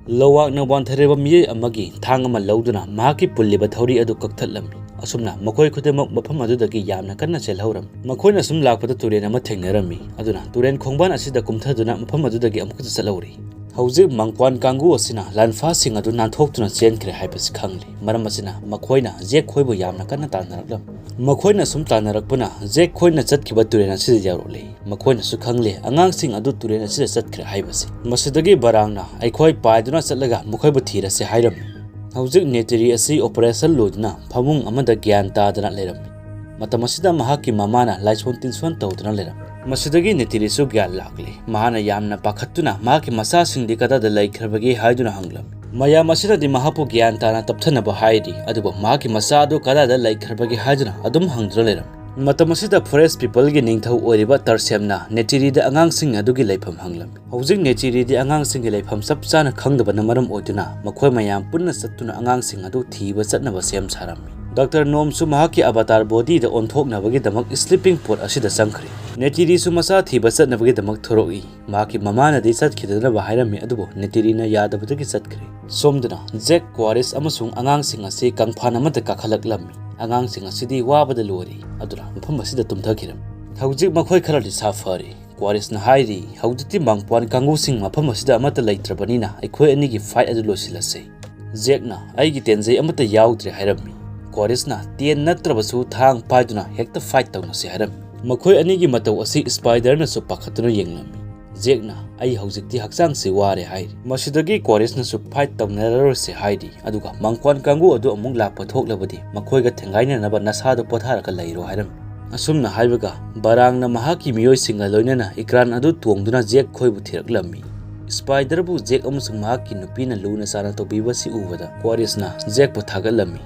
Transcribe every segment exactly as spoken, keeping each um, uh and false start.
ꯂꯧꯋꯥꯛꯅ ꯋꯥꯟꯊꯔꯕ ꯃꯤꯑꯣꯏ ꯑꯃꯒꯤ ꯊꯥꯡ ꯑꯃ ꯂꯧꯗꯨꯅ ꯃꯍꯥꯛꯀꯤ ꯄꯨꯜꯂꯤꯕ ꯊꯧꯔꯤ ꯑꯗꯨ ꯀꯛꯊꯠꯂꯝꯃꯤ꯫ ꯑꯁꯨꯝꯅ ꯃꯈꯣꯏ ꯈꯨꯗꯤꯡꯃꯛ ꯃꯐꯝ ꯑꯗꯨꯗꯒꯤ ꯌꯥꯝꯅ ꯀꯟꯅ ꯆꯦꯜꯍꯧꯔꯝꯃꯤ꯫ ꯃꯈꯣꯏꯅ ꯁꯨꯝ ꯂꯥꯛꯄꯗ ꯇꯨꯔꯦꯜ ꯑꯃ ꯊꯦꯡꯅꯔꯝꯃꯤ꯫ ꯑꯗꯨꯅ ꯇꯨꯔꯦꯜ ꯈꯣꯡꯕꯥꯟ ꯑꯁꯤꯗ ꯀꯨꯝꯊꯗꯨꯅ ꯃꯐꯝ ꯑꯗꯨꯗꯒꯤ ꯑꯃꯨꯛꯀꯁꯨ ꯆꯠꯍꯧꯔꯤ꯫ ꯍꯧꯖꯤꯛ ꯃꯪꯀ꯭ꯋꯥꯟ ꯀꯥꯡꯕꯨ ꯑꯁꯤꯅ ꯂꯥꯟꯐꯥꯁꯤꯡ ꯑꯗꯨ ꯅꯥꯟꯊꯣꯛꯇꯨꯅ ꯆꯦꯟꯈ꯭ꯔꯦ ꯍꯥꯏꯕꯁꯤ ꯈꯪꯂꯤ꯫ ꯃꯔꯝ ꯑꯁꯤꯅ ꯃꯈꯣꯏꯅ ꯖꯦꯛ ꯈꯣꯏꯕꯨ ꯌꯥꯝꯅ ꯀꯟꯅ ꯇꯥꯟꯅꯔꯛꯂꯝꯃꯤ꯫ ꯃꯈꯣꯏꯅ ꯁꯨꯝ ꯇꯥꯟꯅꯔꯛꯄꯅ ꯖꯦꯛ ꯈꯣꯏꯅ ꯆꯠꯈꯤꯕ ꯇꯨꯔꯦꯜ ꯑꯁꯤꯗ ꯌꯧꯔꯛꯂꯤ꯫ ꯃꯈꯣꯏꯅꯁꯨ ꯈꯪꯂꯦ ꯑꯉꯥꯡꯁꯤꯡ ꯑꯗꯨ ꯇꯨꯔꯦꯜ ꯑꯁꯤꯗ ꯆꯠꯈ꯭ꯔꯦ ꯍꯥꯏꯕꯁꯤ꯫ ꯃꯁꯤꯗꯒꯤ ꯕꯔꯥꯡꯅ ꯑꯩꯈꯣꯏ ꯄꯥꯏꯗꯨꯅ ꯆꯠꯂꯒ ꯃꯈꯣꯏꯕꯨ ꯊꯤꯔꯁꯤ ꯍꯥꯏꯔꯝꯃꯤ꯫ ꯍꯧꯖꯤꯛ ꯅꯦꯇꯤꯔꯤ ꯑꯁꯤ ꯑꯣꯄꯔꯦꯁꯟ ꯂꯣꯏꯗꯨꯅ ꯐꯃꯨꯡ ꯑꯃꯗ ꯒ꯭ꯌꯥꯟ ꯇꯥꯗꯅ ꯂꯩꯔꯝꯃꯤ꯫ ꯃꯇꯝ ꯑꯁꯤꯗ ꯃꯍꯥꯛꯀꯤ ꯃꯃꯥꯅ ꯂꯥꯏꯁꯣꯟ ꯇꯤꯟꯁꯣꯟ ꯇꯧꯗꯨꯅ ꯂꯩꯔꯝꯃꯤ꯫ ꯃꯁꯤꯗꯒꯤ ꯅꯦꯇꯤꯔꯤꯁꯨ ꯒ꯭ꯌꯥꯟ ꯂꯥꯛꯂꯤ꯫ ꯃꯍꯥꯛꯅ ꯌꯥꯝꯅ ꯄꯥꯈꯠꯇꯨꯅ ꯃꯍꯥꯛꯀꯤ ꯃꯆꯥꯁꯤꯡꯗꯤ ꯀꯗꯥꯏꯗ ꯂꯩꯈ꯭ꯔꯕꯒꯦ ꯍꯥꯏꯗꯨꯅ ꯍꯪꯂꯝꯃꯤ꯫ ꯃꯌꯥꯝ ꯑꯁꯤꯅꯗꯤ ꯃꯍꯥꯛꯄꯨ ꯒ꯭ꯌꯥꯟ ꯇꯥꯅ ꯇꯞꯊꯅꯕ ꯍꯥꯏꯔꯤ, ꯑꯗꯨꯕꯨ ꯃꯍꯥꯛꯀꯤ ꯃꯆꯥ ꯑꯗꯨ ꯀꯗꯥꯏꯗ ꯂꯩꯈ꯭ꯔꯕꯒꯦ ꯍꯥꯏꯗꯨꯅ ꯑꯗꯨꯝ ꯍꯪꯗꯨꯅ ꯂꯩꯔꯝꯃꯤ꯫ ꯃꯇꯝ ꯑꯁꯤꯗ ꯐꯣꯔꯦꯁ ꯄꯤꯄꯜꯒꯤ ꯅꯤꯡꯊꯧ ꯑꯣꯏꯔꯤꯕ ꯇꯔꯁꯦꯝꯅ ꯅꯦꯇꯤꯔꯤꯗ ꯑꯉꯥꯡꯁꯤꯡ ꯑꯗꯨꯒꯤ ꯂꯩꯐꯝ ꯍꯪꯂꯝꯃꯤ꯫ ꯍꯧꯖꯤꯛ ꯅꯦꯇꯤꯔꯤꯗꯤ ꯑꯉꯥꯡꯁꯤꯡꯒꯤ ꯂꯩꯐꯝ ꯆꯞ ꯆꯥꯅ ꯈꯪꯗꯕꯅ ꯃꯔꯝ ꯑꯣꯏꯗꯨꯅ ꯃꯈꯣꯏ ꯃꯌꯥꯝ ꯄꯨꯟꯅ ꯆꯠꯇꯨꯅ ꯑꯉꯥꯡꯁꯤꯡ ꯑꯗꯨ ꯊꯤꯕ ꯆꯠꯅꯕ ꯁꯦꯝ ꯁꯥꯔꯝꯃꯤ꯫ ꯗꯥꯛꯇꯔ ꯅꯣꯝꯁꯨ ꯃꯍꯥꯛꯀꯤ ꯑꯕꯥꯇꯥꯔ ꯕꯣꯗꯤꯗ ꯑꯣꯟꯊꯣꯛꯅꯕꯒꯤꯗꯃꯛ ꯁ꯭ꯂꯤꯄꯤꯡ ꯄꯣꯠ ꯑꯁꯤꯗ ꯆꯪꯈ꯭ꯔꯦ꯫ ꯅꯦꯇꯤꯔꯤꯁꯨ ꯃꯆꯥ ꯊꯤꯕ ꯆꯠꯅꯕꯒꯤꯗꯃꯛ ꯊꯣꯔꯛꯏ꯫ ꯃꯍꯥꯛꯀꯤ ꯃꯃꯥꯅꯗꯤ ꯆꯠꯈꯤꯗꯅꯕ ꯍꯥꯏꯔꯝꯃꯤ, ꯑꯗꯨꯕꯨ ꯅꯦꯇꯤꯔꯤꯅ ꯌꯥꯗꯕꯗꯒꯤ ꯆꯠꯈ꯭ꯔꯦ꯫ ꯁꯣꯝꯗꯅ ꯖꯦꯛ, ꯀ꯭ꯋꯥꯔꯤꯁ ꯑꯃꯁꯨꯡ ꯑꯉꯥꯡꯁꯤꯡ ꯑꯁꯤ ꯀꯪꯐꯥꯟ ꯑꯃꯗ ꯀꯥꯈꯠꯂꯛꯂꯝꯃꯤ꯫ ꯑꯉꯥꯡꯁꯤꯡ ꯑꯁꯤꯗꯤ ꯋꯥꯕꯗ ꯂꯣꯏꯔꯦ, ꯑꯗꯨꯅ ꯃꯐꯝ ꯑꯁꯤꯗ ꯇꯨꯝꯊꯈꯤꯔꯝꯃꯤ꯫ ꯍꯧꯖꯤꯛ ꯃꯈꯣꯏ ꯈꯔꯗꯤ ꯁꯥꯐꯔꯦ꯫ ꯀ꯭ꯋꯥꯔꯤꯁꯅ ꯍꯥꯏꯔꯤ, "ꯍꯧꯖꯤꯛꯇꯤ ꯃꯪꯄ꯭ꯋꯥꯟ ꯀꯥꯡꯕꯨꯁꯤꯡ ꯃꯐꯝ ꯑꯁꯤꯗ ꯑꯃꯠꯇ ꯂꯩꯇ꯭ꯔꯕꯅꯤꯅ ꯑꯩꯈꯣꯏ ꯑꯅꯤꯒꯤ ꯐꯥꯏꯠ ꯑꯗꯨ ꯂꯣꯏꯁꯤꯜꯂꯁꯤ꯫" ꯖꯦꯛꯅ, "ꯑꯩꯒꯤ ꯇꯦꯟꯖꯩ ꯑꯃꯠꯇ ꯌꯥꯎꯗ꯭ꯔꯦ" ꯍꯥꯏꯔꯝꯃꯤ꯫ ꯀ꯭ꯋꯥꯔꯤꯁꯅ, "ꯇꯦꯟ ꯅꯠꯇ꯭ꯔꯕꯁꯨ ꯊꯥꯡ ꯄꯥꯏꯗꯨꯅ ꯍꯦꯛꯇ ꯐꯥꯏꯠ ꯇꯧꯅꯁꯤ" ꯍꯥꯏꯔꯝꯃꯤ꯫ ꯃꯈꯣꯏ ꯑꯅꯤꯒꯤ ꯃꯇꯧ ꯑꯁꯤ ꯁ꯭ꯄꯥꯏꯗꯔꯅꯁꯨ ꯄꯥꯈꯠꯇꯨꯅ ꯌꯦꯡꯂꯝꯃꯤ꯫ ꯖꯦꯛꯅ, "ꯑꯩ ꯍꯧꯖꯤꯛꯇꯤ ꯍꯛꯆꯥꯡꯁꯤ ꯋꯥꯔꯦ" ꯍꯥꯏꯔꯤ꯫ ꯃꯁꯤꯗꯒꯤ ꯀ꯭ꯋꯥꯔꯤꯁꯅꯁꯨ ꯐꯥꯏꯠ ꯇꯧꯅꯔꯔꯣꯏꯁꯤ ꯍꯥꯏꯔꯤ꯫ ꯑꯗꯨꯒ ꯃꯪꯀ꯭ꯋꯥꯟ ꯀꯥꯡꯕꯨ ꯑꯗꯨ ꯑꯃꯨꯛ ꯂꯥꯛꯄ ꯊꯣꯛꯂꯕꯗꯤ ꯃꯈꯣꯏꯒ ꯊꯦꯡꯒꯥꯏꯅꯅꯕ ꯅꯁꯥꯗꯨ ꯄꯣꯊꯥꯔꯒ ꯂꯩꯔꯣ ꯍꯥꯏꯔꯝꯃꯤ꯫ ꯑꯁꯨꯝꯅ ꯍꯥꯏꯕꯒ ꯕꯔꯥꯡꯅ ꯃꯍꯥꯛꯀꯤ ꯃꯤꯑꯣꯏꯁꯤꯡꯒ ꯂꯣꯏꯅꯅ ꯏꯀ꯭ꯔꯥꯟ ꯑꯗꯨ ꯇꯣꯡꯗꯨꯅ ꯖꯦꯛ ꯈꯣꯏꯕꯨ ꯊꯤꯔꯛꯂꯝꯃꯤ꯫ ꯁ꯭ꯄꯥꯏꯗꯔꯕꯨ ꯖꯦꯛ ꯑꯃꯁꯨꯡ ꯃꯍꯥꯛꯀꯤ ꯅꯨꯄꯤꯅ ꯂꯨꯅ ꯆꯥꯟꯅ ꯇꯧꯕꯤꯕꯁꯤ ꯎꯕꯗ ꯀ꯭ꯋꯥꯔꯤꯁꯅ ꯖꯦꯛꯄꯨ ꯊꯥꯒꯠꯂꯝꯃꯤ꯫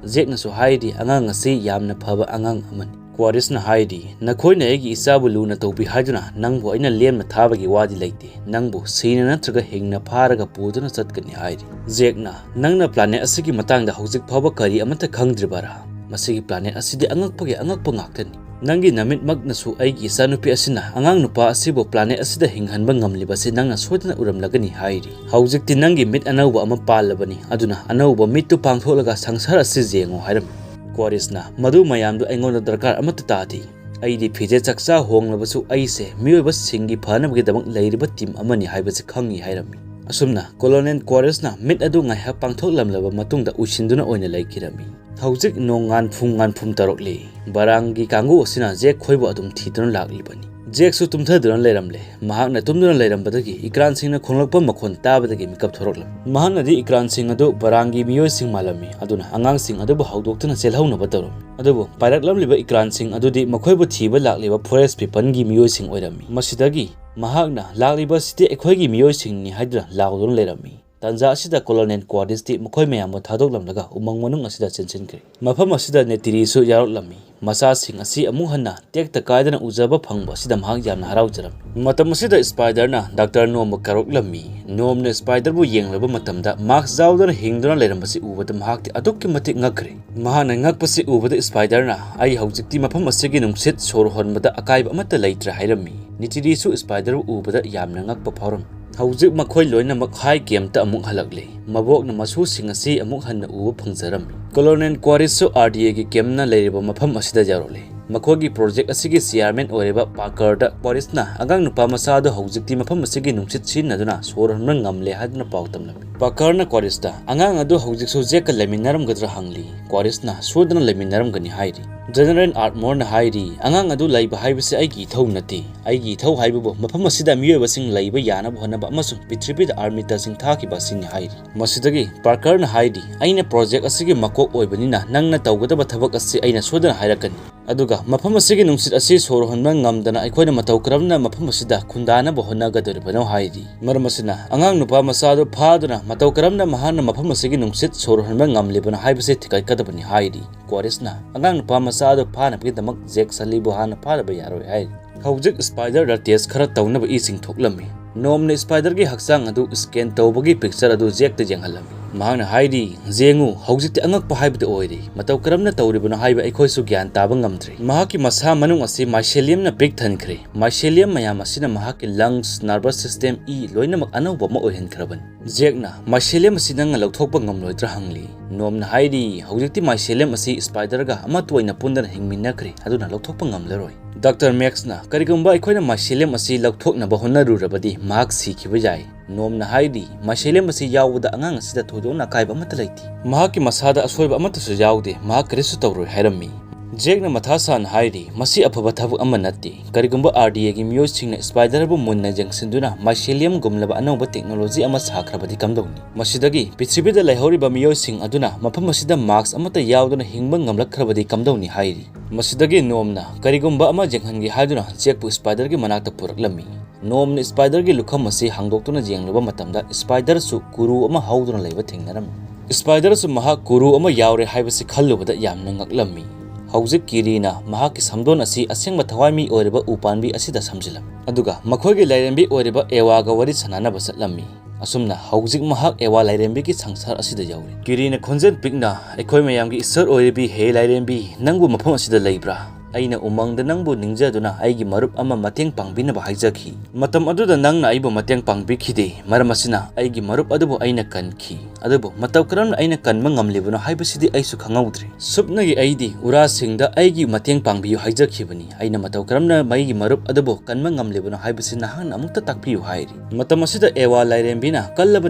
ꯖꯦꯛꯅꯁꯨ ꯍꯥꯏꯔꯤ, "ꯑꯉꯥꯡ ꯑꯁꯤ ꯌꯥꯝꯅ ꯐꯕ ꯑꯉꯥꯡ ꯑꯃꯅꯤ꯫" ꯀ꯭ꯋꯥꯔꯤꯁꯅ ꯍꯥꯏꯔꯤ, "ꯅꯈꯣꯏꯅ ꯑꯩꯒꯤ ꯏꯆꯥꯕꯨ ꯂꯨꯅ ꯇꯧꯕꯤ ꯍꯥꯏꯗꯨꯅ ꯅꯪꯕꯨ ꯑꯩꯅ ꯂꯦꯝꯅ ꯊꯥꯕꯒꯤ ꯋꯥꯗꯤ ꯂꯩꯇꯦ꯫ ꯅꯪꯕꯨ ꯁꯤꯅ ꯅꯠꯇ꯭ꯔꯒ ꯍꯤꯡꯅ ꯐꯥꯔꯒ ꯄꯨꯗꯨꯅ ꯆꯠꯀꯅꯤ" ꯍꯥꯏꯔꯤ꯫ ꯖꯦꯛꯅ, "ꯅꯪꯅ ꯄ꯭ꯂꯥꯅꯦꯠ ꯑꯁꯤꯒꯤ ꯃꯇꯥꯡꯗ ꯍꯧꯖꯤꯛ ꯐꯥꯎꯕ ꯀꯔꯤ ꯑꯃꯠꯇ ꯈꯪꯗ꯭ꯔꯤꯕꯔꯥ? ꯃꯁꯤꯒꯤ ꯄ꯭ꯂꯥꯅꯦꯠ ꯑꯁꯤꯗꯤ ꯑꯉꯛꯄꯒꯤ ꯑꯉꯛꯄ ꯉꯥꯛꯇꯅꯤ꯫ "ꯅꯪꯒꯤ ꯅꯃꯤꯠꯃꯛꯅꯁꯨ ꯑꯩꯒꯤ ꯏꯆꯥꯅꯨꯄꯤ ꯑꯁꯤꯅ ꯑꯉꯥꯡ ꯅꯨꯄꯥ ꯑꯁꯤꯕꯨ planet ꯑꯁꯤꯗ ꯍꯤꯡꯍꯟꯕ ꯉꯝꯂꯤꯕꯁꯤ ꯅꯪꯅ ꯁꯣꯏꯗꯅ ꯎꯔꯝꯂꯒꯅꯤ" ꯍꯥꯏꯔꯤ꯫ "ꯍꯧꯖꯤꯛꯇꯤ ꯅꯪꯒꯤ ꯃꯤꯠ ꯑꯅꯧꯕ ꯑꯃ ꯄꯥꯜꯂꯕꯅꯤ, ꯑꯗꯨꯅ ꯑꯅꯧꯕ ꯃꯤꯠꯇꯨ ꯄꯥꯡꯊꯣꯛꯂꯒ ꯁꯪꯁꯥꯔ ꯑꯁꯤ ꯌꯦꯡꯉꯨ" ꯍꯥꯏꯔꯝꯃꯤ꯫ ꯀ꯭ꯋꯥꯔꯤꯁꯅ, "ꯃꯗꯨ ꯃꯌꯥꯝꯗꯨ ꯑꯩꯉꯣꯟꯗ ꯗꯔꯀꯥꯔ ꯑꯃꯠꯇ ꯇꯥꯗꯦ꯫ ꯑꯩꯗꯤ ꯐꯤꯖꯦꯠ ꯆꯥꯛꯆꯥ ꯍꯣꯡꯂꯕꯁꯨ ꯑꯩꯁꯦ ꯃꯤꯑꯣꯏꯕꯁꯤꯡꯒꯤ ꯐꯅꯕꯒꯤꯗꯃꯛ ꯂꯩꯔꯤꯕ team ꯑꯃꯅꯤ ꯍꯥꯏꯕꯁꯤ ꯈꯪꯏ" ꯍꯥꯏꯔꯝꯃꯤ꯫ ꯑꯁꯨꯝꯅ Colonel ꯀ꯭ꯋꯥꯔꯤꯁꯅ ꯃꯤꯠ ꯑꯗꯨ ꯉꯥꯏꯍꯥꯛ ꯄꯥꯡꯊꯣꯛꯂꯝꯂꯕ ꯃꯇꯨꯡꯗ ꯎꯏꯁꯤꯟꯗꯨꯅ ꯑꯣꯏꯅ ꯂꯩꯈꯤꯔꯝꯃꯤ꯫ ꯍꯧꯖꯤꯛ ꯅꯣꯡ ꯉꯥꯟꯐꯨꯝ ꯉꯥꯟꯐꯨꯝ ꯇꯧꯔꯛꯂꯤ꯫ ꯕꯔꯥꯡꯒꯤ ꯀꯥꯡꯕꯨ ꯑꯁꯤꯅ ꯖꯦꯛ ꯈꯣꯏꯕꯨ ꯑꯗꯨꯝ ꯊꯤꯗꯨꯅ ꯂꯥꯛꯂꯤꯕꯅꯤ꯫ ꯖꯦꯛꯁꯨ ꯇꯨꯝꯊꯗꯨꯅ ꯂꯩꯔꯝꯂꯦ꯫ ꯃꯍꯥꯛꯅ ꯇꯨꯝꯗꯨꯅ ꯂꯩꯔꯝꯕꯗꯒꯤ ꯏꯀ꯭ꯔꯥꯟꯁꯤꯡꯅ ꯈꯣꯡꯂꯛꯄ ꯃꯈꯣꯟ ꯇꯥꯕꯗꯒꯤ ꯃꯤꯀꯞ ꯊꯣꯔꯛꯂꯝꯃꯤ꯫ ꯃꯍꯥꯛꯅꯗꯤ ꯏꯀ꯭ꯔꯥꯟꯁꯤꯡ ꯑꯗꯨ ꯕꯔꯥꯡꯒꯤ ꯃꯤꯑꯣꯏꯁꯤꯡ ꯃꯥꯜꯂꯝꯃꯤ, ꯑꯗꯨꯅ ꯑꯉꯥꯡꯁꯤꯡ ꯑꯗꯨꯕꯨ ꯍꯧꯗꯣꯛꯇꯨꯅ ꯆꯦꯜꯍꯧꯅꯕ ꯇꯧꯔꯝꯃꯤ꯫ ꯑꯗꯨꯕꯨ ꯄꯥꯏꯔꯛꯂꯝꯂꯤꯕ ꯏꯀ꯭ꯔꯥꯟꯁꯤꯡ ꯑꯗꯨꯗꯤ ꯃꯈꯣꯏꯕꯨ ꯊꯤꯕ ꯂꯥꯛꯂꯤꯕ forest peopleꯒꯤ ꯃꯤꯑꯣꯏꯁꯤꯡ ꯑꯣꯏꯔꯝꯃꯤ꯫ ꯃꯁꯤꯗꯒꯤ ꯃꯍꯥꯛꯅ, "ꯂꯥꯛꯂꯤꯕꯁꯤꯗꯤ ꯑꯩꯈꯣꯏꯒꯤ ꯃꯤꯑꯣꯏꯁꯤꯡꯅꯤ" ꯍꯥꯏꯗꯨꯅ ꯂꯥꯎꯗꯨꯅ ꯂꯩꯔꯝꯃꯤ꯫ ꯇꯥꯟꯖꯥ ꯑꯁꯤꯗ Colonel ꯀ꯭ꯋꯥꯔꯤꯁꯇꯤ ꯃꯈꯣꯏ ꯃꯌꯥꯝꯕꯨ ꯊꯥꯗꯣꯛꯂꯝꯂꯒ ꯎꯃꯪ ꯃꯅꯨꯡ ꯑꯁꯤꯗ ꯆꯦꯟꯁꯤꯟꯈ꯭ꯔꯦ꯫ ꯃꯐꯝ ꯑꯁꯤꯗ ꯅꯦꯇꯤꯔꯤꯁꯨ ꯌꯥꯎꯔꯛꯂꯝꯃꯤ꯫ ꯃꯆꯥꯁꯤꯡ ꯑꯁꯤ ꯑꯃꯨꯛ ꯍꯟꯅ ꯇꯦꯛꯇ ꯀꯥꯏꯗꯅ ꯎꯖꯕ ꯐꯪꯕ ꯑꯁꯤꯗ ꯃꯍꯥꯛ ꯌꯥꯝꯅ ꯍꯔꯥꯎꯖꯔꯝꯃꯤ꯫ ꯃꯇꯝ ꯑꯁꯤꯗ ꯁ꯭ꯄꯥꯏꯗꯔꯅ ꯗꯥꯛꯇꯔ ꯅꯣꯝꯕꯨ ꯀꯧꯔꯛꯂꯝꯃꯤ꯫ ꯅꯣꯝꯅ ꯁ꯭ꯄꯥꯏꯗꯔꯕꯨ ꯌꯦꯡꯂꯕ ꯃꯇꯝꯗ mask ꯌꯥꯎꯗꯅ ꯍꯤꯡꯗꯨꯅ ꯂꯩꯔꯝꯕꯁꯤ ꯎꯕꯗ ꯃꯍꯥꯛꯇꯤ ꯑꯗꯨꯛꯀꯤ ꯃꯇꯤꯛ ꯉꯛꯈ꯭ꯔꯦ꯫ ꯃꯍꯥꯛꯅ ꯉꯛꯄꯁꯤ ꯎꯕꯗ ꯁ꯭ꯄꯥꯏꯗꯔꯅ, "ꯑꯩ ꯍꯧꯖꯤꯛꯇꯤ ꯃꯐꯝ ꯑꯁꯤꯒꯤ ꯅꯨꯡꯁꯤꯠ ꯁꯣꯔ ꯍꯣꯟꯕꯗ ꯑꯀꯥꯏꯕ ꯑꯃꯠꯇ ꯂꯩꯇ꯭ꯔꯦ" ꯍꯥꯏꯔꯝꯃꯤ꯫ ꯅꯦꯇꯤꯔꯤꯁꯨ ꯁ꯭ꯄꯥꯏꯗꯔꯕꯨ ꯎꯕꯗ ꯌꯥꯝꯅ ꯉꯛꯄ ꯐꯥꯎꯔꯝꯃꯤ꯫ ꯍꯧꯖꯤꯛ ꯃꯈꯣꯏ ꯂꯣꯏꯅꯃꯛ high campꯇ ꯑꯃꯨꯛ ꯍꯜꯂꯛꯂꯦ꯫ ꯃꯕꯣꯛꯅ ꯃꯁꯨꯁꯤꯡ ꯑꯁꯤ ꯑꯃꯨꯛ ꯍꯟꯅ ꯎꯕ ꯐꯪꯖꯔꯝꯃꯤ꯫ Colonel ꯀ꯭ꯋꯥꯔꯤꯁꯁꯨ RDAꯒꯤ campꯅ ꯂꯩꯔꯤꯕ ꯃꯐꯝ ꯑꯁꯤꯗ ꯌꯧꯔꯛꯂꯦ꯫ ꯃꯈꯣꯏꯒꯤ project ꯑꯁꯤꯒꯤ chairman ꯑꯣꯏꯔꯤꯕ ꯄꯥꯀꯔꯗ ꯀ꯭ꯋꯥꯔꯤꯁꯅ ꯑꯉꯥꯡ ꯅꯨꯄꯥ ꯃꯆꯥ ꯑꯗꯨ ꯍꯧꯖꯤꯛꯇꯤ ꯃꯐꯝ ꯑꯁꯤꯒꯤ ꯅꯨꯡꯁꯤꯠ ꯁꯤꯖꯤꯟꯅꯗꯨꯅ ꯁꯣꯔ ꯍꯣꯟꯕ ꯉꯝꯂꯦ ꯍꯥꯏꯗꯨꯅ ꯄꯥꯎ ꯇꯝꯂꯝꯃꯤ꯫ ꯄꯥꯀꯔꯅ ꯀ꯭ꯋꯥꯔꯤꯁꯇ, "ꯑꯉꯥꯡ ꯑꯗꯨ ꯍꯧꯖꯤꯛꯁꯨ ꯖꯦꯛꯀ ꯂꯩꯃꯤꯟꯅꯔꯝꯒꯗ꯭ꯔꯥ?" ꯍꯪꯂꯤ꯫ ꯀ꯭ꯋꯥꯔꯤꯁꯅ, "ꯁꯣꯏꯗꯅ ꯂꯩꯃꯤꯟꯅꯔꯝꯒꯅꯤ" ꯍꯥꯏꯔꯤ꯫ General Ardmore ꯍꯥꯏꯔꯤ, "ꯑꯉꯥꯡ ꯑꯗꯨ ꯂꯩꯕ ꯍꯥꯏꯕꯁꯤ ꯑꯩꯒꯤ ꯏꯊꯧ ꯅꯠꯇꯦ꯫ ꯑꯩꯒꯤ ꯏꯊꯧ ꯍꯥꯏꯕꯕꯨ ꯃꯐꯝ ꯑꯁꯤꯗ ꯃꯤꯑꯣꯏꯕꯁꯤꯡ ꯂꯩꯕ ꯌꯥꯅꯕ ꯍꯣꯠꯅꯕ ꯑꯃꯁꯨꯡ ꯄ꯭ꯔꯤꯊꯤꯕꯤꯗ ꯑꯥꯔꯃꯤꯇꯥꯁꯤꯡ ꯊꯥꯈꯤꯕ ꯑꯁꯤꯅꯤ" ꯍꯥꯏꯔꯤ꯫ ꯃꯁꯤꯗꯒꯤ ꯄꯥꯔꯀꯔꯅ ꯍꯥꯏꯔꯤ, "ꯑꯩꯅ project ꯑꯁꯤꯒꯤ ꯃꯀꯣꯛ ꯑꯣꯏꯕꯅꯤꯅ ꯅꯪꯅ ꯇꯧꯒꯗꯕ ꯊꯕꯛ ꯑꯁꯤ ꯑꯩꯅ ꯁꯣꯏꯗꯅ ꯍꯥꯏꯔꯛꯀꯅꯤ꯫ ꯑꯗꯨꯒ ꯃꯐꯝ ꯑꯁꯤꯒꯤ ꯅꯨꯡꯁꯤꯠ ꯑꯁꯤ ꯁꯣꯔ ꯍꯣꯟꯕ ꯉꯝꯗꯅ ꯑꯩꯈꯣꯏꯅ ꯃꯇꯧ ꯀꯔꯝꯅ ꯃꯐꯝ ꯑꯁꯤꯗ ꯈꯨꯟꯗꯥꯅꯕ ꯍꯣꯠꯅꯒꯗꯧꯔꯤꯕꯅꯣ?" ꯍꯥꯏꯔꯤ꯫ ꯃꯔꯝ ꯑꯁꯤꯅ ꯑꯉꯥꯡ ꯅꯨꯄꯥ ꯃꯆꯥ ꯑꯗꯨ ꯐꯥꯗꯨꯅ ꯃꯇꯧ ꯀꯔꯝꯅ ꯃꯍꯥꯛꯅ ꯃꯐꯝ ꯑꯁꯤꯒꯤ ꯅꯨꯡꯁꯤꯠ ꯁꯣꯔ ꯍꯣꯟꯕ ꯉꯝꯂꯤꯕꯅꯣ ꯍꯥꯏꯕꯁꯤ ꯊꯤꯒꯠꯀꯗꯕꯅꯤ ꯍꯥꯏꯔꯤ꯫ ꯀ꯭ꯋꯥꯔꯤꯁꯅ ꯑꯉꯥꯡ ꯅꯨꯄꯥ ꯃꯆꯥ ꯑꯗꯨ ꯐꯥꯅꯕꯒꯤꯗꯃꯛ ꯖꯦꯛ ꯁꯂꯤꯕꯨ ꯍꯥꯟꯅ ꯐꯥꯗꯕ ꯌꯥꯔꯣꯏ ꯍꯥꯏꯔꯤ꯫ ꯍꯧꯖꯤꯛ ꯁ꯭ꯄꯥꯏꯗꯔꯗ test ꯈꯔ ꯇꯧꯅꯕ ꯏꯁꯤꯡ ꯊꯣꯛꯂꯝꯃꯤ꯫ ꯅꯣꯝꯅ ꯁ꯭ꯄꯥꯏꯗꯔꯒꯤ ꯍꯛꯆꯥꯡ ꯑꯗꯨ scan ꯇꯧꯕꯒꯤ picture ꯑꯗꯨ ꯖꯦꯛꯇ ꯌꯦꯡꯍꯜꯂꯝꯃꯤ꯫ ꯃꯍꯥꯛꯅ ꯍꯥꯏꯔꯤ, "ꯌꯦꯡꯉꯨ, ꯍꯧꯖꯤꯛꯇꯤ ꯑꯉꯛꯄ ꯍꯥꯏꯕꯗꯨ ꯑꯣꯏꯔꯦ꯫ ꯃꯇꯧ ꯀꯔꯝꯅ ꯇꯧꯔꯤꯕꯅꯣ ꯍꯥꯏꯕ ꯑꯩꯈꯣꯏꯁꯨ ꯒ꯭ꯌꯥꯟ ꯇꯥꯕ ꯉꯝꯗ꯭ꯔꯦ꯫ ꯃꯍꯥꯛꯀꯤ ꯃꯁꯥ ꯃꯅꯨꯡ ꯑꯁꯤ myceliumꯅ ꯄꯤꯛ ꯊꯟꯈ꯭ꯔꯦ꯫ Mycelium ꯃꯌꯥꯝ ꯑꯁꯤꯅ ꯃꯍꯥꯛꯀꯤ lungs, nervous system, ꯏ ꯂꯣꯏꯅꯃꯛ ꯑꯅꯧꯕ ꯑꯃ ꯑꯣꯏꯍꯟꯈ꯭ꯔꯕꯅꯤ꯫" ꯖꯦꯛꯅ, "Mycelium ꯑꯁꯤ ꯅꯪꯅ ꯂꯧꯊꯣꯛꯄ ꯉꯝꯂꯣꯏꯗ꯭ꯔꯥ?" ꯍꯪꯂꯤ꯫ ꯅꯣꯝꯅ ꯍꯥꯏꯔꯤ, "ꯍꯧꯖꯤꯛꯇꯤ mycelium ꯑꯁꯤ spiderꯒ ꯑꯃꯠꯇ ꯑꯣꯏꯅ ꯄꯨꯟꯗꯅ ꯍꯤꯡꯃꯤꯟꯅꯈ꯭ꯔꯦ, ꯑꯗꯨꯅ ꯂꯧꯊꯣꯛꯄ ꯉꯝꯂꯔꯣꯏ꯫" ꯗꯥꯛꯇꯔ ꯃꯦꯛꯁꯅ, "ꯀꯔꯤꯒꯨꯝꯕ ꯑꯩꯈꯣꯏꯅ mycelium ꯑꯁꯤ ꯂꯧꯊꯣꯛꯅꯕ ꯍꯣꯠꯅꯔꯨꯔꯕꯗꯤ ꯃꯍꯥꯛ ꯁꯤꯈꯤꯕ ꯌꯥꯏ꯫" ꯅꯣꯝꯅ ꯍꯥꯏꯔꯤ, "Mycelium ꯑꯁꯤ ꯌꯥꯎꯕꯗ ꯑꯉꯥꯡ ꯑꯁꯤꯗ ꯊꯣꯏꯗꯣꯛꯅ ꯑꯀꯥꯏꯕ ꯑꯃꯠꯇ ꯂꯩꯇꯦ꯫ ꯃꯍꯥꯛꯀꯤ ꯃꯁꯥꯗ ꯑꯁꯣꯏꯕ ꯑꯃꯠꯇꯁꯨ ꯌꯥꯎꯗꯦ꯫ ꯃꯍꯥꯛ ꯀꯔꯤꯁꯨ ꯇꯧꯔꯣꯏ" ꯍꯥꯏꯔꯝꯃꯤ꯫ ꯖꯦꯛꯅ ꯃꯊꯥ ꯁꯥꯅ ꯍꯥꯏꯔꯤ, "ꯃꯁꯤ ꯑꯐꯕ ꯊꯕꯛ ꯑꯃ ꯅꯠꯇꯦ꯫ ꯀꯔꯤꯒꯨꯝꯕ RDAꯒꯤ ꯃꯤꯑꯣꯏꯁꯤꯡꯅ spiderꯕꯨ ꯃꯨꯟꯅ ꯌꯦꯡꯁꯤꯟꯗꯨꯅ myceliumꯒꯨꯝꯂꯕ ꯑꯅꯧꯕ technology ꯑꯃ ꯁꯥꯈ꯭ꯔꯕꯗꯤ ꯀꯝꯗꯧꯅꯤ? ꯃꯁꯤꯗꯒꯤ ꯄ꯭ꯔꯤꯊꯤꯕꯤꯗ ꯂꯩꯍꯧꯔꯤꯕ ꯃꯤꯑꯣꯏꯁꯤꯡ ꯑꯗꯨꯅ ꯃꯐꯝ ꯑꯁꯤꯗ mask ꯑꯃꯠꯇ ꯌꯥꯎꯗꯅ ꯍꯤꯡꯕ ꯉꯝꯂꯛꯈ꯭ꯔꯕꯗꯤ ꯀꯝꯗꯧꯅꯤ?" ꯍꯥꯏꯔꯤ꯫ ꯃꯁꯤꯗꯒꯤ ꯅꯣꯝꯅ ꯀꯔꯤꯒꯨꯝꯕ ꯑꯃ ꯌꯦꯡꯍꯟꯒꯦ ꯍꯥꯏꯗꯨꯅ ꯖꯦꯛꯄꯨ spiderꯒꯤ ꯃꯅꯥꯛꯇ ꯄꯨꯔꯛꯂꯝꯃꯤ꯫ ꯅꯣꯝꯅ spiderꯒꯤ ꯂꯨꯈꯝ ꯑꯁꯤ ꯍꯥꯡꯗꯣꯛꯇꯨꯅ ꯌꯦꯡꯂꯨꯕ ꯃꯇꯝꯗ spiderꯁꯨ ꯀꯨꯔꯨ ꯑꯃ ꯍꯧꯗꯨꯅ ꯂꯩꯕ ꯊꯦꯡꯅꯔꯝꯃꯤ꯫ Spiderꯁꯨ ꯃꯍꯥꯛ ꯀꯨꯔꯨ ꯑꯃ ꯌꯥꯎꯔꯦ ꯍꯥꯏꯕꯁꯤ ꯈꯜꯂꯨꯕꯗ ꯌꯥꯝꯅ ꯉꯛꯂꯝꯃꯤ꯫ ꯍꯧꯖꯤꯛ ꯀꯤꯔꯤꯅ ꯃꯍꯥꯛꯀꯤ ꯁꯝꯗꯣꯟ ꯑꯁꯤ ꯑꯁꯦꯡꯕ ꯊꯋꯥꯏ ꯃꯤ ꯑꯣꯏꯔꯤꯕ ꯎꯄꯥꯝꯕꯤ ꯑꯁꯤꯗ ꯁꯝꯖꯤꯜꯂꯝꯃꯤ꯫ ꯑꯗꯨꯒ ꯃꯈꯣꯏꯒꯤ ꯂꯥꯏꯔꯦꯝꯕꯤ ꯑꯣꯏꯔꯤꯕ ꯑꯦꯋꯥꯒ ꯋꯥꯔꯤ ꯁꯥꯟꯅꯅꯕ ꯆꯠꯂꯝꯃꯤ꯫ ꯑꯁꯨꯝꯅ ꯍꯧꯖꯤꯛ ꯃꯍꯥꯛ ꯑꯦꯋꯥ ꯂꯥꯏꯔꯦꯝꯕꯤꯒꯤ ꯁꯪꯁꯥꯔ ꯑꯁꯤꯗ ꯌꯧꯔꯦ꯫ ꯀꯤꯔꯤꯅ ꯈꯣꯟꯖꯦꯜ ꯄꯤꯛꯅ, "ꯑꯩꯈꯣꯏ ꯃꯌꯥꯝꯒꯤ ꯏꯁꯣꯔ ꯑꯣꯏꯔꯤꯕꯤ ꯍꯦ ꯂꯥꯏꯔꯦꯝꯕꯤ, ꯅꯪꯕꯨ ꯃꯐꯝ ꯑꯁꯤꯗ ꯂꯩꯕ꯭ꯔꯥ? ꯑꯩꯅ ꯎꯃꯪꯗ ꯅꯪꯕꯨ ꯅꯤꯡꯖꯗꯨꯅ ꯑꯩꯒꯤ ꯃꯔꯨꯞ ꯑꯃ ꯃꯇꯦꯡ ꯄꯥꯡꯕꯤꯅꯕ ꯍꯥꯏꯖꯈꯤ꯫ ꯃꯇꯝ ꯑꯗꯨꯗ ꯅꯪꯅ ꯑꯩꯕꯨ ꯃꯇꯦꯡ ꯄꯥꯡꯕꯤꯈꯤꯗꯦ꯫ ꯃꯔꯝ ꯑꯁꯤꯅ ꯑꯩꯒꯤ ꯃꯔꯨꯞ ꯑꯗꯨꯕꯨ ꯑꯩꯅ ꯀꯟꯈꯤ꯫ ꯑꯗꯨꯕꯨ ꯃꯇꯧ ꯀꯔꯝꯅ ꯑꯩꯅ ꯀꯟꯕ ꯉꯝꯂꯤꯕꯅꯣ ꯍꯥꯏꯕꯁꯤꯗꯤ ꯑꯩꯁꯨ ꯈꯪꯍꯧꯗ꯭ꯔꯦ꯫ ꯁꯨꯞꯅꯒꯤ ꯑꯩꯗꯤ ꯎꯔꯥꯁꯤꯡꯗ ꯑꯩꯒꯤ ꯃꯇꯦꯡ ꯄꯥꯡꯕꯤꯌꯨ ꯍꯥꯏꯖꯈꯤꯕꯅꯤ꯫ ꯑꯩꯅ ꯃꯇꯧ ꯀꯔꯝꯅ ꯑꯩꯒꯤ ꯃꯔꯨꯞ ꯑꯗꯨꯕꯨ ꯀꯟꯕ ꯉꯝꯂꯤꯕꯅꯣ ꯍꯥꯏꯕꯁꯤ ꯅꯍꯥꯛꯅ ꯑꯃꯨꯛꯇ ꯇꯥꯛꯄꯤꯌꯨ" ꯍꯥꯏꯔꯤ꯫ ꯃꯇꯝ ꯑꯁꯤꯗ ꯑꯦꯋꯥ ꯂꯥꯏꯔꯦꯝꯕꯤꯅ ꯀꯜꯂꯕ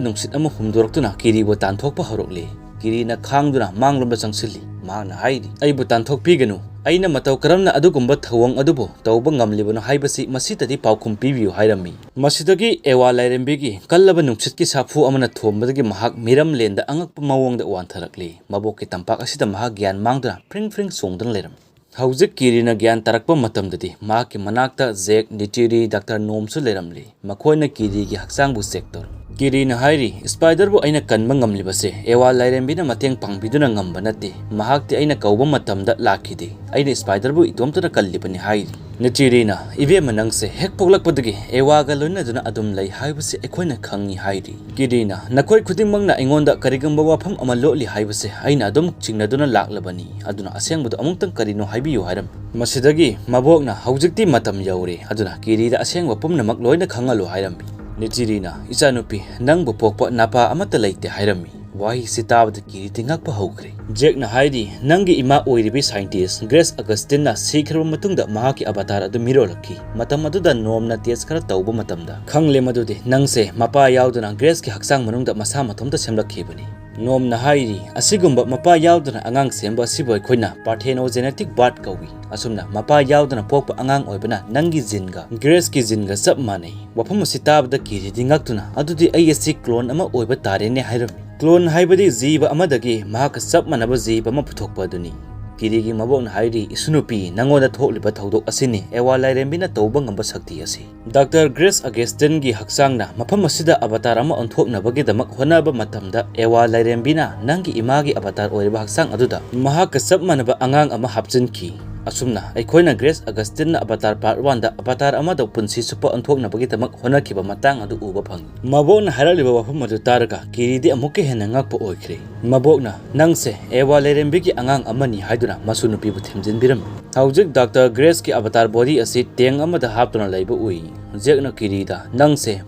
ꯅꯨꯡꯁꯤꯠ ꯑꯃ ꯍꯨꯝꯗꯣꯔꯛꯇꯨꯅ ꯀꯤꯔꯤꯕꯨ ꯇꯥꯟꯊꯣꯛꯄ ꯍꯧꯔꯛꯂꯦ꯫ ꯀꯤꯔꯤꯅ ꯈꯥꯡꯗꯨꯅ ꯃꯥꯡꯂꯣꯝꯗ ꯆꯪꯁꯤꯜꯂꯤ꯫ ꯃꯍꯥꯛꯅ ꯍꯥꯏꯔꯤ, "ꯑꯩꯕꯨ ꯇꯥꯟꯊꯣꯛꯄꯤꯒꯅꯨ꯫ ꯑꯩꯅ ꯃꯇꯧ ꯀꯔꯝꯅ ꯑꯗꯨꯒꯨꯝꯕ ꯊꯧꯑꯣꯡ ꯑꯗꯨꯕꯨ ꯇꯧꯕ ꯉꯝꯂꯤꯕꯅꯣ ꯍꯥꯏꯕꯁꯤ ꯃꯁꯤꯗꯗꯤ ꯄꯥꯎꯈꯨꯝ ꯄꯤꯕꯤꯌꯨ" ꯍꯥꯏꯔꯝꯃꯤ꯫ ꯃꯁꯤꯗꯒꯤ ꯑꯦꯋꯥ ꯂꯥꯏꯔꯦꯝꯕꯤꯒꯤ ꯀꯜꯂꯕ ꯅꯨꯡꯁꯤꯠꯀꯤ ꯁꯥꯐꯨ ꯑꯃꯅ ꯊꯣꯝꯕꯗꯒꯤ ꯃꯍꯥꯛ ꯃꯤꯔꯝꯂꯦꯟꯗ ꯑꯉꯛꯄ ꯃꯑꯣꯡꯗ ꯋꯥꯟꯊꯔꯛꯂꯤ꯫ ꯃꯕꯣꯛꯀꯤ ꯇꯝꯄꯥꯛ ꯑꯁꯤꯗ ꯃꯍꯥꯛ ꯒ꯭ꯌꯥꯟ ꯃꯥꯡꯗꯨꯅ ꯐ꯭ꯔꯤꯡ ꯐ꯭ꯔꯤꯡ ꯆꯣꯡꯗꯨꯅ ꯂꯩꯔꯝꯃꯤ꯫ ꯍꯧꯖꯤꯛ ꯀꯤꯔꯤꯅ ꯒ꯭ꯌꯥꯟ ꯇꯥꯔꯛꯄ ꯃꯇꯝꯗꯗꯤ ꯃꯍꯥꯛꯀꯤ ꯃꯅꯥꯛꯇ ꯖꯦꯛ, ꯅꯤꯇꯤꯔꯤ, ꯗꯥꯛꯇꯔ ꯅꯣꯝꯁꯨ ꯂꯩꯔꯝꯂꯤ꯫ ꯃꯈꯣꯏꯅ ꯀꯤꯔꯤꯒꯤ ꯍꯛꯆꯥꯡꯕꯨ ꯆꯦꯛ ꯇꯧꯔꯤ꯫ ꯀꯤꯔꯤꯅ ꯍꯥꯏꯔꯤ, "ꯁ꯭ꯄꯥꯏꯗꯔꯕꯨ ꯑꯩꯅ ꯀꯟꯕ ꯉꯝꯂꯤꯕꯁꯦ ꯑꯦꯋꯥ ꯂꯥꯏꯔꯦꯝꯕꯤꯅ ꯃꯇꯦꯡ ꯄꯥꯡꯕꯤꯗꯨꯅ ꯉꯝꯕ ꯅꯠꯇꯦ꯫ ꯃꯍꯥꯛꯇꯤ ꯑꯩꯅ ꯀꯧꯕ ꯃꯇꯝꯗ ꯂꯥꯛꯈꯤꯗꯦ꯫ ꯑꯩꯅ ꯁ꯭ꯄꯥꯏꯗꯔꯕꯨ ꯏꯇꯣꯝꯇꯅ ꯀꯜꯂꯤꯕꯅꯤ" ꯍꯥꯏꯔꯤ꯫ ꯅꯦꯆꯤꯔꯤꯅ, "ꯏꯕꯦꯝꯃ, ꯅꯪꯁꯦ ꯍꯦꯛ ꯄꯣꯛꯂꯛꯄꯗꯒꯤ ꯑꯦꯋꯥꯒ ꯂꯣꯏꯅꯗꯨꯅ ꯑꯗꯨꯝ ꯂꯩ ꯍꯥꯏꯕꯁꯤ ꯑꯩꯈꯣꯏꯅ ꯈꯪꯉꯤ," ꯍꯥꯏꯔꯤ꯫ ꯀꯤꯔꯤꯅ, "ꯅꯈꯣꯏ ꯈꯨꯗꯤꯡꯃꯛꯅ ꯑꯩꯉꯣꯟꯗ ꯀꯔꯤꯒꯨꯝꯕ ꯋꯥꯐꯝ ꯑꯃ ꯂꯣꯠꯂꯤ ꯍꯥꯏꯕꯁꯦ ꯑꯩꯅ ꯑꯗꯨꯝ ꯆꯤꯡꯅꯗꯨꯅ ꯂꯥꯛꯂꯕꯅꯤ, ꯑꯗꯨꯅ ꯑꯁꯦꯡꯕꯗꯨ ꯑꯃꯨꯛꯇꯪ ꯀꯔꯤꯅꯣ ꯍꯥꯏꯕꯤꯌꯨ," ꯍꯥꯏꯔꯝꯃꯤ꯫ ꯃꯁꯤꯗꯒꯤ ꯃꯕꯣꯛꯅ, "ꯍꯧꯖꯤꯛꯇꯤ ꯃꯇꯝ ꯌꯧꯔꯦ, ꯑꯗꯨꯅ ꯀꯤꯔꯤꯗ ꯑꯁꯦꯡꯕ ꯄꯨꯝꯅꯃꯛ ꯂꯣꯏꯅ ꯈꯪꯍꯜꯂꯨ," ꯍꯥꯏꯔꯝꯃꯤ꯫ ꯅꯦꯆꯤꯔꯤꯅ, "ꯏꯆꯥꯅꯨꯄꯤ, ꯅꯪꯕꯨ ꯄꯣꯛꯄ ꯅꯄꯥ ꯑꯃꯠꯇ ꯂꯩꯇꯦ," ꯍꯥꯏꯔꯝꯃꯤ꯫ ꯋꯥꯍꯩꯁꯤ ꯇꯥꯕꯗ ꯀꯤꯔꯤꯗꯤ ꯉꯛꯄ ꯍꯧꯈ꯭ꯔꯦ꯫ ꯖꯦꯛꯅ ꯍꯥꯏꯔꯤ, "ꯅꯪꯒꯤ ꯏꯃꯥ ꯑꯣꯏꯔꯤꯕꯤ ꯁꯥꯏꯟꯇꯤꯁ ꯒ꯭ꯔꯦꯁ ꯑꯒꯁꯇꯤꯟꯅ ꯁꯤꯈ꯭ꯔꯕ ꯃꯇꯨꯡꯗ ꯃꯍꯥꯛꯀꯤ ꯑꯕꯇꯥꯔ ꯑꯗꯨ ꯃꯤꯔꯣꯜꯂꯛꯈꯤ꯫ ꯃꯇꯝ ꯑꯗꯨꯗ ꯅꯣꯝꯅ ꯇꯦꯁ ꯈꯔ ꯇꯧꯕ ꯃꯇꯝꯗ ꯈꯪꯂꯦ ꯃꯗꯨꯗꯤ ꯅꯪꯁꯦ ꯃꯄꯥ ꯌꯥꯎꯗꯅ ꯒ꯭ꯔꯦꯁꯀꯤ ꯍꯛꯆꯥꯡ ꯃꯅꯨꯡꯗ ꯃꯁꯥ ꯃꯊꯣꯝꯇ ꯁꯦꯝꯂꯛꯈꯤꯕꯅꯤ꯫" ꯅꯣꯝꯅ ꯍꯥꯏꯔꯤ, "ꯑꯁꯤꯒꯨꯝꯕ ꯃꯄꯥ ꯌꯥꯎꯗꯅ ꯑꯉꯥꯡ ꯁꯦꯝꯕ ꯑꯁꯤꯕꯨ ꯑꯩꯈꯣꯏꯅ parthenogenetic birth ꯀꯧꯏ꯫ ꯑꯁꯨꯝꯅ ꯃꯄꯥ ꯌꯥꯎꯗꯅ ꯄꯣꯛꯄ ꯑꯉꯥꯡ ꯑꯣꯏꯕꯅ ꯅꯪꯒꯤ ꯖꯤꯟꯒ ꯒ꯭ꯔꯦꯁꯀꯤ ꯖꯤꯟꯒ ꯆꯞ ꯃꯥꯟꯅꯩ꯫" ꯋꯥꯐꯝ ꯑꯁꯤ ꯇꯥꯕꯗ ꯀꯤꯔꯤꯗꯤ ꯉꯛꯇꯨꯅ, "ꯑꯗꯨꯗꯤ ꯑꯩ ꯑꯁꯤ ꯀ꯭ꯂꯣꯟ ꯑꯃ ꯑꯣꯏꯕ ꯇꯥꯔꯦꯅꯦ," ꯍꯥꯏꯔꯝꯃꯤ꯫ ꯀ꯭ꯂꯣꯟ ꯍꯥꯏꯕꯗꯤ ꯖꯤꯕ ꯑꯃꯗꯒꯤ ꯃꯍꯥꯛꯀ ꯆꯞ ꯃꯥꯟꯅꯕ ꯖꯤꯕ ꯑꯃ ꯄꯨꯊꯣꯛꯄ ꯑꯗꯨꯅꯤ꯫ ꯀꯤꯔꯤꯒꯤ ꯃꯕꯣꯛꯅ ꯍꯥꯏꯔꯤ, "ꯏꯁꯨꯅꯨꯄꯤ, ꯅꯉꯣꯟꯗ ꯊꯣꯛꯂꯤꯕ ꯊꯧꯗꯣꯛ ꯑꯁꯤꯅꯤ ꯑꯦꯋꯥ ꯂꯥꯏꯔꯦꯝꯕꯤꯅ ꯇꯧꯕ ꯉꯝꯕ ꯁꯛꯇꯤ ꯑꯁꯤ꯫ ꯗꯥꯛꯇꯔ ꯒ꯭ꯔꯦꯁ ꯑꯒꯦꯁꯇꯤꯟꯒꯤ ꯍꯛꯆꯥꯡꯅ ꯃꯐꯝ ꯑꯁꯤꯗ ꯑꯕꯇꯥꯔ ꯑꯃ ꯑꯣꯟꯊꯣꯛꯅꯕꯒꯤꯗꯃꯛ ꯍꯣꯠꯅꯕ ꯃꯇꯝꯗ ꯑꯦꯋꯥ ꯂꯥꯏꯔꯦꯝꯕꯤꯅ ꯅꯪꯒꯤ ꯏꯃꯥꯒꯤ ꯑꯕꯇꯥꯔ ꯑꯣꯏꯔꯤꯕ ꯍꯛꯆꯥꯡ ꯑꯗꯨꯗ ꯃꯍꯥꯛꯀ ꯆꯞ ꯃꯥꯟꯅꯕ ꯑꯉꯥꯡ ꯑꯃ ꯍꯥꯞꯆꯤꯟꯈꯤ꯫ ꯑꯁꯨꯝꯅ ꯑꯩꯈꯣꯏꯅ ꯒ꯭ꯔꯦꯁ ꯑꯒꯁꯇꯤꯟꯅ ꯑꯕꯇꯥꯔ ꯄꯥꯔꯠ ꯋꯥꯟꯗ ꯑꯕꯇꯥꯔ ꯑꯃꯗ ꯄꯨꯟꯁꯤ ꯆꯨꯞꯄ ꯑꯣꯟꯊꯣꯛꯅꯕꯒꯤꯗꯃꯛ ꯍꯣꯠꯅꯈꯤꯕ ꯃꯇꯥꯡ ꯑꯗꯨ ꯎꯕ ꯐꯪꯏ꯫" ꯃꯕꯣꯛꯅ ꯍꯥꯏꯔꯛꯂꯤꯕ ꯋꯥꯐꯝ ꯑꯗꯨ ꯇꯥꯔꯒ ꯀꯤꯔꯤꯗꯤ ꯑꯃꯨꯛꯀ ꯍꯦꯟꯅ ꯉꯛꯄ ꯑꯣꯏꯈ꯭ꯔꯦ꯫ ꯃꯕꯣꯛꯅ, "ꯅꯪꯁꯦ ꯑꯦꯋꯥ ꯂꯥꯏꯔꯦꯝꯕꯤꯒꯤ ꯑꯉꯥꯡ ꯑꯃꯅꯤ," ꯍꯥꯏꯗꯨꯅ ꯃꯁꯨ ꯅꯨꯄꯤꯕꯨ ꯊꯦꯝꯖꯤꯟꯕꯤꯔꯝꯃꯤ꯫ ꯍꯧꯖꯤꯛ ꯗꯥꯛꯇꯔ ꯒ꯭ꯔꯦꯁꯀꯤ ꯑꯕꯇꯥꯔ ꯕꯣꯗꯤ ꯑꯁꯤ ꯇꯦꯡ ꯑꯃꯗ ꯍꯥꯞꯇꯨꯅ ꯂꯩꯕ ꯎꯏ꯫ ꯖꯦꯛꯅ ꯀꯤꯔꯤꯗ, "ꯅꯪꯁꯦ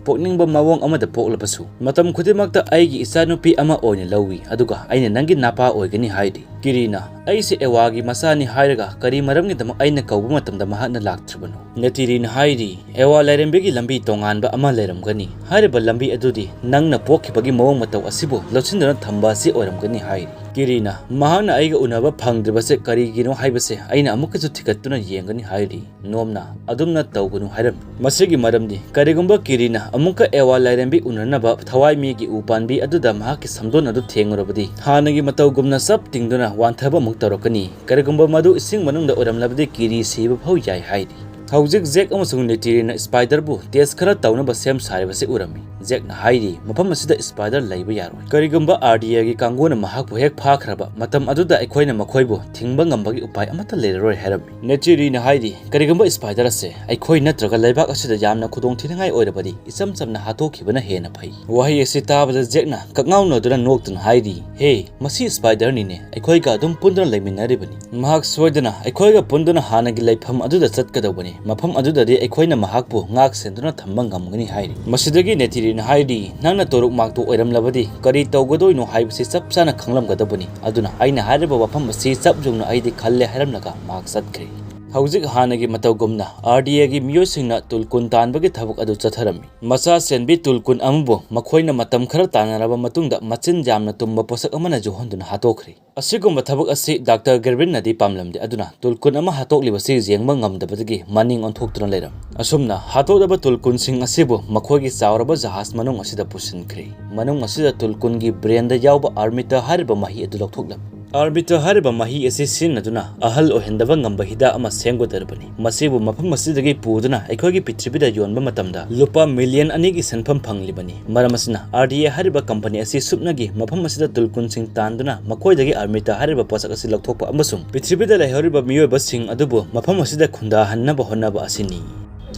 ꯄꯣꯛꯅꯤꯡꯕ ꯃꯑꯣꯡ ꯑꯃꯗ ꯄꯣꯛꯂꯕꯁꯨ, ꯃꯇꯝ ꯈꯨꯗꯤꯡꯃꯛꯇ ꯑꯩꯒꯤ ꯏꯆꯥꯅꯨꯄꯤ ꯑꯃ ꯑꯣꯏꯅ ꯂꯧꯏ, ꯑꯗꯨꯒ ꯑꯩꯅ ꯅꯪꯒꯤ ꯅꯄꯥ ꯑꯣꯏꯒꯅꯤ," ꯍꯥꯏꯔꯤ꯫ ꯀꯤꯔꯤꯅ, "ꯑꯩꯁꯦ ꯑꯦꯋꯥꯒꯤ ꯃꯆꯥꯅꯤ ꯍꯥꯏꯔꯒ ꯀꯔꯤ ꯃꯔꯝꯒꯤꯗꯃꯛ ꯑꯩꯅ ꯀꯧꯕ ꯃꯇꯝꯗ ꯃꯍꯥꯛꯅ ꯂꯥꯛꯇ꯭ꯔꯤꯕꯅꯣ?" ꯅꯦꯇꯤꯔꯤꯅ ꯍꯥꯏꯔꯤ, "ꯑꯦꯋꯥ ꯂꯥꯏꯔꯦꯝꯕꯤꯒꯤ ꯂꯝꯕꯤ ꯇꯣꯉꯥꯟꯕ ꯑꯃ ꯂꯩꯔꯝꯒꯅꯤ꯫ ꯍꯥꯏꯔꯤꯕ ꯂꯝꯕꯤ ꯑꯗꯨꯗꯤ ꯅꯪꯅ ꯄꯣꯛꯈꯤꯕꯒꯤ ꯃꯑꯣꯡ ꯃꯇꯧ ꯑꯁꯤꯕꯨ ꯂꯣꯠꯁꯤꯟꯗꯨꯅ ꯊꯝꯕ ꯑꯁꯤ ꯑꯣꯏꯔꯝꯒꯅꯤ," ꯍꯥꯏꯔꯤ꯫ ꯀꯤꯔꯤꯅ, "ꯃꯍꯥꯛꯅ ꯑꯩꯒ ꯎꯅꯕ ꯐꯪꯗ꯭ꯔꯤꯕꯁꯦ ꯀꯔꯤꯒꯤꯅꯣ ꯍꯥꯏꯕꯁꯦ ꯑꯩꯅ ꯑꯃꯨꯛꯀꯁꯨ ꯊꯤꯒꯠꯇꯨꯅ ꯌꯦꯡꯒꯅꯤ," ꯍꯥꯏꯔꯤ꯫ ꯅꯣꯝꯅ, "ꯑꯗꯨꯝꯅ ꯇꯧꯒꯅꯨ," ꯍꯥꯏꯔꯝꯃꯤ꯫ ꯃꯁꯤꯒꯤ ꯃꯔꯝꯗꯤ ꯀꯔꯤꯒꯨꯝꯕ ꯀꯤꯔꯤꯅ ꯑꯃꯨꯛꯀ ꯑꯦꯋꯥ ꯂꯥꯏꯔꯦꯝꯕꯤ ꯎꯅꯅꯕ ꯊꯋꯥꯏ ꯃꯤꯒꯤ ꯎ ꯄꯥꯟꯕꯤ ꯑꯗꯨꯗ ꯃꯍꯥꯛꯀꯤ ꯁꯝꯗꯣꯟ ꯑꯗꯨ ꯊꯦꯡꯂꯨꯔꯕꯗꯤ ꯍꯥꯟꯅꯒꯤ ꯃꯇꯧꯒꯨꯝꯅ ꯆꯞ ꯇꯤꯡꯗꯨꯅ ꯋꯥꯟꯊꯕ ꯑꯃꯨꯛ ꯇꯧꯔꯛꯀꯅꯤ꯫ ꯀꯔꯤꯒꯨꯝꯕ ꯃꯗꯨ ꯏꯁꯤꯡ ꯃꯅꯨꯡꯗ ꯑꯣꯏꯔꯝꯂꯕꯗꯤ ꯀꯤꯔꯤ ꯁꯤꯕ ꯐꯥꯎ ꯌꯥꯏ ꯍꯥꯏꯔꯤ꯫ ꯍꯧꯖꯤꯛ ꯖꯦꯛ ꯑꯃꯁꯨꯡ ꯅꯦꯇꯤꯔꯤꯅ ꯁ꯭ꯄꯥꯏꯗꯔꯕꯨ ꯇꯦꯁ ꯈꯔ ꯇꯧꯅꯕ ꯁꯦꯝ ꯁꯥꯔꯤꯕꯁꯤ ꯎꯔꯝꯃꯤ꯫ ꯖꯦꯛꯅ ꯍꯥꯏꯔꯤ, "ꯃꯐꯝ ꯑꯁꯤꯗ ꯁ꯭ꯄꯥꯏꯗꯔ ꯂꯩꯕ ꯌꯥꯔꯣꯏ꯫ ꯀꯔꯤꯒꯨꯝꯕ ꯑꯥꯔ ꯗꯤ ꯑꯦꯒꯤ ꯀꯥꯡꯕꯨꯅ ꯃꯍꯥꯛꯄꯨ ꯍꯦꯛ ꯐꯥꯈ꯭ꯔꯕ, ꯃꯇꯝ ꯑꯗꯨꯗ ꯑꯩꯈꯣꯏꯅ ꯃꯈꯣꯏꯕꯨ ꯊꯤꯡꯕ ꯉꯝꯕꯒꯤ ꯎꯄꯥꯏ ꯑꯃꯠꯇ ꯂꯩꯔꯔꯣꯏ" ꯍꯥꯏꯔꯝꯃꯤ꯫ ꯅꯦꯆꯤꯔꯤꯅ ꯍꯥꯏꯔꯤ, "ꯀꯔꯤꯒꯨꯝꯕ ꯁ꯭ꯄꯥꯏꯗꯔ ꯑꯁꯦ ꯑꯩꯈꯣꯏ ꯅꯠꯇ꯭ꯔꯒ ꯂꯩꯕꯥꯛ ꯑꯁꯤꯗ ꯌꯥꯝꯅ ꯈꯨꯗꯣꯡꯊꯤꯅꯤꯡꯉꯥꯏ ꯑꯣꯏꯔꯕꯗꯤ, ꯏꯆꯝ ꯆꯝꯅ ꯍꯥꯠꯇꯣꯛꯈꯤꯕꯅ ꯍꯦꯟꯅ ꯐꯩ"꯫ ꯋꯥꯍꯩ ꯑꯁꯤ ꯇꯥꯕꯗ ꯖꯦꯛꯅ ꯀꯛꯉꯥꯎꯅꯗꯨꯅ ꯅꯣꯛꯇꯨꯅ ꯍꯥꯏꯔꯤ, "ꯍꯦ, ꯃꯁꯤ ꯁ꯭ꯄꯥꯏꯗꯔꯅꯤꯅꯦ, ꯑꯩꯈꯣꯏꯒ ꯑꯗꯨꯝ ꯄꯨꯟꯗꯨꯅ ꯂꯩꯃꯤꯟꯅꯔꯤꯕꯅꯤ꯫ ꯃꯍꯥꯛ ꯁꯣꯏꯗꯅ ꯑꯩꯈꯣꯏꯒ ꯄꯨꯟꯗꯨꯅ ꯍꯥꯟꯅꯒꯤ ꯂꯩꯐꯝ ꯑꯗꯨꯗ ꯆꯠꯀꯗꯧꯕꯅꯤ꯫ ꯃꯐꯝ ꯑꯗꯨꯗꯗꯤ ꯑꯩꯈꯣꯏꯅ ꯃꯍꯥꯛꯄꯨ ꯉꯥꯛ ꯁꯦꯟꯗꯨꯅ ꯊꯝꯕ ꯉꯝꯒꯅꯤ" ꯍꯥꯏꯔꯤ꯫ ꯃꯁꯤꯗꯒꯤ ꯅꯦꯆꯤꯔꯤꯅ ꯍꯥꯏꯔꯤ, "ꯅꯪꯅ ꯇꯣꯔꯨꯛ ꯃꯥꯛꯇꯨ ꯑꯣꯏꯔꯝꯂꯕꯗꯤ ꯀꯔꯤ ꯇꯧꯒꯗꯣꯏꯅꯣ ꯍꯥꯏꯕꯁꯤ ꯆꯞ ꯆꯥꯅ ꯈꯪꯂꯝꯒꯗꯕꯅꯤ꯫ ꯑꯗꯨꯅ ꯑꯩꯅ ꯍꯥꯏꯔꯤꯕ ꯋꯥꯐꯝ ꯑꯁꯤ ꯆꯞ ꯌꯨꯡꯅ ꯑꯩꯗꯤ ꯈꯜꯂꯦ" ꯍꯥꯏꯔꯝꯂꯒ ꯃꯍꯥꯛ ꯆꯠꯈ꯭ꯔꯦ꯫ ꯍꯧꯖꯤꯛ ꯍꯥꯟꯅꯒꯤ ꯃꯇꯧꯒꯨꯝꯅ ꯑꯥꯔ ꯗꯤ ꯑꯦꯒꯤ ꯃꯤꯑꯣꯏꯁꯤꯡꯅ ꯇꯨꯜꯀꯨꯟ ꯇꯥꯟꯕꯒꯤ ꯊꯕꯛ ꯑꯗꯨ ꯆꯠꯊꯔꯝꯃꯤ꯫ ꯃꯆꯥ ꯆꯦꯟꯕꯤ ꯇꯨꯜꯀꯨꯟ ꯑꯃꯕꯨ ꯃꯈꯣꯏꯅ ꯃꯇꯝ ꯈꯔ ꯇꯥꯟꯅꯔꯕ ꯃꯇꯨꯡꯗ ꯃꯆꯤꯟ ꯌꯥꯝꯅ ꯇꯨꯝꯕ ꯄꯣꯠꯁꯛ ꯑꯃꯅ ꯌꯣꯛꯍꯟꯗꯨꯅ ꯍꯥꯠꯇꯣꯛꯈ꯭ꯔꯦ꯫ ꯑꯁꯤꯒꯨꯝꯕ ꯊꯕꯛ ꯑꯁꯤ ꯗꯥꯛꯇꯔ ꯒꯦꯔꯕꯤꯟꯅꯗꯤ ꯄꯥꯝꯂꯝꯗꯦ, ꯑꯗꯨꯅ ꯇꯨꯜꯀꯨꯟ ꯑꯃ ꯍꯥꯠꯇꯣꯛꯂꯤꯕꯁꯤ ꯌꯦꯡꯕ ꯉꯝꯗꯕꯗꯒꯤ ꯃꯅꯤꯡ ꯑꯣꯟꯊꯣꯛꯇꯨꯅ ꯂꯩꯔꯝꯃꯤ꯫ ꯑꯁꯨꯝꯅ ꯍꯥꯠꯇꯣꯛꯂꯕ ꯇꯨꯜꯀꯨꯟꯁꯤꯡ ꯑꯁꯤꯕꯨ ꯃꯈꯣꯏꯒꯤ ꯆꯥꯎꯔꯕ ꯖꯍꯥꯖ ꯃꯅꯨꯡ ꯑꯁꯤꯗ ꯄꯨꯁꯤꯟꯈ꯭ꯔꯦ꯫ ꯃꯅꯨꯡ ꯑꯁꯤꯗ ꯇꯨꯜꯀꯨꯟꯒꯤ ꯕ꯭ꯔꯦꯟꯗ ꯌꯥꯎꯕ ꯑꯥꯔꯃꯤꯇꯥ ꯍꯥꯏꯔꯤꯕ ꯃꯍꯤ ꯑꯗꯨ ꯂꯧꯊꯣꯛꯂꯝꯃꯤ꯫ ꯑꯥꯔꯃꯤꯇꯥ ꯍꯥꯏꯔꯤꯕ ꯃꯍꯤ ꯑꯁꯤ ꯁꯤꯖꯤꯟꯅꯗꯨꯅ ꯑꯍꯜ ꯑꯣꯏꯍꯟꯗꯕ ꯉꯝꯕ ꯍꯤꯗꯥꯛ ꯑꯃ ꯁꯦꯝꯒꯗꯧꯔꯤꯕꯅꯤ꯫ ꯃꯁꯤꯕꯨ ꯃꯐꯝ ꯑꯁꯤꯗꯒꯤ ꯄꯨꯗꯨꯅ ꯑꯩꯈꯣꯏꯒꯤ ꯄ꯭ꯔꯤꯊꯤꯕꯤꯗ ꯌꯣꯟꯕ ꯃꯇꯝꯗ ꯂꯨꯄꯥ ꯃꯤꯂꯤꯌꯟ ꯑꯅꯤꯒꯤ ꯁꯦꯟꯐꯝ ꯐꯪꯂꯤꯕꯅꯤ꯫ ꯃꯔꯝ ꯑꯁꯤꯅ, ꯑꯥꯔ ꯗꯤ ꯑꯦ ꯍꯥꯏꯔꯤꯕ ꯀꯝꯄꯅꯤ ꯑꯁꯤ ꯁꯨꯞꯅꯒꯤ ꯃꯐꯝ ꯑꯁꯤꯗ ꯇꯨꯜꯀꯨꯟꯁꯤꯡ ꯇꯥꯟꯗꯨꯅ ꯃꯈꯣꯏꯗꯒꯤ ꯑꯥꯔꯃꯤꯇꯥ ꯍꯥꯏꯔꯤꯕ ꯄꯣꯠꯁꯛ ꯑꯁꯤ ꯂꯧꯊꯣꯛꯄ ꯑꯃꯁꯨꯡ ꯄ꯭ꯔꯤꯊꯤꯕꯤꯗ ꯂꯩꯍꯧꯔꯤꯕ ꯃꯤꯑꯣꯏꯕꯁꯤꯡ ꯑꯗꯨꯕꯨ ꯃꯐꯝ ꯑꯁꯤꯗ ꯈꯨꯟꯗꯥꯍꯟꯅꯕ ꯍꯣꯠꯅꯕ ꯑꯁꯤꯅꯤ꯫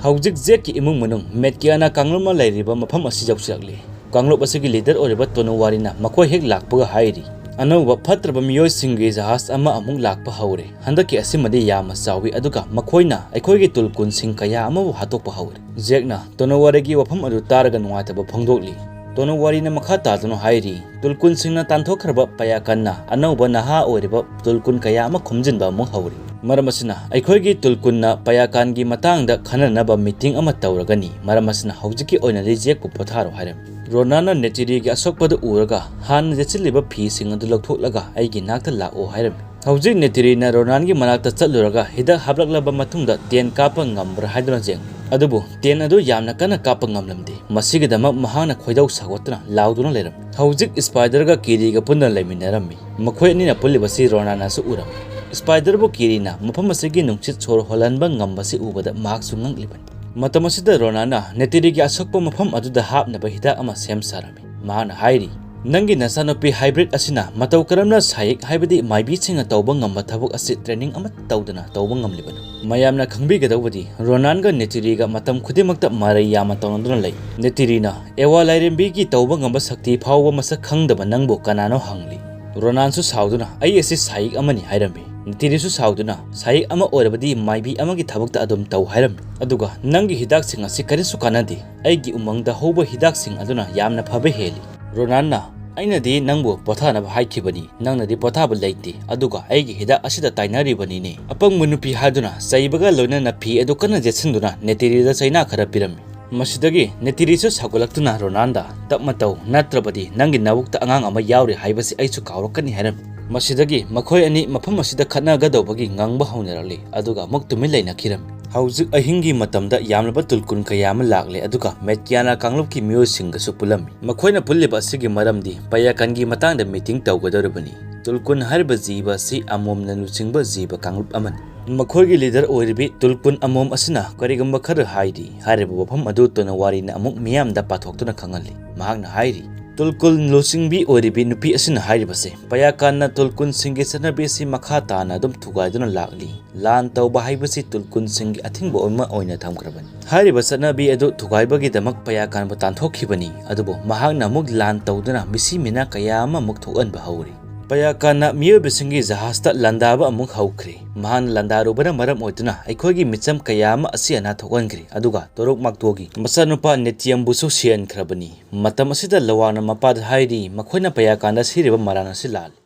ꯍꯧꯖꯤꯛ ꯖꯦꯛꯀꯤ ꯏꯃꯨꯡ ꯃꯅꯨꯡ ꯃꯦꯠꯀꯤꯌꯥꯅꯥ ꯀꯥꯡꯂꯨꯞꯅ ꯂꯩꯔꯤꯕ ꯃꯐꯝ ꯑꯁꯤ ꯌꯧꯁꯤꯜꯂꯛꯂꯤ꯫ ꯀꯥꯡꯂꯨꯞ ꯑꯁꯤꯒꯤ ꯂꯤꯗꯔ ꯑꯣꯏꯔꯤꯕ ꯇꯣꯅꯨꯋꯥꯔꯤꯅ ꯃꯈꯣꯏ ꯍꯦꯛ ꯂꯥꯛꯄꯒ ꯍꯥꯏꯔꯤ, "ꯑꯅꯧꯕ ꯐꯠꯇ꯭ꯔꯕ ꯃꯤꯑꯣꯏꯁꯤꯡꯒꯤ ꯖꯍꯥꯖ ꯑꯃ ꯑꯃꯨꯛ ꯂꯥꯛꯄ ꯍꯧꯔꯦ꯫ ꯍꯟꯗꯛꯀꯤ ꯑꯁꯤꯃꯗꯤ ꯌꯥꯝꯅ ꯆꯥꯎꯏ, ꯑꯗꯨꯒ ꯃꯈꯣꯏꯅ ꯑꯩꯈꯣꯏꯒꯤ ꯇꯨꯜꯀꯨꯟꯁꯤꯡ ꯀꯌꯥ ꯑꯃꯕꯨ ꯍꯥꯠꯇꯣꯛꯄ ꯍꯧꯔꯦ"꯫ ꯖꯦꯛꯅ ꯇꯣꯅꯨꯋꯥꯔꯤꯒꯤ ꯋꯥꯐꯝ ꯑꯗꯨ ꯇꯥꯔꯒ ꯅꯨꯡꯉꯥꯏꯇꯕ ꯐꯣꯡꯗꯣꯛꯂꯤ꯫ ꯇꯣꯅꯨꯋꯥꯔꯤꯅ ꯃꯈꯥ ꯇꯥꯗꯨꯅ ꯍꯥꯏꯔꯤ, "ꯇꯨꯜꯀꯨꯟꯁꯤꯡꯅ ꯇꯥꯟꯊꯣꯛꯈ꯭ꯔꯕ ꯄꯌꯥꯀꯟꯅ ꯑꯅꯧꯕ ꯅꯍꯥ ꯑꯣꯏꯔꯤꯕ ꯇꯨꯜꯀꯨꯟ ꯀꯌꯥ ꯑꯃ ꯈꯣꯝꯖꯤꯟꯕ ꯑꯃꯨꯛ ꯍꯧꯔꯤ꯫ ꯃꯔꯝ ꯑꯁꯤꯅ, ꯑꯩꯈꯣꯏꯒꯤ ꯇꯨꯜꯀꯨꯟꯅ ꯄꯌꯥꯀꯥꯟꯒꯤ ꯃꯇꯥꯡꯗ ꯈꯟꯅꯅꯕ ꯃꯤꯇꯤꯡ ꯑꯃ ꯇꯧꯔꯒꯅꯤ꯫ ꯃꯔꯝ ꯑꯁꯤꯅ, ꯍꯧꯖꯤꯛꯀꯤ ꯑꯣꯏꯅꯗꯤ ꯖꯦꯛꯄꯨ ꯄꯣꯊꯥꯔꯣ" ꯍꯥꯏꯔꯝꯃꯤ꯫ ꯔꯣꯅꯥꯟꯅ ꯅꯦꯆꯤꯔꯤꯒꯤ ꯑꯁꯣꯛꯄꯗꯨ ꯎꯔꯒ, "ꯍꯥꯟꯅ ꯌꯦꯠꯁꯤꯜꯂꯤꯕ ꯐꯤꯁꯤꯡ ꯑꯗꯨ ꯂꯧꯊꯣꯛꯂꯒ ꯑꯩꯒꯤ ꯅꯥꯛꯇ ꯂꯥꯛꯑꯣ" ꯍꯥꯏꯔꯝꯃꯤ꯫ ꯍꯧꯖꯤꯛ ꯅꯦꯆꯤꯔꯤꯅ ꯔꯣꯅꯥꯟꯒꯤ ꯃꯅꯥꯛꯇ ꯆꯠꯂꯨꯔꯒ ꯍꯤꯗꯥꯛ ꯍꯥꯞꯂꯛꯂꯕ ꯃꯇꯨꯡꯗ ꯇꯦꯟ ꯀꯥꯞꯄ ꯉꯝꯕ꯭ꯔꯥ ꯍꯥꯏꯗꯨꯅ ꯌꯦꯡꯂꯤ꯫ ꯑꯗꯨꯕꯨ ꯇꯦꯟ ꯑꯗꯨ ꯌꯥꯝꯅ ꯀꯟꯅ ꯀꯥꯞꯄ ꯉꯝꯂꯝꯗꯦ꯫ ꯃꯁꯤꯒꯤꯗꯃꯛ ꯃꯍꯥꯛꯅ ꯈꯣꯏꯗꯧ ꯁꯥꯎꯒꯠꯇꯨꯅ ꯂꯥꯎꯗꯨꯅ ꯂꯩꯔꯝꯃꯤ꯫ ꯍꯧꯖꯤꯛ ꯁ꯭ꯄꯥꯏꯗꯔꯒ ꯀꯤꯔꯤꯒ ꯄꯨꯟꯅ ꯂꯩꯃꯤꯟꯅꯔꯝꯃꯤ꯫ ꯃꯈꯣꯏ ꯑꯅꯤꯅ ꯄꯨꯜꯂꯤꯕꯁꯤ ꯔꯣꯅꯥꯅꯁꯨ ꯎꯔꯝꯃꯤ꯫ ꯁ꯭ꯄꯥꯏꯗꯔꯕꯨ ꯀꯤꯔꯤꯅ ꯃꯐꯝ ꯑꯁꯤꯒꯤ ꯅꯨꯡꯁꯤꯠ ꯁꯣꯔ ꯍꯣꯜꯍꯟꯕ ꯉꯝꯕꯁꯤ ꯎꯕꯗ ꯃꯍꯥꯛꯁꯨ ꯉꯛꯂꯤꯕꯅꯤ꯫ ꯃꯇꯝ ꯑꯁꯤꯗ ꯔꯣꯅꯥꯟꯅ ꯅꯦꯇꯤꯔꯤꯒꯤ ꯑꯁꯣꯛꯄ ꯃꯐꯝ ꯑꯗꯨꯗ ꯍꯥꯞꯅꯕ ꯍꯤꯗꯥꯛ ꯑꯃ ꯁꯦꯝ ꯁꯥꯔꯝꯃꯤ꯫ ꯃꯍꯥꯛꯅ ꯍꯥꯏꯔꯤ, "ꯅꯪꯒꯤ ꯅꯆꯥꯅꯨꯄꯤ ꯍꯥꯏꯕ꯭ꯔꯤꯠ ꯑꯁꯤꯅ ꯃꯇꯧ ꯀꯔꯝꯅ ꯁꯥꯏꯛ, ꯍꯥꯏꯕꯗꯤ ꯃꯥꯏꯕꯤꯁꯤꯡꯅ ꯇꯧꯕ ꯉꯝꯕ ꯊꯕꯛ ꯑꯁꯤ ꯇ꯭ꯔꯦꯅꯤꯡ ꯑꯃꯠꯇ ꯇꯧꯗꯅ ꯇꯧꯕ ꯉꯝꯂꯤꯕꯅꯣ?" ꯃꯌꯥꯝꯅ ꯈꯪꯕꯤꯒꯗꯧꯕꯗꯤ, ꯔꯣꯅꯥꯟꯒ ꯅꯦꯇꯤꯔꯤꯒ ꯃꯇꯝ ꯈꯨꯗꯤꯡꯃꯛꯇ ꯃꯔꯩ ꯌꯥꯝꯅ ꯇꯧꯅꯗꯨꯅ ꯂꯩ꯫ ꯅꯦꯇꯤꯔꯤꯅ ꯑꯦꯋꯥ ꯂꯥꯏꯔꯦꯝꯕꯤꯒꯤ ꯇꯧꯕ ꯉꯝꯕ ꯁꯛꯇꯤ ꯐꯥꯎꯕ ꯃꯁꯛ ꯈꯪꯗꯕ ꯅꯪꯕꯨ ꯀꯅꯥꯅꯣ ꯍꯪꯂꯤ꯫ ꯔꯣꯅꯥꯟꯁꯨ ꯁꯥꯎꯗꯨꯅ, "ꯑꯩ ꯑꯁꯤ ꯁꯥꯏꯛ ꯑꯃꯅꯤ" ꯍꯥꯏꯔꯝꯃꯤ꯫ ꯅꯦꯇꯤꯔꯤꯁꯨ ꯁꯥꯎꯗꯨꯅ, "ꯁꯥꯏꯛ ꯑꯃ ꯑꯣꯏꯔꯕꯗꯤ ꯃꯥꯏꯕꯤ ꯑꯃꯒꯤ ꯊꯕꯛꯇ ꯑꯗꯨꯝ ꯇꯧ" ꯍꯥꯏꯔꯝꯃꯤ꯫ ꯑꯗꯨꯒ, "ꯅꯪꯒꯤ ꯍꯤꯗꯥꯛꯁꯤꯡ ꯑꯁꯤ ꯀꯔꯤꯁꯨ ꯀꯥꯟꯅꯗꯦ꯫ ꯑꯩꯒꯤ ꯎꯃꯪꯗ ꯍꯧꯕ ꯍꯤꯗꯥꯛꯁꯤꯡ ꯑꯗꯨꯅ ꯌꯥꯝꯅ ꯐꯕ ꯍꯦꯜꯂꯤ꯫" ꯔꯣꯅꯥꯟꯅ, "ꯑꯩꯅꯗꯤ ꯅꯪꯕꯨ ꯄꯣꯊꯥꯅꯕ ꯍꯥꯏꯈꯤꯕꯅꯤ, ꯅꯪꯅꯗꯤ ꯄꯣꯊꯥꯕ ꯂꯩꯇꯦ, ꯑꯗꯨꯒ ꯑꯩꯒꯤ ꯍꯤꯗꯥꯛ ꯑꯁꯤꯗ ꯇꯥꯏꯅꯔꯤꯕꯅꯤꯅꯦ꯫" ꯑꯄꯪꯕ ꯅꯨꯄꯤ ꯍꯥꯏꯗꯨꯅ ꯆꯩꯕꯒ ꯂꯣꯏꯅꯅ ꯐꯤ ꯑꯗꯨ ꯀꯟꯅ ꯌꯦꯠꯁꯤꯟꯗꯨꯅ ꯅꯦꯇꯤꯔꯤꯗ ꯆꯩꯅꯥ ꯈꯔ ꯄꯤꯔꯝꯃꯤ꯫ ꯃꯁꯤꯗꯒꯤ ꯅꯦꯇꯤꯔꯤꯁꯨ ꯁꯥꯎꯒꯠꯂꯛꯇꯨꯅ ꯔꯣꯅꯥꯟꯗ, "ꯇꯞꯅ ꯇꯧ, ꯅꯠꯇ꯭ꯔꯕꯗꯤ ꯅꯪꯒꯤ ꯅꯕꯨꯛꯇ ꯑꯉꯥꯡ ꯑꯃ ꯌꯥꯎꯔꯤ ꯍꯥꯏꯕꯁꯤ ꯑꯩꯁꯨ ꯀꯥꯎꯔꯛꯀꯅꯤ" ꯍꯥꯏꯔꯝꯃꯤ꯫ ꯃꯁꯤꯗꯒꯤ ꯃꯈꯣꯏ ꯑꯅꯤ ꯃꯐꯝ ꯑꯁꯤꯗ ꯈꯠꯅꯒꯗꯧꯕꯒꯤ ꯉꯥꯡꯕ ꯍꯧꯅꯔꯛꯂꯤ, ꯑꯗꯨꯒ ꯑꯃꯨꯛ ꯇꯨꯃꯤꯟ ꯂꯩꯅꯈꯤꯔꯝꯃꯤ꯫ ꯍꯧꯖꯤꯛ ꯑꯍꯤꯡꯒꯤ ꯃꯇꯝꯗ ꯌꯥꯝꯂꯕ ꯇꯨꯜꯀꯨꯟ ꯀꯌꯥ ꯑꯃ ꯂꯥꯛꯂꯦ, ꯑꯗꯨꯒ ꯃꯦꯠꯀꯤꯌꯥꯅꯥ ꯀꯥꯡꯂꯨꯞꯀꯤ ꯃꯤꯑꯣꯏꯁꯤꯡꯒꯁꯨ ꯄꯨꯜꯂꯝꯃꯤ꯫ ꯃꯈꯣꯏꯅ ꯄꯨꯜꯂꯤꯕ ꯑꯁꯤꯒꯤ ꯃꯔꯝꯗꯤ ꯄꯌꯥꯀꯟꯒꯤ ꯃꯇꯥꯡꯗ ꯃꯤꯇꯤꯡ ꯇꯧꯒꯗꯧꯔꯤꯕꯅꯤ꯫ ꯇꯨꯜꯀꯨꯟ ꯍꯥꯏꯔꯤꯕ ꯖꯤꯕ ꯑꯁꯤ ꯑꯃꯣꯝꯅ ꯂꯨꯆꯤꯡꯕ ꯖꯤꯕ ꯀꯥꯡꯂꯨꯞ ꯑꯃꯅꯤ꯫ ꯃꯈꯣꯏꯒꯤ ꯂꯤꯗꯔ ꯑꯣꯏꯔꯤꯕꯤ ꯇꯨꯜꯀꯨꯟ ꯑꯃꯣꯝ ꯑꯁꯤꯅ ꯀꯔꯤꯒꯨꯝꯕ ꯈꯔ ꯍꯥꯏꯔꯤ꯫ ꯍꯥꯏꯔꯤꯕ ꯋꯥꯐꯝ ꯑꯗꯨ ꯇꯣꯅꯋꯥꯔꯤꯅ ꯑꯃꯨꯛ ꯃꯤꯌꯥꯝꯗ ꯄꯥꯊꯣꯛꯇꯨꯅ ꯈꯪꯍꯜꯂꯤ꯫ ꯃꯍꯥꯛꯅ ꯍꯥꯏꯔꯤ, "ꯇꯨꯜꯀꯨꯟ ꯂꯨꯆꯤꯡꯕꯤ ꯑꯣꯏꯔꯤꯕꯤ ꯅꯨꯄꯤ ꯑꯁꯤꯅ ꯍꯥꯏꯔꯤꯕꯁꯦ, ꯄꯌꯥꯀꯥꯟꯅ ꯇꯨꯜꯀꯨꯟꯁꯤꯡꯒꯤ ꯆꯠꯅꯕꯤ ꯑꯁꯤ ꯃꯈꯥ ꯇꯥꯅ ꯑꯗꯨꯝ ꯊꯨꯒꯥꯏꯗꯨꯅ ꯂꯥꯛꯂꯤ꯫ ꯂꯥꯟ ꯇꯧꯕ ꯍꯥꯏꯕꯁꯤ ꯇꯨꯜꯀꯨꯟꯁꯤꯡꯒꯤ ꯑꯊꯤꯡꯕ ꯑꯃ ꯑꯣꯏꯅ ꯊꯝꯈ꯭ꯔꯕꯅꯤ꯫ ꯍꯥꯏꯔꯤꯕ ꯆꯠꯅꯕꯤ ꯑꯗꯨ ꯊꯨꯒꯥꯏꯕꯒꯤꯗꯃꯛ ꯄꯌꯥꯀꯥꯟꯕꯨ ꯇꯥꯟꯊꯣꯛꯈꯤꯕꯅꯤ, ꯑꯗꯨꯕꯨ ꯃꯍꯥꯛꯅ ꯑꯃꯨꯛ ꯂꯥꯟ ꯇꯧꯗꯨꯅ ꯃꯤꯁꯤ ꯃꯤꯅꯥ ꯀꯌꯥ ꯑꯃ ꯑꯃꯨꯛ ꯊꯣꯛꯍꯟꯕ ꯍꯧꯔꯤ꯫ ꯄꯌꯥꯀꯥꯟꯅ ꯃꯤꯑꯣꯏꯕꯁꯤꯡꯒꯤ ꯖꯍꯥꯖꯇ ꯂꯥꯟꯗꯥꯕ ꯑꯃꯨꯛ ꯍꯧꯈ꯭ꯔꯦ꯫ ꯃꯍꯥꯛꯅ ꯂꯥꯟꯗꯥꯔꯨꯕꯅ ꯃꯔꯝ ꯑꯣꯏꯗꯨꯅ ꯑꯩꯈꯣꯏꯒꯤ ꯃꯤꯆꯝ ꯀꯌꯥ ꯑꯃ ꯑꯁꯤ ꯑꯅꯥ ꯊꯣꯛꯍꯟꯈ꯭ꯔꯦ, ꯑꯗꯨꯒ ꯇꯣꯔꯨꯛ ꯃꯥꯛꯇꯣꯒꯤ ꯃꯆꯥꯅꯨꯄꯥ ꯅꯦꯇꯤꯌꯝꯕꯨꯁꯨ ꯁꯤꯍꯟꯈ꯭ꯔꯕꯅꯤ꯫" ꯃꯇꯝ ꯑꯁꯤꯗ ꯂꯋꯥꯡꯅ ꯃꯄꯥꯗ ꯍꯥꯏꯔꯤ, ꯃꯈꯣꯏꯅ ꯄꯌꯥꯀꯥꯟꯗ ꯁꯤꯔꯤꯕ ꯃꯔꯥꯟ ꯑꯁꯤ ꯂꯥꯜꯂꯤ꯫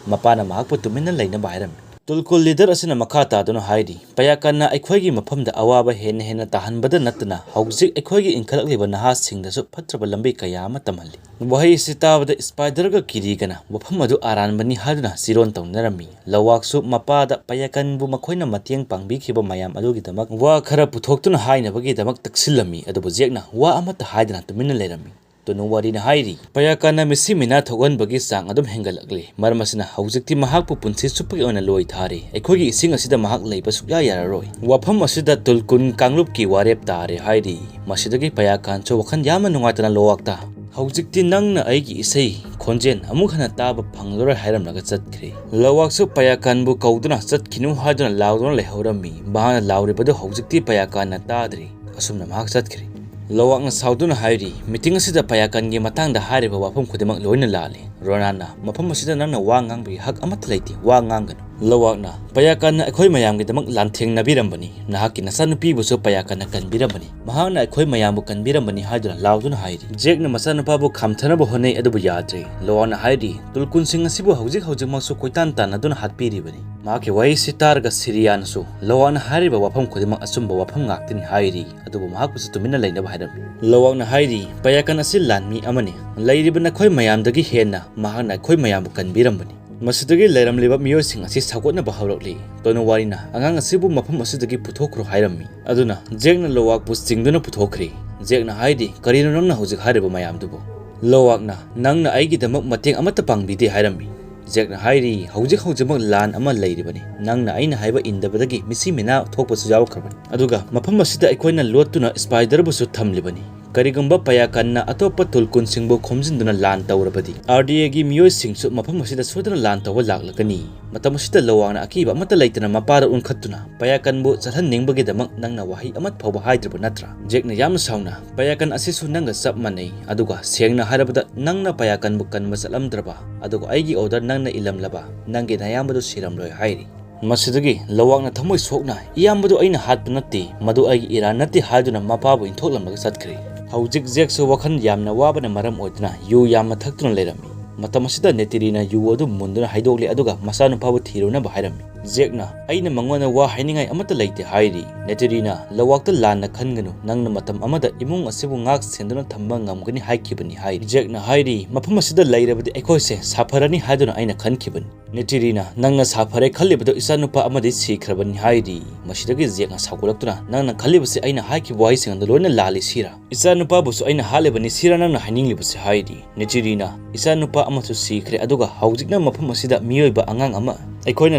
ꯃꯄꯥꯅ ꯃꯍꯥꯛꯄꯨ ꯇꯨꯃꯤꯟꯅ ꯂꯩꯅꯕ ꯍꯥꯏꯔꯝꯃꯤ꯫ ꯇꯨꯜꯀꯨꯜ ꯂꯤꯗꯔ ꯑꯁꯤꯅ ꯃꯈꯥ ꯇꯥꯗꯨꯅ ꯍꯥꯏꯔꯤ, "ꯄꯌꯥꯀꯥꯟꯅ ꯑꯩꯈꯣꯏꯒꯤ ꯃꯐꯝꯗ ꯑꯋꯥꯕ ꯍꯦꯟꯅ ꯍꯦꯟꯅ ꯇꯥꯍꯟꯕꯗ ꯅꯠꯇꯅ ꯍꯧꯖꯤꯛ ꯑꯩꯈꯣꯏꯒꯤ ꯏꯟꯈꯠꯂꯛꯂꯤꯕ ꯅꯍꯥꯁꯤꯡꯗꯁꯨ ꯐꯠꯇ꯭ꯔꯕ ꯂꯝꯕꯤ ꯀꯌꯥ ꯑꯃ ꯇꯝꯍꯜꯂꯤ꯫" ꯋꯥꯍꯩ ꯑꯁꯤ ꯇꯥꯕꯗ ꯁ꯭ꯄꯥꯏꯗꯔꯒ ꯀꯤꯔꯤꯒꯅ ꯋꯥꯐꯝ ꯑꯗꯨ ꯑꯔꯥꯟꯕꯅꯤ ꯍꯥꯏꯗꯨꯅ ꯆꯤꯔꯣꯟ ꯇꯧꯅꯔꯝꯃꯤ꯫ ꯂꯋꯥꯛꯁꯨ ꯃꯄꯥꯗ ꯄꯌꯥꯀꯟꯕꯨ ꯃꯈꯣꯏꯅ ꯃꯇꯦꯡ ꯄꯥꯡꯕꯤꯈꯤꯕ ꯃꯌꯥꯝ ꯑꯗꯨꯒꯤꯗꯃꯛ ꯋꯥ ꯈꯔ ꯄꯨꯊꯣꯛꯇꯨꯅ ꯍꯥꯏꯅꯕꯒꯤꯗꯃꯛ ꯇꯛꯁꯤꯜꯂꯝꯃꯤ, ꯑꯗꯨꯕꯨ ꯖꯦꯛꯅ ꯋꯥ ꯑꯃꯠꯇ ꯍꯥꯏꯗꯅ ꯇꯨꯃꯤꯟꯅ ꯂꯩꯔꯝꯃꯤ꯫ ꯇꯣꯅꯨꯋꯥꯔꯤꯅ ꯍꯥꯏꯔꯤ, ꯄꯌꯥꯀꯥꯟꯅ ꯃꯤꯁꯤ ꯃꯤꯅꯥ ꯊꯣꯛꯍꯟꯕꯒꯤ ꯆꯥꯡ ꯑꯗꯨꯝ ꯍꯦꯟꯒꯠꯂꯛꯂꯤ꯫ ꯃꯔꯝ ꯑꯁꯤꯅ ꯍꯧꯖꯤꯛꯇꯤ ꯃꯍꯥꯛꯄꯨ ꯄꯨꯟꯁꯤ ꯆꯨꯞꯄꯒꯤ ꯑꯣꯏꯅ ꯂꯣꯏ ꯊꯥꯔꯦ꯫ ꯑꯩꯈꯣꯏꯒꯤ ꯏꯁꯤꯡ ꯑꯁꯤꯗ ꯃꯍꯥꯛ ꯂꯩꯕ ꯁꯨꯛꯌꯥ ꯌꯥꯔꯔꯣꯏ꯫ ꯋꯥꯐꯝ ꯑꯁꯤꯗ ꯇꯨꯜꯀꯨꯟ ꯀꯥꯡꯂꯨꯞꯀꯤ ꯋꯥꯔꯦꯞ ꯇꯥꯔꯦ ꯍꯥꯏꯔꯤ꯫ ꯃꯁꯤꯗꯒꯤ ꯄꯌꯥꯀꯥꯟꯁꯨ ꯋꯥꯈꯜ ꯌꯥꯝꯅ ꯅꯨꯡꯉꯥꯏꯇꯅ ꯂꯣꯋꯥꯛꯇ, "ꯍꯧꯖꯤꯛꯇꯤ ꯅꯪꯅ ꯑꯩꯒꯤ ꯏꯁꯩ ꯈꯣꯟꯖꯦꯜ ꯑꯃꯨꯛ ꯍꯟꯅ ꯇꯥꯕ ꯐꯪꯂꯔꯣꯏ" ꯍꯥꯏꯔꯝꯂꯒ ꯆꯠꯈ꯭ꯔꯦ꯫ ꯂꯣꯋꯥꯛꯁꯨ ꯄꯌꯥꯀꯥꯟꯕꯨ ꯀꯧꯗꯨꯅ ꯆꯠꯈꯤꯅꯨ ꯍꯥꯏꯗꯨꯅ ꯂꯥꯎꯗꯨꯅ ꯂꯩꯍꯧꯔꯝꯃꯤ꯫ ꯃꯍꯥꯛꯅ ꯂꯥꯎꯔꯤꯕꯗꯨ ꯍꯧꯖꯤꯛꯇꯤ ꯄꯌꯥꯀꯥꯟꯅ ꯇꯥꯗ꯭ꯔꯤ꯫ ꯑꯁꯨꯝꯅ ꯃꯍꯥꯛ ꯆꯠꯈ꯭ꯔꯦ꯫ ꯂꯣꯋꯥꯛꯅ ꯁꯥꯎꯗꯨꯅ ꯍꯥꯏꯔꯤ, "ꯃꯤꯇꯤꯡ ꯑꯁꯤꯗ ꯄꯌꯥꯀꯥꯟꯒꯤ ꯃꯇꯥꯡꯗ ꯍꯥꯏꯔꯤꯕ ꯋꯥꯐꯝ ꯈꯨꯗꯤꯡꯃꯛ ꯂꯣꯏꯅ ꯂꯥꯜꯂꯤ꯫ ꯔꯣꯅꯥꯟꯅ, ꯃꯐꯝ ꯑꯁꯤꯗ ꯅꯪꯅ ꯋꯥ ꯉꯥꯡꯕꯒꯤ ꯍꯛ ꯑꯃꯠꯇ ꯂꯩꯇꯦ꯫ ꯋꯥ ꯉꯥꯡꯒꯅꯨ"꯫ ꯂꯣꯋꯥꯛꯅ, "ꯄꯌꯥꯀꯥꯟꯅ ꯑꯩꯈꯣꯏ ꯃꯌꯥꯝꯒꯤꯗꯃꯛ ꯂꯥꯟꯊꯦꯡꯅꯕꯤꯔꯝꯕꯅꯤ꯫ ꯅꯍꯥꯛꯀꯤ ꯅꯆꯥꯅꯨꯄꯤꯕꯨꯁꯨ ꯄꯌꯥꯀꯥꯟꯅ ꯀꯟꯕꯤꯔꯝꯕꯅꯤ꯫ ꯃꯍꯥꯛꯅ ꯑꯩꯈꯣꯏ ꯃꯌꯥꯝꯕꯨ ꯀꯟꯕꯤꯔꯝꯕꯅꯤ" ꯍꯥꯏꯗꯨꯅ ꯂꯥꯎꯗꯨꯅ ꯍꯥꯏꯔꯤ꯫ ꯖꯦꯛꯅ ꯃꯆꯥꯅꯨꯄꯥꯕꯨ ꯈꯥꯝꯊꯅꯕ ꯍꯣꯠꯅꯩ, ꯑꯗꯨꯕꯨ ꯌꯥꯗ꯭ꯔꯦ꯫ ꯂꯣꯋꯥꯛꯅ ꯍꯥꯏꯔꯤ, "ꯇꯨꯜꯀꯨꯟꯁꯤꯡ ꯑꯁꯤꯕꯨ ꯍꯧꯖꯤꯛ ꯍꯧꯖꯤꯛꯃꯛꯁꯨ ꯀꯣꯏꯇꯥꯟ ꯇꯥꯟꯅꯗꯨꯅ ꯍꯥꯠꯄꯤꯔꯤꯕꯅꯤ"꯫ ꯃꯍꯥꯛꯀꯤ ꯋꯥꯍꯩꯁꯤ ꯇꯥꯔꯒ ꯁꯤꯔꯤꯌꯥꯅꯁꯨ, "ꯂꯣꯋꯥꯛꯅ ꯍꯥꯏꯔꯤꯕ ꯋꯥꯐꯝ ꯈꯨꯗꯤꯡꯃꯛ ꯑꯆꯨꯝꯕ ꯋꯥꯐꯝ ꯉꯥꯛꯇꯅꯤ" ꯍꯥꯏꯔꯤ꯫ ꯑꯗꯨꯕꯨ ꯃꯍꯥꯛꯄꯨꯁꯨ ꯇꯨꯃꯤꯟꯅ ꯂꯩꯅꯕ ꯍꯥꯏꯔꯝꯃꯤ꯫ ꯂꯣꯋꯥꯛꯅ ꯍꯥꯏꯔꯤ, "ꯄꯌꯥꯀꯥꯟ ꯑꯁꯤ ꯂꯥꯟꯃꯤ ꯑꯃꯅꯤ꯫ ꯂꯩꯔꯤꯕ ꯅꯈꯣꯏ ꯃꯌꯥꯝꯗꯒꯤ ꯍꯦꯟꯅ ꯃꯍꯥꯛꯅ ꯑꯩꯈꯣꯏ ꯃꯌꯥꯝꯕꯨ ꯀꯟꯕꯤꯔꯝꯕꯅꯤ"꯫ ꯃꯁꯤꯗꯒꯤ ꯂꯩꯔꯝꯂꯤꯕ ꯃꯤꯑꯣꯏꯁꯤꯡ ꯑꯁꯤ ꯁꯧꯒꯠꯅꯕ ꯍꯧꯔꯛꯂꯤ꯫ ꯇꯣꯅꯨꯋꯥꯔꯤꯅ, "ꯑꯉꯥꯡ ꯑꯁꯤꯕꯨ ꯃꯐꯝ ꯑꯁꯤꯗꯒꯤ ꯄꯨꯊꯣꯛꯈ꯭ꯔꯣ" ꯍꯥꯏꯔꯝꯃꯤ꯫ ꯑꯗꯨꯅ ꯖꯦꯛꯅ ꯂꯣꯋꯥꯛꯄꯨ ꯆꯤꯡꯗꯨꯅ ꯄꯨꯊꯣꯛꯈ꯭ꯔꯤ꯫ ꯖꯦꯛꯅ ꯍꯥꯏꯔꯤ, "ꯀꯔꯤꯅꯣ ꯅꯪꯅ ꯍꯧꯖꯤꯛ ꯍꯥꯏꯔꯤꯕ ꯃꯌꯥꯝꯗꯨꯕꯨ?" ꯂꯣꯋꯥꯛꯅ, "ꯅꯪꯅ ꯑꯩꯒꯤꯗꯃꯛ ꯃꯇꯦꯡ ꯑꯃꯠꯇ ꯄꯥꯡꯕꯤꯗꯦ" ꯍꯥꯏꯔꯝꯃꯤ꯫ ꯖꯦꯛꯅ ꯍꯥꯏꯔꯤ, "ꯍꯧꯖꯤꯛ ꯍꯧꯖꯤꯛꯃꯛ ꯂꯥꯟ ꯑꯃ ꯂꯩꯔꯤꯕꯅꯤ꯫ ꯅꯪꯅ ꯑꯩꯅ ꯍꯥꯏꯕ ꯏꯟꯗꯕꯗꯒꯤ ꯃꯤꯁꯤ ꯃꯤꯅꯥ ꯊꯣꯛꯄꯁꯨ ꯌꯥꯎꯈ꯭ꯔꯕꯅꯤ꯫ ꯑꯗꯨꯒ ꯃꯐꯝ ꯑꯁꯤꯗ ꯑꯩꯈꯣꯏꯅ ꯂꯣꯠꯇꯨꯅ ꯁ꯭ꯄꯥꯏꯗꯔꯕꯨꯁꯨ ꯊꯝꯂꯤꯕꯅꯤ꯫ ꯀꯔꯤꯒꯨꯝꯕ ꯄꯌꯥꯀꯟꯅ ꯑꯇꯣꯞꯄ ꯇꯨꯜꯀꯨꯟꯁꯤꯡꯕꯨ ꯈꯣꯝꯖꯤꯟꯗꯨꯅ ꯂꯥꯟ ꯇꯧꯔꯕꯗꯤ, ꯑꯥꯔ ꯗꯤ ꯑꯦꯒꯤ ꯃꯤꯑꯣꯏꯁꯤꯡꯁꯨ ꯃꯐꯝ ꯑꯁꯤꯗ ꯁꯣꯏꯗꯅ ꯂꯥꯟ ꯇꯧꯕ ꯂꯥꯛꯂꯒꯅꯤ"꯫ ꯃꯇꯝ ꯑꯁꯤꯗ ꯂꯣꯋꯥꯛꯅ ꯑꯀꯤꯕ ꯑꯃꯠꯇ ꯂꯩꯇꯅ ꯃꯄꯥꯗ ꯎꯟꯈꯠꯇꯨꯅ, "ꯄꯌꯥꯀꯟꯕꯨ ꯆꯠꯍꯟꯅꯤꯡꯕꯒꯤꯗꯃꯛ ꯅꯪꯅ ꯋꯥꯍꯩ ꯑꯃꯠ ꯐꯥꯎꯕ ꯍꯥꯏꯗ꯭ꯔꯕ ꯅꯠꯇ꯭ꯔꯥ?" ꯖꯦꯛꯅ ꯌꯥꯝꯅ ꯁꯥꯎꯅ, "ꯄꯌꯥꯀꯟ ꯑꯁꯤꯁꯨ ꯅꯪꯒ ꯆꯞ ꯃꯥꯟꯅꯩ꯫ ꯑꯗꯨꯒ ꯁꯦꯡꯅ ꯍꯥꯏꯔꯕꯗ, ꯅꯪꯅ ꯄꯌꯥꯀꯟꯕꯨ ꯀꯟꯕ ꯆꯠꯂꯝꯗ꯭ꯔꯕ, ꯑꯗꯨꯒ ꯑꯩꯒꯤ ꯑꯣꯔꯗꯔ ꯅꯪꯅ ꯏꯜꯂꯝꯂꯕ, ꯅꯪꯒꯤ ꯅꯌꯥꯝꯕꯗꯨ ꯁꯤꯔꯝꯂꯣꯏ" ꯍꯥꯏꯔꯤ꯫ ꯃꯁꯤꯗꯒꯤ ꯂꯣꯋꯥꯛꯅ ꯊꯃꯣꯏ ꯁꯣꯛꯅ, "ꯏꯌꯥꯝꯕꯗꯨ ꯑꯩꯅ ꯍꯥꯠꯄ ꯅꯠꯇꯦ, ꯃꯗꯨ ꯑꯩꯒꯤ ꯏꯔꯥꯟ ꯅꯠꯇꯦ" ꯍꯥꯏꯗꯨꯅ ꯃꯄꯥꯕꯨ ꯏꯟꯊꯣꯛꯂꯝꯂꯒ ꯆꯠꯈ꯭ꯔꯦ꯫ ꯍꯧꯖꯤꯛ ꯖꯦꯛꯁꯨ ꯋꯥꯈꯜ ꯌꯥꯝꯅ ꯋꯥꯕꯅ ꯃꯔꯝ ꯑꯣꯏꯗꯨꯅ ꯌꯨ ꯌꯥꯝꯅ ꯊꯛꯇꯨꯅ ꯂꯩꯔꯝꯃꯤ꯫ ꯃꯇꯝ ꯑꯁꯤꯗ ꯅꯦꯇꯤꯔꯤꯅ ꯌꯨ ꯑꯗꯨ ꯃꯨꯟꯗꯨꯅ ꯍꯩꯗꯣꯛꯂꯤ, ꯑꯗꯨꯒ ꯃꯆꯥꯅꯨꯄꯥꯕꯨ ꯊꯤꯔꯨꯅꯕ ꯍꯥꯏꯔꯝꯃꯤ꯫ ꯖꯦꯛꯅ, "ꯑꯩꯅ ꯃꯉꯣꯟꯗ ꯋꯥ ꯍꯥꯏꯅꯤꯡꯉꯥꯏ ꯑꯃꯠꯇ ꯂꯩꯇꯦ" ꯍꯥꯏꯔꯤ꯫ ꯅꯦꯇꯤꯔꯤꯅ, "ꯂꯋꯥꯛꯇ ꯂꯥꯟꯅ ꯈꯟꯒꯅꯨ, ꯅꯪꯅ ꯃꯇꯝ ꯑꯃꯗ ꯏꯃꯨꯡ ꯑꯁꯤꯕꯨ ꯉꯥꯛ ꯁꯦꯟꯗꯨꯅ ꯊꯝꯕ ꯉꯝꯒꯅꯤ ꯍꯥꯏꯈꯤꯕꯅꯤ" ꯍꯥꯏꯔꯤ꯫ ꯖꯦꯛꯅ ꯍꯥꯏꯔꯤ, "ꯃꯐꯝ ꯑꯁꯤꯗ ꯂꯩꯔꯕꯗꯤ ꯑꯩꯈꯣꯏꯁꯦ ꯁꯥꯐꯔꯅꯤ ꯍꯥꯏꯗꯨꯅ ꯑꯩꯅ ꯈꯟꯈꯤꯕꯅꯤ"꯫ ꯅꯦꯇꯤꯔꯤꯅ, "ꯅꯪꯅ ꯁꯥꯐꯔꯦ ꯈꯜꯂꯤꯕꯗꯣ ꯏꯆꯥꯅꯨꯄꯥ ꯑꯃꯗꯤ ꯁꯤꯈ꯭ꯔꯕꯅꯤ" ꯍꯥꯏꯔꯤ꯫ ꯃꯁꯤꯗꯒꯤ ꯖꯦꯛꯅ ꯁꯥꯎꯒꯠꯂꯛꯇꯨꯅ, "ꯅꯪꯅ ꯈꯜꯂꯤꯕꯁꯤ ꯑꯩꯅ ꯍꯥꯏꯈꯤꯕ ꯋꯥꯍꯩꯁꯤꯡ ꯑꯗꯨ ꯂꯣꯏꯅ ꯂꯥꯜꯂꯤ ꯁꯤꯔꯥ? ꯏꯆꯥꯅꯨꯄꯥꯕꯨꯁꯨ ꯑꯩꯅ ꯍꯥꯠꯂꯤꯕꯅꯤ ꯁꯤꯔꯥ ꯅꯪꯅ ꯍꯥꯏꯅꯤꯡꯂꯤꯕꯁꯤ?" ꯍꯥꯏꯔꯤ꯫ ꯅꯦꯇꯤꯔꯤꯅ, "ꯏꯆꯥꯅꯨꯄꯥ ꯑꯃꯁꯨ ꯁꯤꯈ꯭ꯔꯦ, ꯑꯗꯨꯒ ꯍꯧꯖꯤꯛꯅ ꯃꯐꯝ ꯑꯁꯤꯗ ꯃꯤꯑꯣꯏꯕ ꯑꯉꯥꯡ ꯑꯃ ꯑꯩꯈꯣꯏꯅ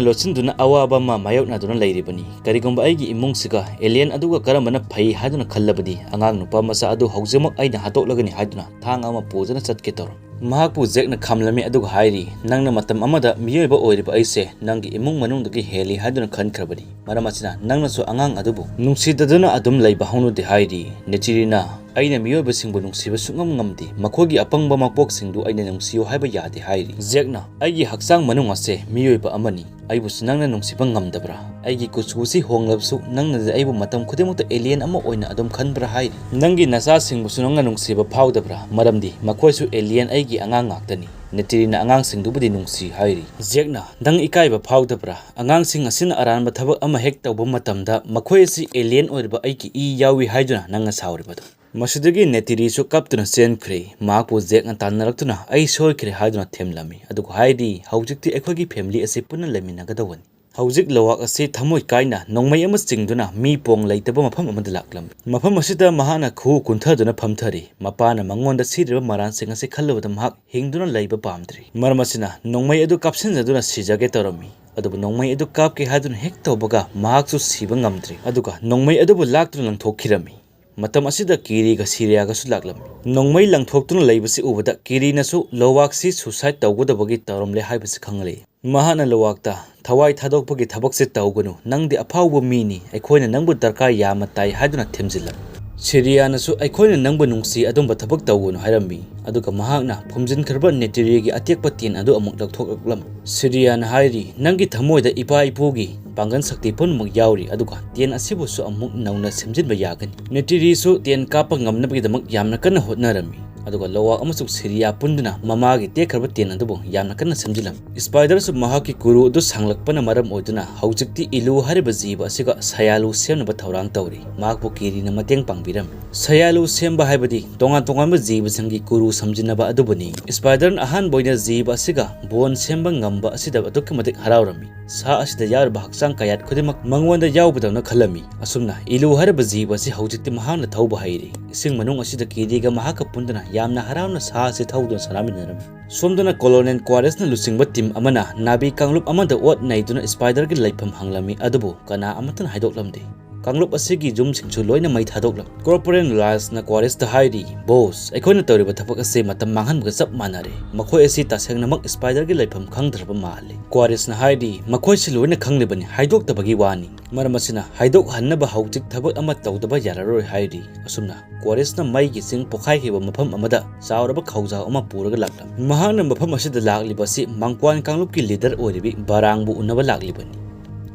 ꯂꯣꯠꯁꯤꯟꯗꯨꯅ ꯑꯋꯥꯕ ꯑꯃ ꯃꯥꯌꯣꯛꯅꯗꯨꯅ ꯂꯩꯔꯤꯕꯅꯤ꯫ ꯀꯔꯤꯒꯨꯝꯕ ꯑꯩꯒꯤ ꯏꯃꯨꯡꯁꯤꯒ ꯑꯦꯂꯤꯌꯟ ꯑꯗꯨꯒ ꯀꯔꯝꯕꯅ ꯐꯩ ꯍꯥꯏꯗꯨꯅ ꯈꯜꯂꯕꯗꯤ, ꯑꯉꯥꯡ ꯅꯨꯄꯥ ꯃꯆꯥ ꯑꯗꯨ ꯍꯧꯖꯤꯛꯃꯛ ꯑꯩꯅ ꯍꯥꯠꯇꯣꯛꯂꯒꯅꯤ" ꯍꯥꯏꯗꯨꯅ ꯊꯥꯡ ꯑꯃ ꯄꯨꯗꯨꯅ ꯆꯠꯀꯦ ꯇꯧꯔꯝꯃꯤ꯫ ꯃꯍꯥꯛꯄꯨ ꯖꯦꯛꯅ ꯈꯥꯝꯂꯝꯃꯤ ꯑꯗꯨꯒ ꯍꯥꯏꯔꯤ, "ꯅꯪꯅ ꯃꯇꯝ ꯑꯃꯗ ꯃꯤꯑꯣꯏꯕ ꯑꯣꯏꯔꯤꯕ ꯑꯩꯁꯦ ꯅꯪꯒꯤ ꯏꯃꯨꯡ ꯃꯅꯨꯡꯗꯒꯤ ꯍꯦꯜꯂꯤ ꯍꯥꯏꯗꯨꯅ ꯈꯟꯈ꯭ꯔꯕꯅꯤ꯫ ꯃꯔꯝ ꯑꯁꯤꯅ ꯅꯪꯅꯁꯨ ꯑꯉꯥꯡ ꯑꯗꯨꯕꯨ ꯅꯨꯡꯁꯤꯗꯗꯨꯅ ꯑꯗꯨꯝ ꯂꯩꯕ ꯍꯧꯅꯗꯦ" ꯍꯥꯏꯔꯤ꯫ ꯅꯦꯆꯤꯔꯤꯅ, "ꯑꯩꯅ ꯃꯤꯑꯣꯏꯕꯁꯤꯡꯕꯨ ꯅꯨꯡꯁꯤꯕ ꯁꯨꯡꯉꯝ ꯉꯝꯗꯦ꯫ ꯃꯈꯣꯏꯒꯤ ꯑꯄꯪꯕ ꯃꯀꯣꯛꯁꯤꯡꯗꯨ ꯑꯩꯅ ꯅꯨꯡꯁꯤꯌꯨ ꯍꯥꯏꯕ ꯌꯥꯗꯦ" ꯍꯥꯏꯔꯤ꯫ ꯖꯦꯛꯅ, "ꯑꯩꯒꯤ ꯍꯛꯆꯥꯡ ꯃꯅꯨꯡ ꯑꯁꯦ ꯃꯤꯑꯣꯏꯕ ꯑꯃꯅꯤ꯫ ꯑꯩꯕꯨꯁꯨ ꯅꯪꯅ ꯅꯨꯡꯁꯤꯕ ꯉꯝꯗꯕ꯭ꯔꯥ? ꯑꯩꯒꯤ ꯀꯨꯆꯨꯁꯤ ꯍꯣꯡꯂꯕꯁꯨ ꯅꯪꯅꯗꯤ ꯑꯩꯕꯨ ꯃꯇꯝ ꯈꯨꯗꯤꯡꯃꯛꯇ ꯑꯦꯂꯤꯌꯟ ꯑꯃ ꯑꯣꯏꯅ ꯑꯗꯨꯝ ꯈꯟꯕ꯭ꯔꯥ?" ꯍꯥꯏꯔꯤ꯫ "ꯅꯪꯒꯤ ꯅꯆꯥꯁꯤꯡꯕꯨꯁꯨ ꯅꯪꯅ ꯅꯨꯡꯁꯤꯕ ꯐꯥꯎꯗꯕ꯭ꯔꯥ? ꯃꯔꯝꯗꯤ ꯃꯈꯣꯏꯁꯨ ꯑꯦꯂꯤꯌꯟ ꯑꯩꯒꯤ ꯑꯉꯥꯡ ꯉꯥꯛꯇꯅꯤ꯫ ꯅꯦꯆꯤꯔꯤꯅ ꯑꯉꯥꯡꯁꯤꯡꯗꯨꯕꯨꯗꯤ ꯅꯨꯡꯁꯤ" ꯍꯥꯏꯔꯤ꯫ ꯖꯦꯛꯅ, "ꯅꯪ ꯏꯀꯥꯏꯕ ꯐꯥꯎꯗꯕ꯭ꯔꯥ? ꯑꯉꯥꯡꯁꯤꯡ ꯑꯁꯤꯅ ꯑꯔꯥꯟꯕ ꯊꯕꯛ ꯑꯃ ꯍꯦꯛ ꯇꯧꯕ ꯃꯇꯝꯗ ꯃꯈꯣꯏ ꯑꯁꯤ ꯑꯦꯂꯤꯌꯟ ꯑꯣꯏꯔꯤꯕ ꯑꯩꯒꯤ ꯏ ꯌꯥꯎꯏ ꯍꯥꯏꯗꯨꯅ ꯅꯪꯅ ꯁꯥꯎꯔꯤꯕꯗꯨ?" ꯃꯁꯤꯗꯒꯤ ꯅꯦꯇꯤꯔꯤꯁꯨ ꯀꯞꯇꯨꯅ ꯆꯦꯟꯈ꯭ꯔꯦ꯫ ꯃꯍꯥꯛꯄꯨ ꯖꯦꯛꯅ ꯇꯥꯟꯅꯔꯛꯇꯨꯅ "ꯑꯩ ꯁꯣꯏꯈ꯭ꯔꯦ" ꯍꯥꯏꯗꯨꯅ ꯊꯦꯝꯂꯝꯃꯤ꯫ ꯑꯗꯨꯒ ꯍꯥꯏꯔꯤ, "ꯍꯧꯖꯤꯛꯇꯤ ꯑꯩꯈꯣꯏꯒꯤ ꯐꯦꯃꯤꯂꯤ ꯑꯁꯤ ꯄꯨꯟꯅ ꯂꯩꯃꯤꯟꯅꯒꯗꯧꯕꯅꯤ"꯫ ꯍꯧꯖꯤꯛ ꯂꯋꯥꯛ ꯑꯁꯤ ꯊꯃꯣꯏ ꯀꯥꯏꯅ ꯅꯣꯡꯃꯩ ꯑꯃ ꯆꯤꯡꯗꯨꯅ ꯃꯤ ꯄꯣꯡ ꯂꯩꯇꯕ ꯃꯐꯝ ꯑꯃꯗ ꯂꯥꯛꯂꯝꯃꯤ꯫ ꯃꯐꯝ ꯑꯁꯤꯗ ꯃꯍꯥꯛꯅ ꯈꯨꯎ ꯀꯨꯟꯊꯗꯨꯅ ꯐꯝꯊꯔꯤ꯫ ꯃꯄꯥꯅ ꯃꯉꯣꯟꯗ ꯁꯤꯔꯤꯕ ꯃꯔꯥꯟꯁꯤꯡ ꯑꯁꯤ ꯈꯜꯂꯨꯕꯗ ꯃꯍꯥꯛ ꯍꯤꯡꯗꯨꯅ ꯂꯩꯕ ꯄꯥꯝꯗ꯭ꯔꯤ꯫ ꯃꯔꯝ ꯑꯁꯤꯅ ꯅꯣꯡꯃꯩ ꯑꯗꯨ ꯀꯥꯞꯁꯤꯟꯖꯗꯨꯅ ꯁꯤꯖꯒꯦ ꯇꯧꯔꯝꯃꯤ꯫ ꯑꯗꯨꯕꯨ ꯅꯣꯡꯃꯩ ꯑꯗꯨ ꯀꯥꯞꯀꯦ ꯍꯥꯏꯗꯨꯅ ꯍꯦꯛ ꯇꯧꯕꯒ ꯃꯍꯥꯛꯁꯨ ꯁꯤꯕ ꯉꯝꯗ꯭ꯔꯤ꯫ ꯑꯗꯨꯒ ꯅꯣꯡꯃꯩ ꯑꯗꯨꯕꯨ ꯂꯥꯛꯇꯨꯅ ꯂꯪꯊꯣꯛꯈꯤꯔꯝꯃꯤ꯫ ꯃꯇꯝ ꯑꯁꯤꯗ ꯀꯤꯔꯤꯒ ꯁꯤꯔꯤꯌꯥꯒꯁꯨ ꯂꯥꯛꯂꯝꯃꯤ꯫ ꯅꯣꯡꯃꯩ ꯂꯪꯊꯣꯛꯇꯨꯅ ꯂꯩꯕꯁꯤ ꯎꯕꯗ ꯀꯤꯔꯤꯅꯁꯨ ꯂꯣꯋꯥꯛꯁꯤ ꯁꯨꯁꯥꯏꯗ ꯇꯧꯒꯗꯕꯒꯤ ꯇꯧꯔꯝꯂꯦ ꯍꯥꯏꯕꯁꯤ ꯈꯪꯂꯛꯏ꯫ ꯃꯍꯥꯛꯅ ꯂꯣꯋꯥꯛꯇ "ꯊꯋꯥꯏ ꯊꯥꯗꯣꯛꯄꯒꯤ ꯊꯕꯛꯁꯦ ꯇꯧꯒꯅꯨ, ꯅꯪꯗꯤ ꯑꯐꯥꯎꯕ ꯃꯤꯅꯤ, ꯑꯩꯈꯣꯏꯅ ꯅꯪꯕꯨ ꯗꯔꯀꯥꯔ ꯌꯥꯝꯅ ꯇꯥꯏ" ꯍꯥꯏꯗꯨꯅ ꯊꯦꯝꯖꯤꯜꯂꯝꯃꯤ꯫ ꯁꯤꯔꯤꯌꯥꯅꯁꯨ "ꯑꯩꯈꯣꯏꯅ ꯅꯪꯕꯨ ꯅꯨꯡꯁꯤ, ꯑꯗꯨꯝꯕ ꯊꯕꯛ ꯇꯧꯒꯅꯨ" ꯍꯥꯏꯔꯝꯃꯤ꯫ ꯑꯗꯨꯒ ꯃꯍꯥꯛꯅ ꯐꯨꯝꯖꯤꯟꯈ꯭ꯔꯕ ꯅꯦꯇꯤꯔꯤꯒꯤ ꯑꯇꯦꯛꯄ ꯇꯦꯟ ꯑꯗꯨ ꯑꯃꯨꯛ ꯂꯧꯊꯣꯛꯂꯛꯂꯝꯃꯤ꯫ ꯁꯤꯔꯤꯌꯥꯅ ꯍꯥꯏꯔꯤ, "ꯅꯪꯒꯤ ꯊꯃꯣꯏꯗ ꯏꯄꯥ ꯏꯄꯨꯒꯤ ꯄꯥꯡꯒꯜ ꯁꯛꯇꯤ ꯄꯨꯝꯅꯃꯛ ꯌꯥꯎꯔꯤ, ꯑꯗꯨꯒ ꯇꯦꯟ ꯑꯁꯤꯕꯨꯁꯨ ꯑꯃꯨꯛ ꯅꯧꯅ ꯁꯦꯝꯖꯤꯟꯕ ꯌꯥꯒꯅꯤ"꯫ ꯅꯦꯇꯤꯔꯤꯁꯨ ꯇꯦꯟ ꯀꯥꯞꯄ ꯉꯝꯅꯕꯒꯤꯗꯃꯛ ꯌꯥꯝꯅ ꯀꯟꯅ ꯍꯣꯠꯅꯔꯝꯃꯤ꯫ ꯑꯗꯨꯒ ꯂꯣꯋꯥꯛ ꯑꯃꯁꯨꯡ ꯁꯤꯔꯤꯌꯥ ꯄꯨꯟꯗꯨꯅ ꯃꯃꯥꯒꯤ ꯇꯦꯛꯈ꯭ꯔꯕ ꯇꯦꯟ ꯑꯗꯨꯕꯨ ꯌꯥꯝꯅ ꯀꯟꯅ ꯁꯦꯝꯖꯤꯜꯂꯝꯃꯤ꯫ ꯁ꯭ꯄꯥꯏꯗꯔꯁꯨ ꯃꯍꯥꯛꯀꯤ ꯀꯨꯔꯨ ꯑꯗꯨ ꯁꯥꯡꯂꯛꯄꯅ ꯃꯔꯝ ꯑꯣꯏꯗꯨꯅ ꯍꯧꯖꯤꯛꯇꯤ ꯏꯂꯨ ꯍꯥꯏꯔꯤꯕ ꯖꯤꯕ ꯑꯁꯤꯒ ꯁꯌꯥꯂꯨ ꯁꯦꯝꯅꯕ ꯊꯧꯔꯥꯡ ꯇꯧꯔꯤ꯫ ꯃꯍꯥꯛꯄꯨ ꯀꯤꯔꯤꯅ ꯃꯇꯦꯡ ꯄꯥꯡꯕꯤꯔꯝꯃꯤ꯫ ꯁꯌꯥꯂꯨ ꯁꯦꯝꯕ ꯍꯥꯏꯕꯗꯤ ꯇꯣꯉꯥꯟ ꯇꯣꯉꯥꯟꯕ ꯖꯤꯕꯁꯤꯡꯒꯤ ꯀꯨꯔꯨ ꯁꯝꯖꯤꯟꯅꯕ ꯑꯗꯨꯕꯨꯅꯤ꯫ ꯁ꯭ꯄꯥꯏꯗꯔꯅ ꯑꯍꯥꯟꯕ ꯑꯣꯏꯅ ꯖꯤꯕ ꯑꯁꯤꯒ ꯕꯣꯟ ꯁꯦꯝꯕ ꯉꯝꯕ ꯑꯁꯤꯗ ꯑꯗꯨꯛꯀꯤ ꯃꯇꯤꯛ ꯍꯔꯥꯎꯔꯝꯃꯤ꯫ ꯁꯥ ꯑꯁꯤꯗ ꯌꯥꯎꯔꯤꯕ ꯍꯛꯆꯥꯡ ꯀꯌꯥꯠ ꯈꯨꯗꯤꯡꯃꯛ ꯃꯉꯣꯟꯗ ꯌꯥꯎꯕꯗꯧꯅ ꯈꯜꯂꯝꯃꯤ꯫ ꯑꯁꯨꯝꯅ ꯏꯂꯨ ꯍꯥꯏꯔꯤꯕ ꯖꯤꯕ ꯑꯁꯤ ꯍꯧꯖꯤꯛꯇꯤ ꯃꯍꯥꯛꯅ ꯊꯧꯕ ꯍꯩꯔꯦ꯫ ꯏꯁꯤꯡ ꯃꯅꯨꯡ ꯑꯁꯤꯗ ꯀꯤꯔꯤꯒ ꯃꯍꯥꯛꯀ ꯄꯨꯟꯗꯨꯅ ꯌꯥꯝꯅ ꯍꯔꯥꯎꯅ ꯁꯥ ꯑꯁꯤ ꯊꯧꯗꯨꯅ ꯁꯥꯟꯅꯃꯤꯟꯅꯔꯝꯃꯤ꯫ ꯁꯣꯝꯗꯅ ꯀꯣꯂꯣꯅꯦꯜ ꯀ꯭ꯋꯥꯔꯤꯁꯅ ꯂꯨꯆꯤꯡꯕ ꯇꯤꯝ ꯑꯃꯅ ꯅꯥꯕꯤ ꯀꯥꯡꯂꯨꯞ ꯑꯃꯗ ꯑꯣꯠ ꯅꯩꯗꯨꯅ ꯁ꯭ꯄꯥꯏꯗꯔꯒꯤ ꯂꯩꯐꯝ ꯍꯪꯂꯝꯃꯤ, ꯑꯗꯨꯕꯨ ꯀꯅꯥ ꯑꯃꯠꯇꯅ ꯍꯥꯏꯗꯣꯛꯂꯝꯗꯦ꯫ ꯀꯥꯡꯂꯨꯞ ꯑꯁꯤꯒꯤ ꯌꯨꯝꯁꯤꯡꯁꯨ ꯂꯣꯏꯅ ꯃꯩ ꯊꯥꯗꯣꯛꯂꯝꯃꯤ꯫ ꯀꯣꯔꯄꯣꯔꯦꯜ ꯂꯥꯏꯜꯁꯅ ꯀ꯭ꯋꯥꯔꯤꯁꯇ ꯍꯥꯏꯔꯤ, "ꯕꯣꯁ, ꯑꯩꯈꯣꯏꯅ ꯇꯧꯔꯤꯕ ꯊꯕꯛ ꯑꯁꯤ ꯃꯇꯝ ꯃꯥꯡꯍꯟꯕꯒ ꯆꯞ ꯃꯥꯟꯅꯔꯦ꯫ ꯃꯈꯣꯏ ꯑꯁꯤ ꯇꯁꯦꯡꯅꯃꯛ ꯁ꯭ꯄꯥꯏꯗꯔꯒꯤ ꯂꯩꯐꯝ ꯈꯪꯗ꯭ꯔꯕ ꯃꯥꯜꯂꯤ"꯫ ꯀ꯭ꯋꯥꯔꯤꯁꯅ ꯍꯥꯏꯔꯤ, "ꯃꯈꯣꯏꯁꯤ ꯂꯣꯏꯅ ꯈꯪꯂꯤꯕꯅꯤ, ꯍꯥꯏꯗꯣꯛꯇꯕꯒꯤ ꯋꯥꯅꯤ꯫ ꯃꯔꯝ ꯑꯁꯤꯅ ꯍꯥꯏꯗꯣꯛꯍꯟꯅꯕ ꯍꯧꯖꯤꯛ ꯊꯕꯛ ꯑꯃ ꯇꯧꯗꯕ ꯌꯥꯔꯔꯣꯏ" ꯍꯥꯏꯔꯤ꯫ ꯑꯁꯨꯝꯅ ꯀ꯭ꯋꯥꯔꯤꯁꯅ ꯃꯩꯒꯤ ꯆꯤꯡ ꯄꯣꯈꯥꯏꯈꯤꯕ ꯃꯐꯝ ꯑꯃꯗ ꯆꯥꯎꯔꯕ ꯈꯧꯖꯥꯎ ꯑꯃ ꯄꯨꯔꯒ ꯂꯥꯛꯂꯝꯃꯤ꯫ ꯃꯍꯥꯛꯅ ꯃꯐꯝ ꯑꯁꯤꯗ ꯂꯥꯛꯂꯤꯕ ꯑꯁꯤ ꯃꯪꯀ꯭ꯋꯥꯟ ꯀꯥꯡꯂꯨꯞꯀꯤ ꯂꯤꯗꯔ ꯑꯣꯏꯔꯤꯕꯤ ꯕꯥꯔꯥꯡꯕꯨ ꯎꯅꯕ ꯂꯥꯛꯂꯤꯕꯅꯤ꯫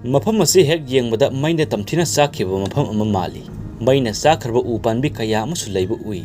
ꯃꯐꯝ ꯑꯁꯤ ꯍꯦꯛ ꯌꯦꯡꯕꯗ ꯃꯩꯅ ꯇꯝꯊꯤꯅ ꯆꯥꯛꯈꯤꯕ ꯃꯐꯝ ꯑꯃ ꯃꯥꯜꯂꯤ꯫ ꯃꯩꯅ ꯆꯥꯛꯈ꯭ꯔꯕ ꯎ ꯄꯥꯝꯕꯤ ꯀꯌꯥ ꯑꯃꯁꯨ ꯂꯩꯕ ꯎꯏ꯫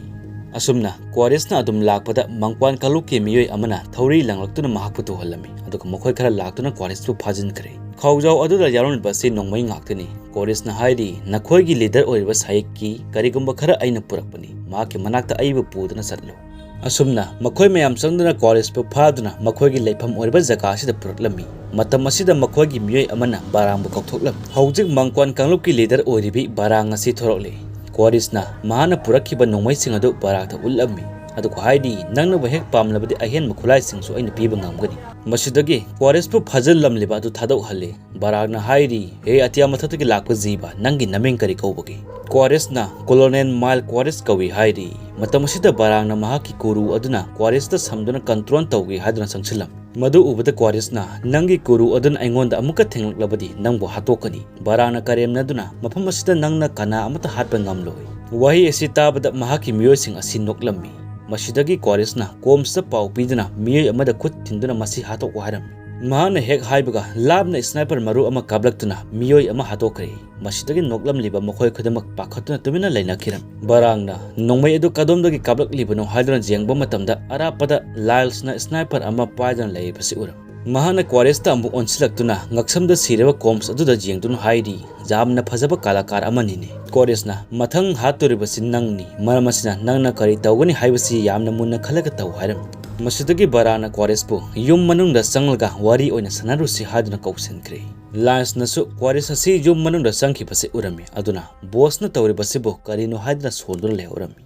ꯑꯁꯨꯝꯅ ꯀ꯭ꯋꯥꯔꯤꯁꯅ ꯑꯗꯨꯝ ꯂꯥꯛꯄꯗ ꯃꯪꯀ꯭ꯋꯥꯟ ꯀꯥꯡꯂꯨꯞꯀꯤ ꯃꯤꯑꯣꯏ ꯑꯃꯅ ꯊꯧꯔꯤ ꯂꯪꯂꯛꯇꯨꯅ ꯃꯍꯥꯛꯄꯨ ꯇꯨꯍꯜꯂꯝꯃꯤ, ꯑꯗꯨꯒ ꯃꯈꯣꯏ ꯈꯔ ꯂꯥꯛꯇꯨꯅ ꯀ꯭ꯋꯥꯔꯤꯁꯄꯨ ꯐꯥꯖꯤꯟꯈ꯭ꯔꯦ꯫ ꯈꯧꯖꯥꯎ ꯑꯗꯨꯗ ꯌꯥꯎꯔꯝꯂꯤꯕ ꯑꯁꯤ ꯅꯣꯡꯃꯩ ꯉꯥꯛꯇꯅꯤ꯫ ꯀ꯭ꯋꯥꯔꯤꯁꯅ ꯍꯥꯏꯔꯤ, "ꯅꯈꯣꯏꯒꯤ ꯂꯤꯗꯔ ꯑꯣꯏꯔꯤꯕ ꯁꯥꯏꯛꯀꯤ ꯀꯔꯤꯒꯨꯝꯕ ꯈꯔ ꯑꯩꯅ ꯄꯨꯔꯛꯄꯅꯤ꯫ ꯃꯍꯥꯛꯀꯤ ꯃꯅꯥꯛꯇ ꯑꯩꯕꯨ ꯄꯨꯗꯨꯅ ꯆꯠꯂꯨ"꯫ ꯑꯁꯨꯝꯅ ꯃꯈꯣꯏ ꯃꯌꯥꯝ ꯆꯪꯗꯨꯅ ꯀ꯭ꯋꯥꯔꯤꯁꯄꯨ ꯐꯥꯗꯨꯅ ꯃꯈꯣꯏꯒꯤ ꯂꯩꯐꯝ ꯑꯣꯏꯔꯤꯕ ꯖꯒꯥ ꯑꯁꯤꯗ ꯄꯨꯔꯛꯂꯝꯃꯤ꯫ ꯃꯇꯝ ꯑꯁꯤꯗ ꯃꯈꯣꯏꯒꯤ ꯃꯤꯑꯣꯏ ꯑꯃꯅ ꯕꯥꯔꯥꯡꯕꯨ ꯀꯧꯊꯣꯛꯂꯝꯃꯤ꯫ ꯍꯧꯖꯤꯛ ꯃꯪꯀ꯭ꯋꯥꯟ ꯀꯥꯡꯂꯨꯞꯀꯤ ꯂꯤꯗꯔ ꯑꯣꯏꯔꯤꯕꯤ ꯕꯥꯔꯥꯡ ꯑꯁꯤ ꯊꯣꯔꯛꯂꯦ꯫ ꯀ꯭ꯋꯥꯔꯤꯁꯅ ꯃꯍꯥꯛꯅ ꯄꯨꯔꯛꯈꯤꯕ ꯅꯣꯡꯃꯩꯁꯤꯡ ꯑꯗꯨ ꯕꯥꯔꯥꯡꯗ ꯎꯠꯂꯝꯃꯤ, ꯑꯗꯨꯒ ꯍꯥꯏꯔꯤ, "ꯅꯪꯅꯕꯨ ꯍꯦꯛ ꯄꯥꯝꯂꯕꯗꯤ ꯑꯍꯦꯟꯕ ꯈꯨꯠꯂꯥꯏꯁꯤꯡꯁꯨ ꯑꯩꯅ ꯄꯤꯕ ꯉꯝꯒꯅꯤ"꯫ ꯃꯁꯤꯗꯒꯤ ꯀ꯭ꯋꯥꯔꯤꯁꯄꯨ ꯐꯥꯖꯤꯜꯂꯝꯂꯤꯕ ꯑꯗꯨ ꯊꯥꯗꯣꯛꯍꯜꯂꯤ꯫ ꯕꯥꯔꯥꯡꯅ ꯍꯥꯏꯔꯤ, "ꯍꯦ ꯑꯇꯤꯌꯥ ꯃꯊꯛꯇꯒꯤ ꯂꯥꯛꯄ ꯖꯤꯕ, ꯅꯪꯒꯤ ꯅꯃꯤꯡ ꯀꯔꯤ ꯀꯧꯕꯒꯦ?" ꯀ꯭ꯋꯥꯔꯤꯁꯅ, "ꯀꯣꯂꯣꯅꯦꯜ ꯃꯥꯏꯜ ꯀ꯭ꯋꯥꯔꯤꯁ ꯀꯧꯏ" ꯍꯥꯏꯔꯤ꯫ ꯃꯇꯝ ꯑꯁꯤꯗ ꯕꯥꯔꯥꯡꯅ ꯃꯍꯥꯛꯀꯤ ꯀꯨꯔꯨ ꯑꯗꯨꯅ ꯀ꯭ꯋꯥꯔꯤꯁꯇ ꯁꯝꯗꯨꯅ ꯀꯟꯇ꯭ꯔꯣꯜ ꯇꯧꯒꯦ ꯍꯥꯏꯗꯨꯅ ꯆꯪꯁꯤꯜꯂꯝꯃꯤ꯫ ꯃꯗꯨ ꯎꯕꯗ ꯀ꯭ꯋꯥꯔꯤꯁꯅ, "ꯅꯪꯒꯤ ꯀꯨꯔꯨ ꯑꯗꯨꯅ ꯑꯩꯉꯣꯟꯗ ꯑꯃꯨꯛꯀ ꯊꯦꯡꯂꯛꯂꯕꯗꯤ ꯅꯪꯕꯨ ꯍꯥꯠꯇꯣꯛꯀꯅꯤ"꯫ ꯕꯥꯔꯥꯡꯅ ꯀꯔꯦꯝꯅꯗꯨꯅ, "ꯃꯐꯝ ꯑꯁꯤꯗ ꯅꯪꯅ ꯀꯅꯥ ꯑꯃꯠꯇ ꯍꯥꯠꯄ ꯉꯝꯂꯣꯏ"꯫ ꯋꯥꯍꯩ ꯑꯁꯤ ꯇꯥꯕꯗ ꯃꯍꯥꯛꯀꯤ ꯃꯤꯑꯣꯏꯁꯤꯡ ꯑꯁꯤ ꯅꯣꯛꯂꯝꯃꯤ꯫ ꯃꯁꯤꯗꯒꯤ ꯀ꯭ꯋꯥꯔꯤꯁꯅ ꯀꯣꯝꯁꯇ ꯄꯥꯎ ꯄꯤꯗꯨꯅ ꯃꯤꯑꯣꯏ ꯑꯃꯗ ꯈꯨꯠ ꯊꯤꯟꯗꯨꯅ ꯃꯁꯤ ꯍꯥꯠꯇꯣꯛꯎ ꯍꯥꯏꯔꯝꯃꯤ꯫ ꯃꯍꯥꯛꯅ ꯍꯦꯛ ꯍꯥꯏꯕꯒ ꯂꯥꯞꯅ sniper ꯃꯔꯨ ꯑꯃ ꯀꯥꯞꯂꯛꯇꯨꯅ ꯃꯤꯑꯣꯏ ꯑꯃ ꯍꯥꯠꯇꯣꯛꯈ꯭ꯔꯦ꯫ ꯃꯁꯤꯗꯒꯤ ꯅꯣꯛꯂꯝꯂꯤꯕ ꯃꯈꯣꯏ ꯈꯨꯗꯤꯡꯃꯛ ꯄꯥꯈꯠꯇꯨꯅ ꯇꯨꯃꯤꯟꯅ ꯂꯩꯅꯈꯤꯔꯝꯃꯤ꯫ ꯕꯔꯥꯡꯅ, "ꯅꯣꯡꯃꯩ ꯑꯗꯨ ꯀꯗꯣꯝꯗꯒꯤ ꯀꯥꯞꯂꯛꯂꯤꯕꯅꯣ?" ꯍꯥꯏꯗꯨꯅ ꯌꯦꯡꯕ ꯃꯇꯝꯗ ꯑꯔꯥꯞꯄꯗ ꯂꯥꯏꯜꯁꯅ sniper ꯑꯃ ꯄꯥꯏꯗꯨꯅ ꯂꯩꯔꯤꯕꯁꯤ ꯎꯔꯝꯃꯤ꯫ ꯃꯍꯥꯛꯅ ꯀ꯭ꯋꯥꯔꯤꯁꯇ ꯑꯃꯨꯛ ꯑꯣꯟꯁꯤꯜꯂꯛꯇꯨꯅ ꯉꯛꯁꯝꯗ ꯁꯤꯔꯕ ꯀꯣꯝꯁ ꯑꯗꯨꯗ ꯌꯦꯡꯗꯨꯅ ꯍꯥꯏꯔꯤ, "ꯌꯥꯝꯅ ꯐꯖꯕ ꯀꯂꯥꯀꯥꯔ ꯑꯃꯅꯤꯅꯦ꯫ ꯀ꯭ꯋꯥꯔꯤꯁꯅ, ꯃꯊꯪ ꯍꯥꯠꯇꯣꯔꯤꯕꯁꯤ ꯅꯪꯅꯤ꯫ ꯃꯔꯝ ꯑꯁꯤꯅ ꯅꯪꯅ ꯀꯔꯤ ꯇꯧꯒꯅꯤ ꯍꯥꯏꯕꯁꯤ ꯌꯥꯝꯅ ꯃꯨꯟꯅ ꯈꯜꯂꯒ ꯇꯧ" ꯍꯥꯏꯔꯝꯃꯤ꯫ ꯃꯁꯤꯗꯒꯤ ꯕꯔꯥꯡꯅ ꯀ꯭ꯋꯥꯔꯤꯁꯄꯨ ꯌꯨꯝ ꯃꯅꯨꯡꯗ ꯆꯪꯂꯒ ꯋꯥꯔꯤ ꯑꯣꯏꯅ ꯁꯥꯟꯅꯔꯨꯁꯤ ꯍꯥꯏꯗꯨꯅ ꯀꯧꯁꯤꯟꯈ꯭ꯔꯦ꯫ ꯂꯥꯏꯜꯁꯅꯁꯨ ꯀ꯭ꯋꯥꯔꯤꯁ ꯑꯁꯤ ꯌꯨꯝ ꯃꯅꯨꯡꯗ ꯆꯪꯈꯤꯕꯁꯤ ꯎꯔꯝꯃꯤ꯫ ꯑꯗꯨꯅ ꯕꯣꯁꯅ ꯇꯧꯔꯤꯕꯁꯤꯕꯨ ꯀꯔꯤꯅꯣ ꯍꯥꯏꯗꯨꯅ ꯁꯣꯟꯗꯨꯅ ꯂꯩꯍꯧꯔꯝꯃꯤ꯫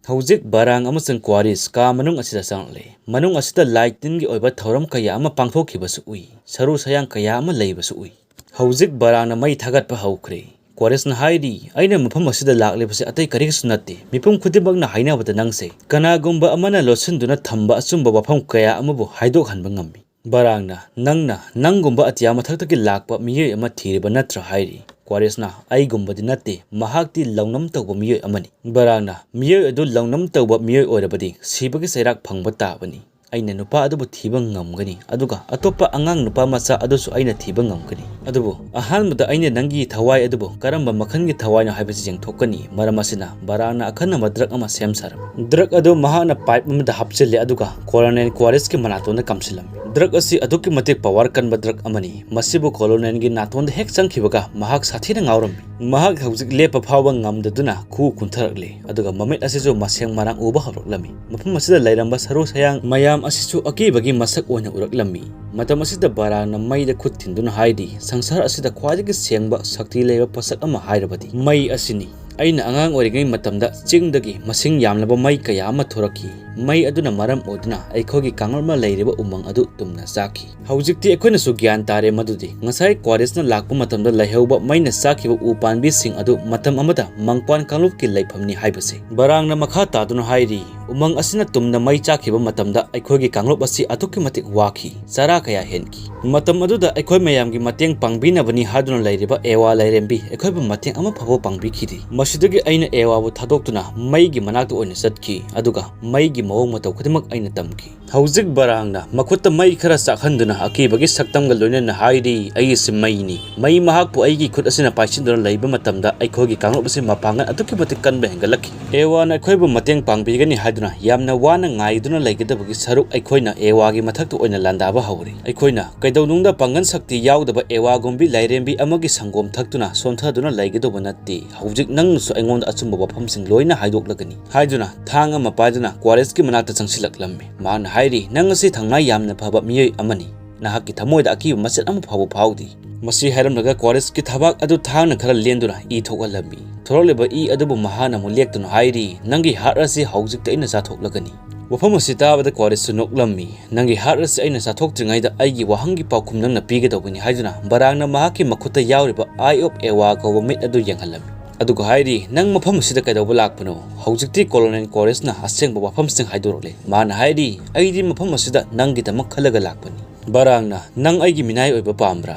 ꯍꯧꯖꯤꯛ ꯕꯔꯥꯡ ꯑꯃꯁꯨꯡ ꯀ꯭ꯋꯥꯔꯤꯁ ꯀꯥ ꯃꯅꯨꯡ ꯑꯁꯤꯗ ꯆꯪꯂꯛꯂꯦ꯫ ꯃꯅꯨꯡ ꯑꯁꯤꯗ ꯂꯥꯏ ꯇꯤꯟꯒꯤ ꯑꯣꯏꯕ ꯊꯧꯔꯝ ꯀꯌꯥ ꯑꯃ ꯄꯥꯡꯊꯣꯛꯈꯤꯕꯁꯨ ꯎꯏ꯫ ꯁꯔꯨ ꯁꯌꯥꯡ ꯀꯌꯥ ꯑꯃ ꯂꯩꯕꯁꯨ ꯎꯏ꯫ ꯍꯧꯖꯤꯛ ꯕꯔꯥꯡꯅ ꯃꯩ ꯊꯥꯒꯠꯄ ꯍꯧꯈ꯭ꯔꯦ꯫ ꯀ꯭ꯋꯥꯔꯤꯁꯅ ꯍꯥꯏꯔꯤ, "ꯑꯩꯅ ꯃꯐꯝ ꯑꯁꯤꯗ ꯂꯥꯛꯂꯤꯕꯁꯤ ꯑꯇꯩ ꯀꯔꯤꯁꯨ ꯅꯠꯇꯦ꯫ ꯃꯤꯄꯨꯝ ꯈꯨꯗꯤꯡꯃꯛꯅ ꯍꯥꯏꯅꯕꯗ ꯅꯪꯁꯦ ꯀꯅꯥꯒꯨꯝꯕ ꯑꯃꯅ ꯂꯣꯠꯁꯤꯟꯗꯨꯅ ꯊꯝꯕ ꯑꯆꯨꯝꯕ ꯋꯥꯐꯝ ꯀꯌꯥ ꯑꯃꯕꯨ ꯍꯥꯏꯗꯣꯛꯍꯟꯕ ꯉꯝꯃꯤ"꯫ ꯕꯔꯥꯡꯅ, "ꯅꯪꯅ ꯅꯪꯒꯨꯝꯕ ꯑꯇꯤꯌꯥ ꯃꯊꯛꯇꯒꯤ ꯂꯥꯛꯄ ꯃꯤꯑꯣꯏ ꯑꯃ ꯊꯤꯔꯤꯕ ꯅꯠꯇ꯭ꯔꯥ?" ꯍꯥꯏꯔꯤ꯫ ꯀ꯭ꯋꯥꯔꯤꯁꯅ, "ꯑꯩꯒꯨꯝꯕꯗꯤ ꯅꯠꯇꯦ, ꯃꯍꯥꯛꯇꯤ ꯂꯧꯅꯝ ꯇꯧꯕ ꯃꯤꯑꯣꯏ ꯑꯃꯅꯤ"꯫ ꯕꯔꯥꯡꯅ, "ꯃꯤꯑꯣꯏ ꯑꯗꯨ ꯂꯧꯅꯝ ꯇꯧꯕ ꯃꯤꯑꯣꯏ ꯑꯣꯏꯔꯕꯗꯤ ꯁꯤꯕꯒꯤ ꯆꯩꯔꯥꯛ ꯐꯪꯕ ꯇꯥꯕꯅꯤ꯫ ꯑꯩꯅ ꯅꯨꯄꯥ ꯑꯗꯨꯕꯨ ꯊꯤꯕ ꯉꯝꯒꯅꯤ, ꯑꯗꯨꯒ ꯑꯇꯣꯞꯄ ꯑꯉꯥꯡ ꯅꯨꯄꯥ ꯃꯆꯥ ꯑꯗꯨꯁꯨ ꯑꯩꯅ ꯊꯤꯕ ꯉꯝꯒꯅꯤ꯫ ꯑꯗꯨꯕꯨ ꯑꯍꯥꯟꯕꯗ ꯑꯩꯅ ꯅꯪꯒꯤ ꯊꯋꯥꯏ ꯑꯗꯨꯕꯨ ꯀꯔꯝꯕ ꯃꯈꯜꯒꯤ ꯊꯋꯥꯏꯅꯣ ꯍꯥꯏꯕꯁꯤ ꯌꯦꯡꯊꯣꯛꯀꯅꯤ"꯫ ꯃꯔꯝ ꯑꯁꯤꯅ ꯕꯔꯥꯡꯅ ꯑꯈꯟꯅꯕ ꯗ꯭ꯔꯛ ꯑꯃ ꯁꯦꯝ ꯁꯥꯔꯝꯃꯤ꯫ ꯗ꯭ꯔꯛ ꯑꯗꯨ ꯃꯍꯥꯛꯅ ꯄꯥꯏꯞ ꯑꯃꯗ ꯍꯥꯞꯆꯤꯜꯂꯦ, ꯑꯗꯨꯒ ꯀꯣꯂꯣꯅꯦꯜ ꯀ꯭ꯋꯥꯔꯤꯁꯀꯤ ꯃꯅꯥꯇꯣꯟꯗ ꯀꯥꯝꯁꯤꯜꯂꯝꯃꯤ꯫ ꯗ꯭ꯔꯛ ꯑꯁꯤ ꯑꯗꯨꯛꯀꯤ ꯃꯇꯤꯛ ꯄꯋꯥꯔ ꯀꯟꯕ ꯗ꯭ꯔꯛ ꯑꯃꯅꯤ꯫ ꯃꯁꯤꯕꯨ ꯀꯣꯂꯣꯅꯦꯜꯒꯤ ꯅꯥꯇꯣꯟꯗ ꯍꯦꯛ ꯆꯪꯈꯤꯕꯒ ꯃꯍꯥꯛ ꯁꯥꯊꯤꯅ ꯉꯥꯎꯔꯝꯃꯤ꯫ ꯃꯍꯥꯛ ꯍꯧꯖꯤꯛ ꯂꯦꯞꯄ ꯐꯥꯎꯕ ꯉꯝꯗꯗꯨꯅ ꯈꯨꯎ ꯀꯨꯟꯊꯔꯛꯂꯦ, ꯑꯗꯨꯒ ꯃꯃꯤꯠ ꯑꯁꯤꯁꯨ ꯃꯁꯦꯡ ꯃꯔꯥꯡ ꯎꯕ ꯍꯧꯔꯛꯂꯝꯃꯤ꯫ ꯃꯐꯝ ꯑꯁꯤꯗ ꯂꯩꯔꯝꯕ ꯁꯔꯨ ꯁꯌꯥꯡ ꯃꯌꯥꯝ ꯑꯁꯤꯁꯨ ꯑꯀꯤꯕꯒꯤ ꯃꯁꯛ ꯑꯣꯏꯅ ꯎꯔꯛꯂꯝꯃꯤ꯫ ꯃꯇꯝ ꯑꯁꯤꯗ ꯕꯔꯥꯡꯅ ꯃꯩꯗ ꯈꯨꯠ ꯊꯤꯟꯗꯨꯅ ꯍꯥꯏꯔꯤ, "ꯁꯪꯁꯥꯔ ꯑꯁꯤꯗ ꯈ꯭ꯋꯥꯏꯗꯒꯤ ꯁꯦꯡꯕ, ꯁꯛꯇꯤ ꯂꯩꯕ ꯄꯣꯠꯁꯛ ꯑꯃ ꯍꯥꯏꯔꯕꯗꯤ ꯃꯩ ꯑꯁꯤꯅꯤ꯫ ꯑꯩꯅ ꯑꯉꯥꯡ ꯑꯣꯏꯔꯤꯉꯩ ꯃꯇꯝꯗ ꯆꯤꯡꯗꯒꯤ ꯃꯁꯤꯡ ꯌꯥꯝꯂꯕ ꯃꯩ ꯀꯌꯥ ꯑꯃ ꯊꯣꯔꯛꯈꯤ꯫ ꯃꯩ ꯑꯗꯨꯅ ꯃꯔꯝ ꯑꯣꯏꯗꯨꯅ ꯑꯩꯈꯣꯏꯒꯤ ꯀꯥꯡꯂꯨꯞꯅ ꯂꯩꯔꯤꯕ ꯎꯃꯪ ꯑꯗꯨ ꯇꯨꯝꯅ ꯆꯥꯈꯤ꯫ ꯍꯧꯖꯤꯛꯇꯤ ꯑꯩꯈꯣꯏꯅꯁꯨ ꯒ꯭ꯌꯥꯟ ꯇꯥꯔꯦ ꯃꯗꯨꯗꯤ ꯉꯁꯥꯏ ꯀ꯭ꯋꯥꯔꯤꯁꯅ ꯂꯥꯛꯄ ꯃꯇꯝꯗ ꯂꯩꯍꯧꯕ ꯃꯩꯅ ꯆꯥꯈꯤꯕ ꯎ ꯄꯥꯝꯕꯤꯁꯤꯡ ꯑꯗꯨ ꯃꯇꯝ ꯑꯃꯗ ꯃꯪꯄꯥꯟ ꯀꯥꯡꯂꯨꯞꯀꯤ ꯂꯩꯐꯝꯅꯤ ꯍꯥꯏꯕꯁꯤ"꯫ ꯕꯔꯥꯡꯅ ꯃꯈꯥ ꯇꯥꯗꯨꯅ ꯍꯥꯏꯔꯤ, "ꯎꯃꯪ ꯑꯁꯤꯅ ꯇꯨꯝꯅ ꯃꯩ ꯆꯥꯈꯤꯕ ꯃꯇꯝꯗ ꯑꯩꯈꯣꯏꯒꯤ ꯀꯥꯡꯂꯨꯞ ꯑꯁꯤ ꯑꯗꯨꯛꯀꯤ ꯃꯇꯤꯛ ꯋꯥꯈꯤ, ꯆꯔꯥ ꯀꯌꯥ ꯍꯦꯟꯈꯤ꯫ ꯃꯇꯝ ꯑꯗꯨꯗ ꯑꯩꯈꯣꯏ ꯃꯌꯥꯝꯒꯤ ꯃꯇꯦꯡ ꯄꯥꯡꯕꯤꯅꯕꯅꯤ ꯍꯥꯏꯗꯨꯅ ꯂꯩꯔꯤꯕ ꯑꯦꯋꯥ ꯂꯥꯏꯔꯦꯝꯕꯤ ꯑꯩꯈꯣꯏꯕꯨ ꯃꯇꯦꯡ ꯑꯃ ꯐꯥꯎꯕ ꯄꯥꯡꯕꯤꯈꯤꯗꯦ꯫ ꯃꯁꯤꯗꯒꯤ ꯑꯩꯅ ꯑꯦꯋꯥꯕꯨ ꯊꯥꯗꯣꯛꯇꯨꯅ ꯃꯩꯒꯤ ꯃꯅꯥꯛꯇ ꯑꯣꯏꯅ ꯆꯠꯈꯤ, ꯑꯗꯨꯒ ꯃꯩꯒꯤ ꯃꯑꯣꯡ ꯃꯇꯧ ꯈꯨꯗꯤꯡꯃꯛ ꯑꯩꯅ ꯇꯝꯈꯤ"꯫ ꯍꯧꯖꯤꯛ ꯕꯔꯥꯡꯅ ꯃꯈꯨꯠꯇ ꯃꯩ ꯈꯔ ꯆꯥꯛꯍꯟꯗꯨꯅ ꯑꯀꯤꯕꯒꯤ ꯁꯛꯇꯝꯒ ꯂꯣꯏꯅꯅ ꯍꯥꯏꯔꯤ, "ꯑꯩꯒꯤꯁꯤ ꯃꯩꯅꯤ꯫ ꯃꯩ ꯃꯍꯥꯛꯄꯨ ꯑꯩꯒꯤ ꯈꯨꯠ ꯑꯁꯤꯅ ꯄꯥꯏꯁꯤꯟꯗꯨꯅ ꯂꯩꯕ ꯃꯇꯝꯗ ꯑꯩꯈꯣꯏꯒꯤ ꯀꯥꯡꯂꯨꯞ ꯑꯁꯤ ꯃꯄꯥꯡꯒꯜ ꯑꯗꯨꯛꯀꯤ ꯃꯇꯤꯛ ꯀꯟꯕ ꯍꯦꯟꯒꯠꯂꯛꯈꯤ꯫ ꯑꯦꯋꯥꯅ ꯑꯩꯈꯣꯏꯕꯨ ꯃꯇꯦꯡ ꯄꯥꯡꯕꯤꯒꯅꯤ ꯍꯥꯏꯗꯨꯅ ꯌꯥꯝꯅ ꯋꯥꯅ ꯉꯥꯏꯗꯨꯅ ꯂꯩꯒꯗꯕꯒꯤ ꯁꯔꯨꯛ ꯑꯩꯈꯣꯏꯅ ꯑꯦꯋꯥꯒꯤ ꯃꯊꯛꯇ ꯑꯣꯏꯅ ꯂꯥꯟꯗꯥꯕ ꯍꯧꯔꯤ꯫ ꯑꯩꯈꯣꯏꯅ ꯀꯩꯗꯧꯅꯨꯡꯗ ꯄꯥꯡꯒꯜ ꯁꯛꯇꯤ ꯌꯥꯎꯗꯕ ꯑꯦꯋꯥꯒꯨꯝꯕꯤ ꯂꯥꯏꯔꯦꯝꯕꯤ ꯑꯃꯒꯤ ꯁꯪꯒꯣꯝ ꯊꯛꯇꯨꯅ ꯁꯣꯟꯊꯗꯨꯅ ꯂꯩꯒꯗꯧꯕ ꯅꯠꯇꯦ꯫ ꯍꯧꯖꯤꯛ ꯅꯪꯅꯁꯨ ꯑꯩꯉꯣꯟꯗ ꯑꯆꯨꯝꯕ ꯋꯥꯐꯝꯁꯤꯡ ꯂꯣꯏꯅ ꯍꯥꯏꯗꯣꯛꯂꯒꯅꯤ" ꯍꯥꯏꯗꯨꯅ ꯊꯥꯡ ꯑꯃ ꯄꯥꯏꯗꯨꯅ ꯀ꯭ꯋꯥꯔꯤꯁꯀꯤ ꯃꯅꯥꯛꯇ ꯆꯪꯁꯤꯜꯂꯛꯂꯝꯃꯤ꯫ ꯃꯍꯥꯛꯅ ꯍꯥꯏꯔꯤ, "ꯅꯪ ꯑꯁꯤ ꯊꯧꯅꯥ ꯌꯥꯝꯅ ꯐꯕ ꯃꯤꯑꯣꯏ ꯑꯃꯅꯤ꯫ ꯅꯍꯥꯛꯀꯤ ꯊꯃꯣꯏꯗ ꯑꯀꯤꯕ ꯃꯆꯦꯠ ꯑꯃ ꯐꯥꯎꯕ ꯐꯥꯎꯗꯦ"꯫ ꯃꯁꯤ ꯍꯥꯏꯔꯝꯂꯒ ꯀ꯭ꯋꯥꯔꯤꯁꯀꯤ ꯊꯕꯥꯛ ꯑꯗꯨ ꯊꯥꯡꯅ ꯈꯔ ꯂꯦꯟꯗꯨꯅ ꯏ ꯊꯣꯛꯍꯜꯂꯝꯃꯤ꯫ ꯊꯣꯔꯛꯂꯤꯕ ꯏ ꯑꯗꯨꯕꯨ ꯃꯍꯥꯛꯅ ꯑꯃꯨꯛ ꯂꯦꯛꯇꯨꯅ ꯍꯥꯏꯔꯤ, "ꯅꯪꯒꯤ ꯍꯥꯔꯠ ꯑꯁꯤ ꯍꯧꯖꯤꯛꯇ ꯑꯩꯅ ꯆꯥꯊꯣꯛꯂꯒꯅꯤ"꯫ ꯋꯥꯐꯝ ꯑꯁꯤ ꯇꯥꯕꯗ ꯀ꯭ꯋꯥꯔꯤꯁꯁꯨ ꯅꯣꯛꯂꯝꯃꯤ꯫ "ꯅꯪꯒꯤ ꯍꯥꯔꯠ ꯑꯁꯤ ꯑꯩꯅ ꯆꯥꯊꯣꯛꯇ꯭ꯔꯤꯉꯩꯗ ꯑꯩꯒꯤ ꯋꯥꯍꯪꯒꯤ ꯄꯥꯎꯈꯨꯝ ꯅꯪꯅ ꯄꯤꯒꯗꯧꯕꯅꯤ" ꯍꯥꯏꯗꯨꯅ ꯕꯔꯥꯡꯅ ꯃꯍꯥꯛꯀꯤ ꯃꯈꯨꯠꯇ ꯌꯥꯎꯔꯤꯕ Eye of Awa ꯀꯧꯕ ꯃꯤꯠ ꯑꯗꯨ ꯌꯦꯡꯍꯜꯂꯝꯃꯤ꯫ ꯑꯗꯨꯒ ꯍꯥꯏꯔꯤ, "ꯅꯪ ꯃꯐꯝ ꯑꯁꯤꯗ ꯀꯩꯗꯧꯕ ꯂꯥꯛꯄꯅꯣ?" ꯍꯧꯖꯤꯛꯇꯤ ꯀꯣꯂꯣꯅꯦꯜ ꯀ꯭ꯋꯥꯔꯤꯁꯅ ꯑꯁꯦꯡꯕ ꯋꯥꯐꯝꯁꯤꯡ ꯍꯥꯏꯗꯣꯔꯛꯂꯦ꯫ ꯃꯥꯅ ꯍꯥꯏꯔꯤ, "ꯑꯩꯗꯤ ꯃꯐꯝ ꯑꯁꯤꯗ ꯅꯪꯒꯤꯗꯃꯛ ꯈꯜꯂꯒ ꯂꯥꯛꯄꯅꯤ"꯫ ꯕꯔꯥꯡꯅ, "ꯅꯪ ꯑꯩꯒꯤ ꯃꯤꯅꯥꯏ ꯑꯣꯏꯕ ꯄꯥꯝꯕ꯭ꯔꯥ?"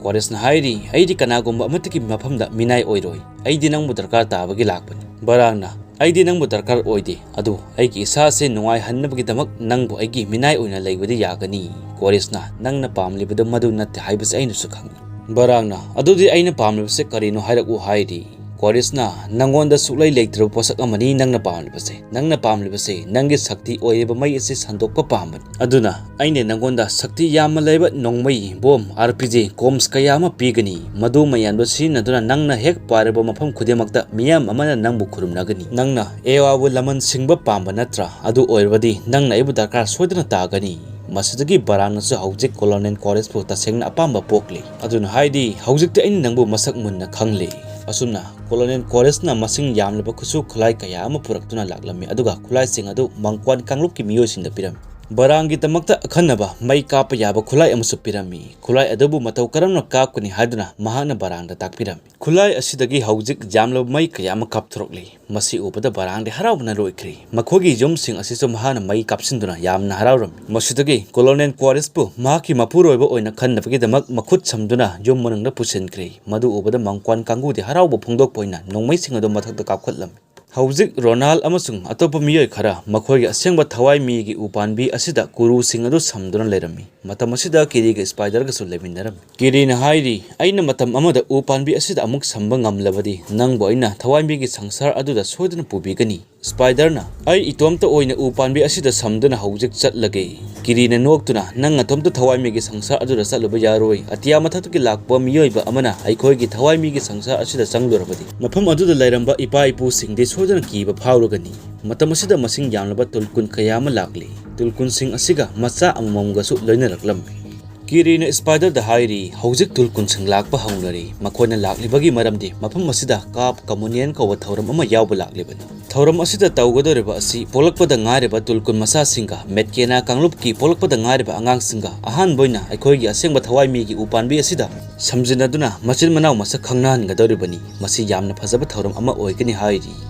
ꯀ꯭ꯋꯥꯔꯤꯁꯅ ꯍꯥꯏꯔꯤ, "ꯑꯩꯗꯤ ꯀꯅꯥꯒꯨꯝꯕ ꯑꯃꯠꯇꯒꯤ ꯃꯐꯝꯗ ꯃꯤꯅꯥꯏ ꯑꯣꯏꯔꯣꯏ꯫ ꯑꯩꯗꯤ ꯅꯪꯕꯨ ꯗꯔꯀꯥꯔ ꯇꯥꯕꯒꯤ ꯂꯥꯛꯄꯅꯤ"꯫ ꯕꯔꯥꯡꯅ, "ꯑꯩꯗꯤ ꯅꯪꯕꯨ ꯗꯔꯀꯥꯔ ꯑꯣꯏꯗꯦ, ꯑꯗꯨ ꯑꯩꯒꯤ ꯏꯁꯥꯁꯦ ꯅꯨꯡꯉꯥꯏꯍꯟꯅꯕꯒꯤꯗꯃꯛ ꯅꯪꯕꯨ ꯑꯩꯒꯤ ꯃꯤꯅꯥꯏ ꯑꯣꯏꯅ ꯂꯩꯕꯗꯤ ꯌꯥꯒꯅꯤ"꯫ ꯀ꯭ꯋꯥꯔꯤꯁꯅ, "ꯅꯪꯅ ꯄꯥꯝꯂꯤꯕꯗꯨ ꯃꯗꯨ ꯅꯠꯇꯦ ꯍꯥꯏꯕꯁꯤ ꯑꯩꯅꯁꯨ ꯈꯪꯏ"꯫ ꯕꯔꯥꯡꯅ, "ꯑꯗꯨꯗꯤ ꯑꯩꯅ ꯄꯥꯝꯂꯤꯕꯁꯦ ꯀꯔꯤꯅꯣ ꯍꯥꯏꯔꯛꯎ" ꯍꯥꯏꯔꯤ꯫ ꯀ꯭ꯋꯥꯔꯤꯁꯅ, "ꯅꯪꯉꯣꯟꯗ ꯁꯨꯛꯂꯩ ꯂꯩꯇ꯭ꯔꯕ ꯄꯣꯠꯁꯛ ꯑꯃꯅꯤ ꯅꯪꯅ ꯄꯥꯝꯂꯤꯕꯁꯦ꯫ ꯅꯪꯅ ꯄꯥꯝꯂꯤꯕꯁꯦ ꯅꯪꯒꯤ ꯁꯛꯇꯤ ꯑꯣꯏꯔꯤꯕ ꯃꯩ ꯑꯁꯤ ꯁꯟꯗꯣꯛꯄ ꯄꯥꯝꯕꯅꯤ꯫ ꯑꯗꯨꯅ ꯑꯩꯅ ꯅꯪꯉꯣꯟꯗ ꯁꯛꯇꯤ ꯌꯥꯝꯅ ꯂꯩꯕ ꯅꯣꯡꯃꯩ, ꯕꯣꯝ, ꯑꯥꯔ ꯄꯤ ꯖꯤ, ꯀꯣꯝꯁ ꯀꯌꯥ ꯑꯃ ꯄꯤꯒꯅꯤ꯫ ꯃꯗꯨ ꯃꯌꯥꯝꯗꯣ ꯁꯤꯖꯤꯟꯅꯗꯨꯅ ꯅꯪꯅ ꯍꯦꯛ ꯄꯥꯏꯔꯕ ꯃꯐꯝ ꯈꯨꯗꯤꯡꯃꯛꯇ ꯃꯤꯌꯥꯝ ꯑꯃꯅ ꯅꯪꯕꯨ ꯈꯨꯔꯨꯝꯅꯒꯅꯤ꯫ ꯅꯪꯅ ꯑꯦꯋꯥꯕꯨ ꯂꯃꯟ ꯁꯤꯡꯕ ꯄꯥꯝꯕ ꯅꯠꯇ꯭ꯔꯥ? ꯑꯗꯨ ꯑꯣꯏꯔꯕꯗꯤ ꯅꯪꯅ ꯑꯩꯕꯨ ꯗꯔꯀꯥꯔ ꯁꯣꯏꯗꯅ ꯇꯥꯒꯅꯤ"꯫ ꯃꯁꯤꯗꯒꯤ ꯕꯔꯥꯡꯅꯁꯨ ꯍꯧꯖꯤꯛ ꯀꯣꯂꯣꯅꯦꯜ ꯀ꯭ꯋꯥꯔꯤꯁꯄꯨ ꯇꯁꯦꯡꯅ ꯑꯄꯥꯝꯕ ꯄꯣꯛꯂꯤ꯫ ꯑꯗꯨꯅ ꯍꯥꯏꯗꯤ, "ꯍꯧꯖꯤꯛꯇꯤ ꯑꯩꯅ ꯅꯪꯕꯨ ꯃꯁꯛ ꯃꯨꯟꯅ ꯈꯪꯂꯦ"꯫ ꯑꯁꯨꯝꯅ ꯀꯣꯂꯣꯅꯦꯜ ꯀ꯭ꯋꯥꯔꯤꯁꯅ ꯃꯁꯤꯡ ꯌꯥꯝꯂꯕ ꯈꯨꯠꯁꯨ ꯈꯨꯠꯂꯥꯏ ꯀꯌꯥ ꯑꯃ ꯄꯨꯔꯛꯇꯨꯅ ꯂꯥꯛꯂꯝꯃꯤ, ꯑꯗꯨꯒ ꯈꯨꯠꯂꯥꯏꯁꯤꯡ ꯑꯗꯨ ꯃꯪꯀ꯭ꯋꯥꯟ ꯀꯥꯡꯂꯨꯞꯀꯤ ꯃꯤꯑꯣꯏꯁꯤꯡꯗ ꯄꯤꯔꯝꯃꯤ꯫ ꯕꯔꯥꯡꯒꯤꯗꯃꯛꯇ ꯑꯈꯟꯅꯕ ꯃꯩ ꯀꯥꯞꯄ ꯌꯥꯕ ꯈꯨꯠꯂꯥꯏ ꯑꯃꯁꯨ ꯄꯤꯔꯝꯃꯤ꯫ ꯈꯨꯠꯂꯥꯏ ꯑꯗꯨꯕꯨ ꯃꯇꯧ ꯀꯔꯝꯅ ꯀꯥꯞꯀꯅꯤ ꯍꯥꯏꯗꯨꯅ ꯃꯍꯥꯛꯅ ꯕꯔꯥꯡꯗ ꯇꯥꯛꯄꯤꯔꯝꯃꯤ꯫ ꯈꯨꯠꯂꯥꯏ ꯑꯁꯤꯗꯒꯤ ꯍꯧꯖꯤꯛ ꯌꯥꯝꯂꯕ ꯃꯩ ꯀꯌꯥ ꯑꯃ ꯀꯥꯞꯊꯣꯔꯛꯂꯤ꯫ ꯃꯁꯤ ꯎꯕꯗ ꯕꯔꯥꯡꯗꯤ ꯍꯔꯥꯎꯕꯅ ꯂꯣꯏꯈ꯭ꯔꯤ꯫ ꯃꯈꯣꯏꯒꯤ ꯌꯨꯝꯁꯤꯡ ꯑꯁꯤꯁꯨ ꯃꯍꯥꯛꯅ ꯃꯩ ꯀꯥꯞꯁꯤꯟꯗꯨꯅ ꯌꯥꯝꯅ ꯍꯔꯥꯎꯔꯝꯃꯤ꯫ ꯃꯁꯤꯗꯒꯤ ꯀꯣꯂꯣꯅꯦꯜ ꯀ꯭ꯋꯥꯔꯤꯁꯄꯨ ꯃꯍꯥꯛꯀꯤ ꯃꯄꯨꯔꯣꯏꯕ ꯑꯣꯏꯅ ꯈꯟꯅꯕꯒꯤꯗꯃꯛ ꯃꯈꯨꯠ ꯁꯝꯗꯨꯅ ꯌꯨꯝ ꯃꯅꯨꯡꯗ ꯄꯨꯁꯤꯟꯈ꯭ꯔꯦ꯫ ꯃꯗꯨ ꯎꯕꯗ ꯃꯪꯀ꯭ꯋꯥꯟ ꯀꯥꯡꯕꯨꯗꯤ ꯍꯔꯥꯎꯕ ꯐꯣꯡꯗꯣꯛꯄ ꯑꯣꯏꯅ ꯅꯣꯡꯃꯩꯁꯤꯡ ꯑꯗꯨ ꯃꯊꯛꯇ ꯀꯥꯞꯈꯠꯂꯝꯃꯤ꯫ ꯍꯧꯖꯤꯛ ꯔꯣꯅꯥꯜ ꯑꯃꯁꯨꯡ ꯑꯇꯣꯞꯄ ꯃꯤꯑꯣꯏ ꯈꯔ ꯃꯈꯣꯏꯒꯤ ꯑꯁꯦꯡꯕ ꯊꯋꯥꯏ ꯃꯤꯒꯤ ꯎꯄꯥꯟꯕꯤ ꯑꯁꯤꯗ ꯀꯨꯔꯨꯁꯤꯡ ꯑꯗꯨ ꯁꯝꯗꯨꯅ ꯂꯩꯔꯝꯃꯤ꯫ ꯃꯇꯝ ꯑꯁꯤꯗ ꯀꯤꯔꯤꯒ ꯁ꯭ꯄꯥꯏꯗꯔꯒꯁꯨ ꯂꯩꯃꯤꯟꯅꯔꯝꯃꯤ꯫ ꯀꯤꯔꯤꯅ ꯍꯥꯏꯔꯤ, "ꯑꯩꯅ ꯃꯇꯝ ꯑꯃꯗ ꯎ ꯄꯥꯟꯕꯤ ꯑꯁꯤꯗ ꯑꯃꯨꯛ ꯁꯝꯕ ꯉꯝꯂꯕꯗꯤ, ꯅꯪꯕꯨ ꯑꯩꯅ ꯊꯋꯥꯏ ꯃꯤꯒꯤ ꯁꯪꯁꯥꯔ ꯑꯗꯨꯗ ꯁꯣꯏꯗꯅ ꯄꯨꯕꯤꯒꯅꯤ꯫" ꯁ꯭ꯄꯥꯏꯗꯔꯅ, "ꯑꯩ ꯏꯇꯣꯝꯇ ꯑꯣꯏꯅ ꯎ ꯄꯥꯟꯕꯤ ꯑꯁꯤꯗ ꯁꯝꯗꯨꯅ ꯍꯧꯖꯤꯛ ꯆꯠꯂꯒꯦ꯫" ꯀꯤꯔꯤꯅ ꯅꯣꯛꯇꯨꯅ, "ꯅꯪ ꯅꯇꯣꯝꯇ ꯊꯋꯥꯏ ꯃꯤꯒꯤ ꯁꯪꯁꯥꯔ ꯑꯗꯨꯗ ꯆꯠꯂꯨꯕ ꯌꯥꯔꯣꯏ꯫ ꯑꯇꯤꯌꯥ ꯃꯊꯛꯇꯒꯤ ꯂꯥꯛꯄ ꯃꯤꯑꯣꯏꯕ ꯑꯃꯅ ꯑꯩꯈꯣꯏꯒꯤ ꯊꯋꯥꯏ ꯃꯤꯒꯤ ꯁꯪꯁꯥꯔ ꯑꯁꯤꯗ ꯆꯪꯂꯨꯔꯕꯗꯤ, ꯃꯐꯝ ꯑꯗꯨꯗ ꯂꯩꯔꯝꯕ ꯏꯄꯥ ꯏꯄꯨꯁꯤꯡꯗꯤ ꯁꯣꯏꯗꯅ ꯀꯤꯕ ꯐꯥꯎꯔꯒꯅꯤ꯫" ꯃꯇꯝ ꯑꯁꯤꯗ ꯃꯁꯤꯡ ꯌꯥꯝꯂꯕ ꯇꯨꯜꯀꯨꯟ ꯀꯌꯥ ꯑꯃ ꯂꯥꯛꯂꯤ꯫ ꯇꯨꯜꯀꯨꯟꯁꯤꯡ ꯑꯁꯤꯒ ꯃꯆꯥ ꯑꯃꯃꯝꯒꯁꯨ ꯂꯣꯏꯅꯔꯛꯂꯝꯃꯤ꯫ ꯀꯤꯔꯤꯅ ꯁ꯭ꯄꯥꯏꯗꯔꯗ ꯍꯥꯏꯔꯤ, "ꯍꯧꯖꯤꯛ ꯇꯨꯜꯀꯨꯟꯁꯤꯡ ꯂꯥꯛꯄ ꯍꯧꯅꯔꯤ꯫ ꯃꯈꯣꯏꯅ ꯂꯥꯛꯂꯤꯕꯒꯤ ꯃꯔꯝꯗꯤ ꯃꯐꯝ ꯑꯁꯤꯗ ꯀꯥꯞ ꯀꯃꯨꯅꯤꯌꯟ ꯀꯧꯕ ꯊꯧꯔꯝ ꯑꯃ ꯌꯥꯎꯕ ꯂꯥꯛꯂꯤꯕꯅꯤ꯫ ꯊꯧꯔꯝ ꯑꯁꯤꯗ ꯇꯧꯒꯗꯧꯔꯤꯕ ꯑꯁꯤ ꯄꯣꯛꯂꯛꯄꯗ ꯉꯥꯏꯔꯤꯕ ꯇꯨꯜꯀꯨꯟ ꯃꯆꯥꯁꯤꯡꯒ ꯃꯦꯠꯀꯦꯅꯥ ꯀꯥꯡꯂꯨꯞꯀꯤ ꯄꯣꯛꯂꯛꯄꯗ ꯉꯥꯏꯔꯤꯕ ꯑꯉꯥꯡꯁꯤꯡꯒ ꯑꯍꯥꯟꯕ ꯑꯣꯏꯅ ꯑꯩꯈꯣꯏꯒꯤ ꯑꯁꯦꯡꯕ ꯊꯋꯥꯏ ꯃꯤꯒꯤ ꯎꯄꯥꯟꯕꯤ ꯑꯁꯤꯗ ꯁꯝꯖꯤꯟꯅꯗꯨꯅ ꯃꯆꯤꯟ ꯃꯅꯥꯎ ꯃꯁꯛ ꯈꯪꯅꯍꯟꯒꯗꯧꯔꯤꯕꯅꯤ꯫ ꯃꯁꯤ ꯌꯥꯝꯅ ꯐꯖꯕ ꯊꯧꯔꯝ ꯑꯃ ꯑꯣꯏꯒꯅꯤ" ꯍꯥꯏꯔꯤ꯫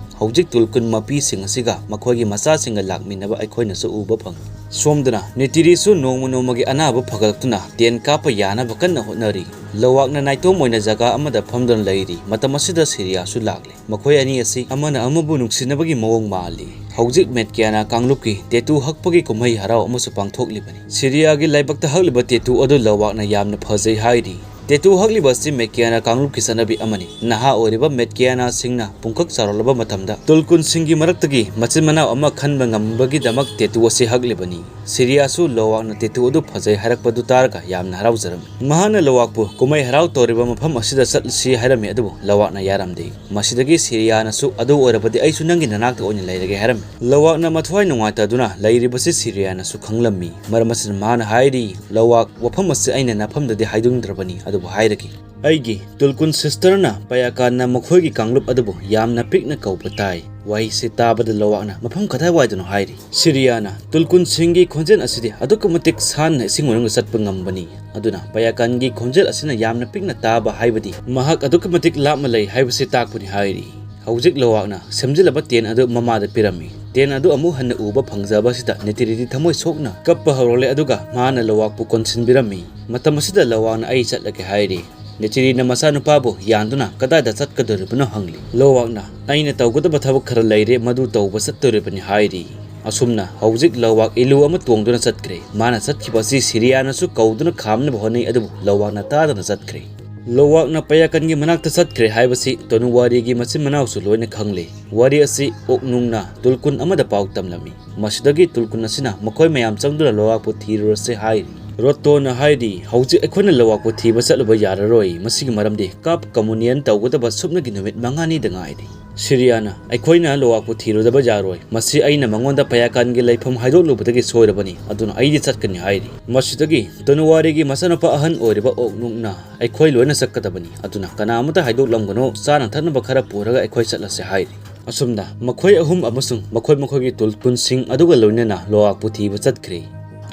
ꯍꯧꯖꯤꯛ ꯇꯨꯜꯀꯨꯟ ꯃꯄꯤꯁꯤꯡ ꯑꯁꯤꯒ ꯃꯈꯣꯏꯒꯤ ꯃꯆꯥꯁꯤꯡꯒ ꯂꯥꯛꯃꯤꯟꯅꯕ ꯑꯩꯈꯣꯏꯅꯁꯨ ꯎꯕ ꯐꯪꯏ꯫ ꯁꯣꯝꯗꯅ ꯅꯤꯇꯤꯔꯤꯁꯨ ꯅꯣꯡꯃ ꯅꯣꯡꯃꯒꯤ ꯑꯅꯥꯕ ꯐꯒꯠꯂꯛꯇꯨꯅ ꯇꯦꯟ ꯀꯥꯞꯄ ꯌꯥꯅꯕ ꯀꯟꯅ ꯍꯣꯠꯅꯔꯤ꯫ ꯂꯣꯋꯥꯛꯅ ꯅꯥꯏꯇꯣꯝ ꯑꯣꯏꯅ ꯖꯒꯥ ꯑꯃꯗ ꯐꯝꯗꯨꯅ ꯂꯩꯔꯤ꯫ ꯃꯇꯝ ꯑꯁꯤꯗ ꯁꯤꯔꯤꯌꯥꯁꯨ ꯂꯥꯛꯂꯤ꯫ ꯃꯈꯣꯏ ꯑꯅꯤ ꯑꯁꯤ ꯑꯃꯅ ꯑꯃꯕꯨ ꯅꯨꯡꯁꯤꯅꯕꯒꯤ ꯃꯑꯣꯡ ꯃꯥꯜꯂꯤ꯫ ꯍꯧꯖꯤꯛ ꯃꯦꯠꯀꯤꯌꯥꯅꯥ ꯀꯥꯡꯂꯨꯞꯀꯤ ꯇꯦꯇꯨ ꯍꯛꯄꯒꯤ ꯀꯨꯝꯍꯩ ꯍꯔꯥꯎ ꯑꯃꯁꯨ ꯄꯥꯡꯊꯣꯛꯂꯤꯕꯅꯤ꯫ ꯁꯤꯔꯤꯌꯥꯒꯤ ꯂꯥꯏꯕꯛꯇ ꯍꯛꯂꯤꯕ ꯇꯦꯇꯨ ꯑꯗꯨ ꯂꯣꯋꯥꯛꯅ ꯌꯥꯝꯅ ꯐꯖꯩ ꯍꯥꯏꯔꯤ꯫ ꯇꯦꯇꯨ ꯍꯛꯂꯤꯕ ꯑꯁꯤ ꯃꯦꯠꯀꯤꯌꯥꯅꯥ ꯀꯥꯡꯂꯨꯞꯀꯤ ꯆꯠꯅꯕꯤ ꯑꯃꯅꯤ꯫ ꯅꯍꯥ ꯑꯣꯏꯔꯤꯕ ꯃꯦꯠꯀꯤꯌꯥꯅꯥꯁꯤꯡꯅ ꯄꯨꯡꯀꯛ ꯆꯥꯎꯔꯛꯂꯕ ꯃꯇꯝꯗ ꯇꯨꯜꯀꯨꯟꯁꯤꯡꯒꯤ ꯃꯔꯛꯇꯒꯤ ꯃꯆꯤꯟ ꯃꯅꯥꯎ ꯑꯃ ꯈꯟꯕ ꯉꯝꯕꯒꯤꯗꯃꯛ ꯇꯦꯇꯨ ꯑꯁꯤ ꯍꯛꯂꯤꯕꯅꯤ꯫ ꯁꯤꯔꯤꯌꯥꯁꯨ ꯂꯣꯋꯥꯛꯅ ꯇꯦꯇꯨ ꯑꯗꯨ ꯐꯖꯩ ꯍꯥꯏꯔꯛꯄꯗꯨ ꯇꯥꯔꯒ ꯌꯥꯝꯅ ꯍꯔꯥꯎꯖꯔꯝꯃꯤ꯫ ꯃꯍꯥꯛꯅ ꯂꯣꯋꯥꯛꯄꯨ ꯀꯨꯝꯍꯩ ꯍꯔꯥꯎ ꯇꯧꯔꯤꯕ ꯃꯐꯝ ꯑꯁꯤꯗ ꯆꯠꯂꯁꯤ ꯍꯥꯏꯔꯝꯃꯤ, ꯑꯗꯨꯕꯨ ꯂꯣꯋꯥꯛꯅ ꯌꯥꯔꯝꯗꯦ꯫ ꯃꯁꯤꯗꯒꯤ ꯁꯤꯔꯤꯌꯥꯅꯁꯨ, "ꯑꯗꯨ ꯑꯣꯏꯔꯕꯗꯤ ꯑꯩꯁꯨ ꯅꯪꯒꯤ ꯅꯅꯥꯛꯇ ꯑꯣꯏꯅ ꯂꯩꯔꯒꯦ" ꯍꯥꯏꯔꯝꯃꯤ꯫ ꯂꯣꯋꯥꯛꯅ ꯃꯊ꯭ꯋꯥꯏ ꯅꯨꯡꯉꯥꯏꯇꯗꯨꯅ ꯂꯩꯔꯤꯕꯁꯤ ꯁꯤꯔꯤꯌꯥꯅꯁꯨ ꯈꯪꯂꯝꯃꯤ꯫ ꯃꯔꯝ ꯑꯁꯤꯅ ꯃꯍꯥꯛꯅ ꯍꯥꯏꯔꯤ, "ꯂꯣꯋꯥꯛ, ꯋꯥꯐꯝ ꯑꯁꯤ ꯑꯩꯅ ꯅꯐꯝꯗꯗꯤ ꯍꯥꯏꯗꯣꯛꯅꯤꯡꯗ꯭ꯔꯕꯅꯤ, ꯑꯗꯨꯕꯨ ꯍꯥꯏꯔꯒꯦ꯫ ꯑꯩꯒꯤ ꯇꯨꯜꯀꯨꯟ ꯁꯤꯁꯇꯔꯅ ꯄꯌꯥꯀꯥꯟꯅ ꯃꯈꯣꯏꯒꯤ ꯀꯥꯡꯂꯨꯞ ꯑꯗꯨꯕꯨ ꯌꯥꯝꯅ ꯄꯤꯛꯅ ꯀꯧꯕ ꯇꯥꯏ꯫" ꯋꯥꯍꯩꯁꯤ ꯇꯥꯕꯗ ꯂꯣꯋꯥꯛꯅ, "ꯃꯐꯝ ꯀꯗꯥꯏꯋꯥꯏꯗꯅꯣ?" ꯍꯥꯏꯔꯤ꯫ ꯁꯤꯔꯤꯌꯥꯅ, "ꯇꯨꯜꯀꯨꯟꯁꯤꯡꯒꯤ ꯈꯣꯟꯖꯦꯜ ꯑꯁꯤꯗꯤ ꯑꯗꯨꯛꯀꯤ ꯃꯇꯤꯛ ꯁꯥꯟꯅ ꯏꯁꯤꯡ ꯃꯅꯨꯡꯗ ꯆꯠꯄ ꯉꯝꯕꯅꯤ꯫ ꯑꯗꯨꯅ ꯄꯌꯥꯀꯥꯟꯒꯤ ꯈꯣꯟꯖꯦꯜ ꯑꯁꯤꯅ ꯌꯥꯝꯅ ꯄꯤꯛꯅ ꯇꯥꯕ ꯍꯥꯏꯕꯗꯤ ꯃꯍꯥꯛ ꯑꯗꯨꯛꯀꯤ ꯃꯇꯤꯛ ꯂꯥꯞꯅ ꯂꯩ ꯍꯥꯏꯕꯁꯤ ꯇꯥꯛꯄꯅꯤ" ꯍꯥꯏꯔꯤ꯫ ꯍꯧꯖꯤꯛ ꯂꯣꯋꯥꯛꯅ ꯁꯦꯝꯖꯤꯜꯂꯕ ꯇꯦꯟ ꯑꯗꯨ ꯃꯃꯥꯗ ꯄꯤꯔꯝꯃꯤ꯫ ꯇꯦꯟ ꯑꯗꯨ ꯑꯃꯨꯛ ꯍꯟꯅ ꯎꯕ ꯐꯪꯖꯕ ꯑꯁꯤꯗ ꯅꯤꯇꯤꯔꯤꯗꯤ ꯊꯃꯣꯏ ꯁꯣꯛꯅ ꯀꯞꯄ ꯍꯧꯔꯛꯂꯦ, ꯑꯗꯨꯒ ꯃꯍꯥꯛꯅ ꯂꯣꯋꯥꯛꯄꯨ ꯀꯣꯟꯁꯤꯟꯕꯤꯔꯝꯃꯤ꯫ ꯃꯇꯝ ꯑꯁꯤꯗ ꯂꯣꯋꯥꯛꯅ, "ꯑꯩ ꯆꯠꯂꯒꯦ" ꯍꯥꯏꯔꯤ꯫ ꯅꯦꯆꯤꯔꯤꯅ ꯃꯆꯥꯅꯨꯄꯥꯕꯨ ꯌꯥꯟꯗꯨꯅ ꯀꯗꯥꯏꯗ ꯆꯠꯀꯗꯧꯔꯤꯕꯅꯣ ꯍꯪꯂꯤ꯫ ꯂꯣꯋꯥꯛꯅ, "ꯑꯩꯅ ꯇꯧꯒꯗꯕ ꯊꯕꯛ ꯈꯔ ꯂꯩꯔꯦ, ꯃꯗꯨ ꯇꯧꯕ ꯆꯠꯇꯧꯔꯤꯕꯅꯤ" ꯍꯥꯏꯔꯤ꯫ ꯑꯁꯨꯝꯅ ꯍꯧꯖꯤꯛ ꯂꯣꯋꯥꯛ ꯏꯂꯨ ꯑꯃ ꯇꯣꯡꯗꯨꯅ ꯆꯠꯈ꯭ꯔꯦ꯫ ꯃꯥꯅ ꯆꯠꯈꯤꯕ ꯑꯁꯤ ꯁꯤꯔꯤꯌꯥꯅꯁꯨ ꯀꯧꯗꯨꯅ ꯈꯥꯝꯅꯕ ꯍꯣꯠꯅꯩ, ꯑꯗꯨꯕꯨ ꯂꯣꯋꯥꯛꯅ ꯇꯥꯗꯅ ꯆꯠꯈ꯭ꯔꯦ꯫ ꯂꯣꯋꯥꯛꯅ ꯄꯌꯥꯀꯟꯒꯤ ꯃꯅꯥꯛꯇ ꯆꯠꯈ꯭ꯔꯦ ꯍꯥꯏꯕꯁꯤ ꯇꯣꯅꯨꯋꯥꯔꯤꯒꯤ ꯃꯆꯤꯟ ꯃꯅꯥꯎꯁꯨ ꯂꯣꯏꯅ ꯈꯪꯂꯦ꯫ ꯋꯥꯔꯤ ꯑꯁꯤ ꯑꯣꯛꯅꯨꯡꯅ ꯇꯨꯜꯀꯨꯟ ꯑꯃꯗ ꯄꯥꯎ ꯇꯝꯂꯝꯃꯤ꯫ ꯃꯁꯤꯗꯒꯤ ꯇꯨꯜꯀꯨꯟ ꯑꯁꯤꯅ ꯃꯈꯣꯏ ꯃꯌꯥꯝ ꯆꯪꯗꯨꯅ ꯂꯣꯋꯥꯛꯄꯨ ꯊꯤꯔꯨꯔꯁꯦ ꯍꯥꯏꯔꯤ꯫ ꯔꯣꯇꯣꯅ ꯍꯥꯏꯔꯤ, "ꯍꯧꯖꯤꯛ ꯑꯩꯈꯣꯏꯅ ꯂꯣꯋꯥꯛꯄꯨ ꯊꯤꯕ ꯆꯠꯂꯨꯕ ꯌꯥꯔꯔꯣꯏ꯫ ꯃꯁꯤꯒꯤ ꯃꯔꯝꯗꯤ ꯀꯥꯞ ꯀꯃꯨꯅꯤꯌꯟ ꯇꯧꯒꯗꯕ ꯁꯨꯞꯅꯒꯤ ꯅꯨꯃꯤꯠ ꯃꯉꯥꯅꯤꯗ ꯉꯥꯏꯔꯤ"꯫ ꯁꯤꯔꯤꯌꯥꯅ, "ꯑꯩꯈꯣꯏꯅ ꯂꯣꯋꯥꯛꯄꯨ ꯊꯤꯔꯨꯗꯕ ꯌꯥꯔꯣꯏ꯫ ꯃꯁꯤ ꯑꯩꯅ ꯃꯉꯣꯟꯗ ꯄꯌꯥꯀꯥꯟꯒꯤ ꯂꯩꯐꯝ ꯍꯥꯏꯗꯣꯛꯂꯨꯕꯗꯒꯤ ꯁꯣꯏꯔꯕꯅꯤ, ꯑꯗꯨꯅ ꯑꯩꯗꯤ ꯆꯠꯀꯅꯤ" ꯍꯥꯏꯔꯤ꯫ ꯃꯁꯤꯗꯒꯤ ꯇꯣꯅꯨꯋꯥꯔꯤꯒꯤ ꯃꯆꯥꯅꯨꯄꯥ ꯑꯍꯟ ꯑꯣꯏꯔꯤꯕ ꯑꯣꯛꯅꯨꯛꯅ, "ꯑꯩꯈꯣꯏ ꯂꯣꯏꯅ ꯆꯠꯀꯗꯕꯅꯤ, ꯑꯗꯨꯅ ꯀꯅꯥ ꯑꯃꯠꯇ ꯍꯥꯏꯗꯣꯛꯂꯝꯒꯅꯨ, ꯆꯥꯅ ꯊꯛꯅꯕ ꯈꯔ ꯄꯨꯔꯒ ꯑꯩꯈꯣꯏ ꯆꯠꯂꯁꯦ" ꯍꯥꯏꯔꯤ꯫ ꯑꯁꯨꯝꯅ ꯃꯈꯣꯏ ꯑꯍꯨꯝ ꯑꯃꯁꯨꯡ ꯃꯈꯣꯏ ꯃꯈꯣꯏꯒꯤ ꯇꯨꯜꯀꯨꯟꯁꯤꯡ ꯑꯗꯨꯒ ꯂꯣꯏꯅꯅ ꯂꯣꯋꯥꯛꯄꯨ ꯊꯤꯕ ꯆꯠꯈ꯭ꯔꯦ꯫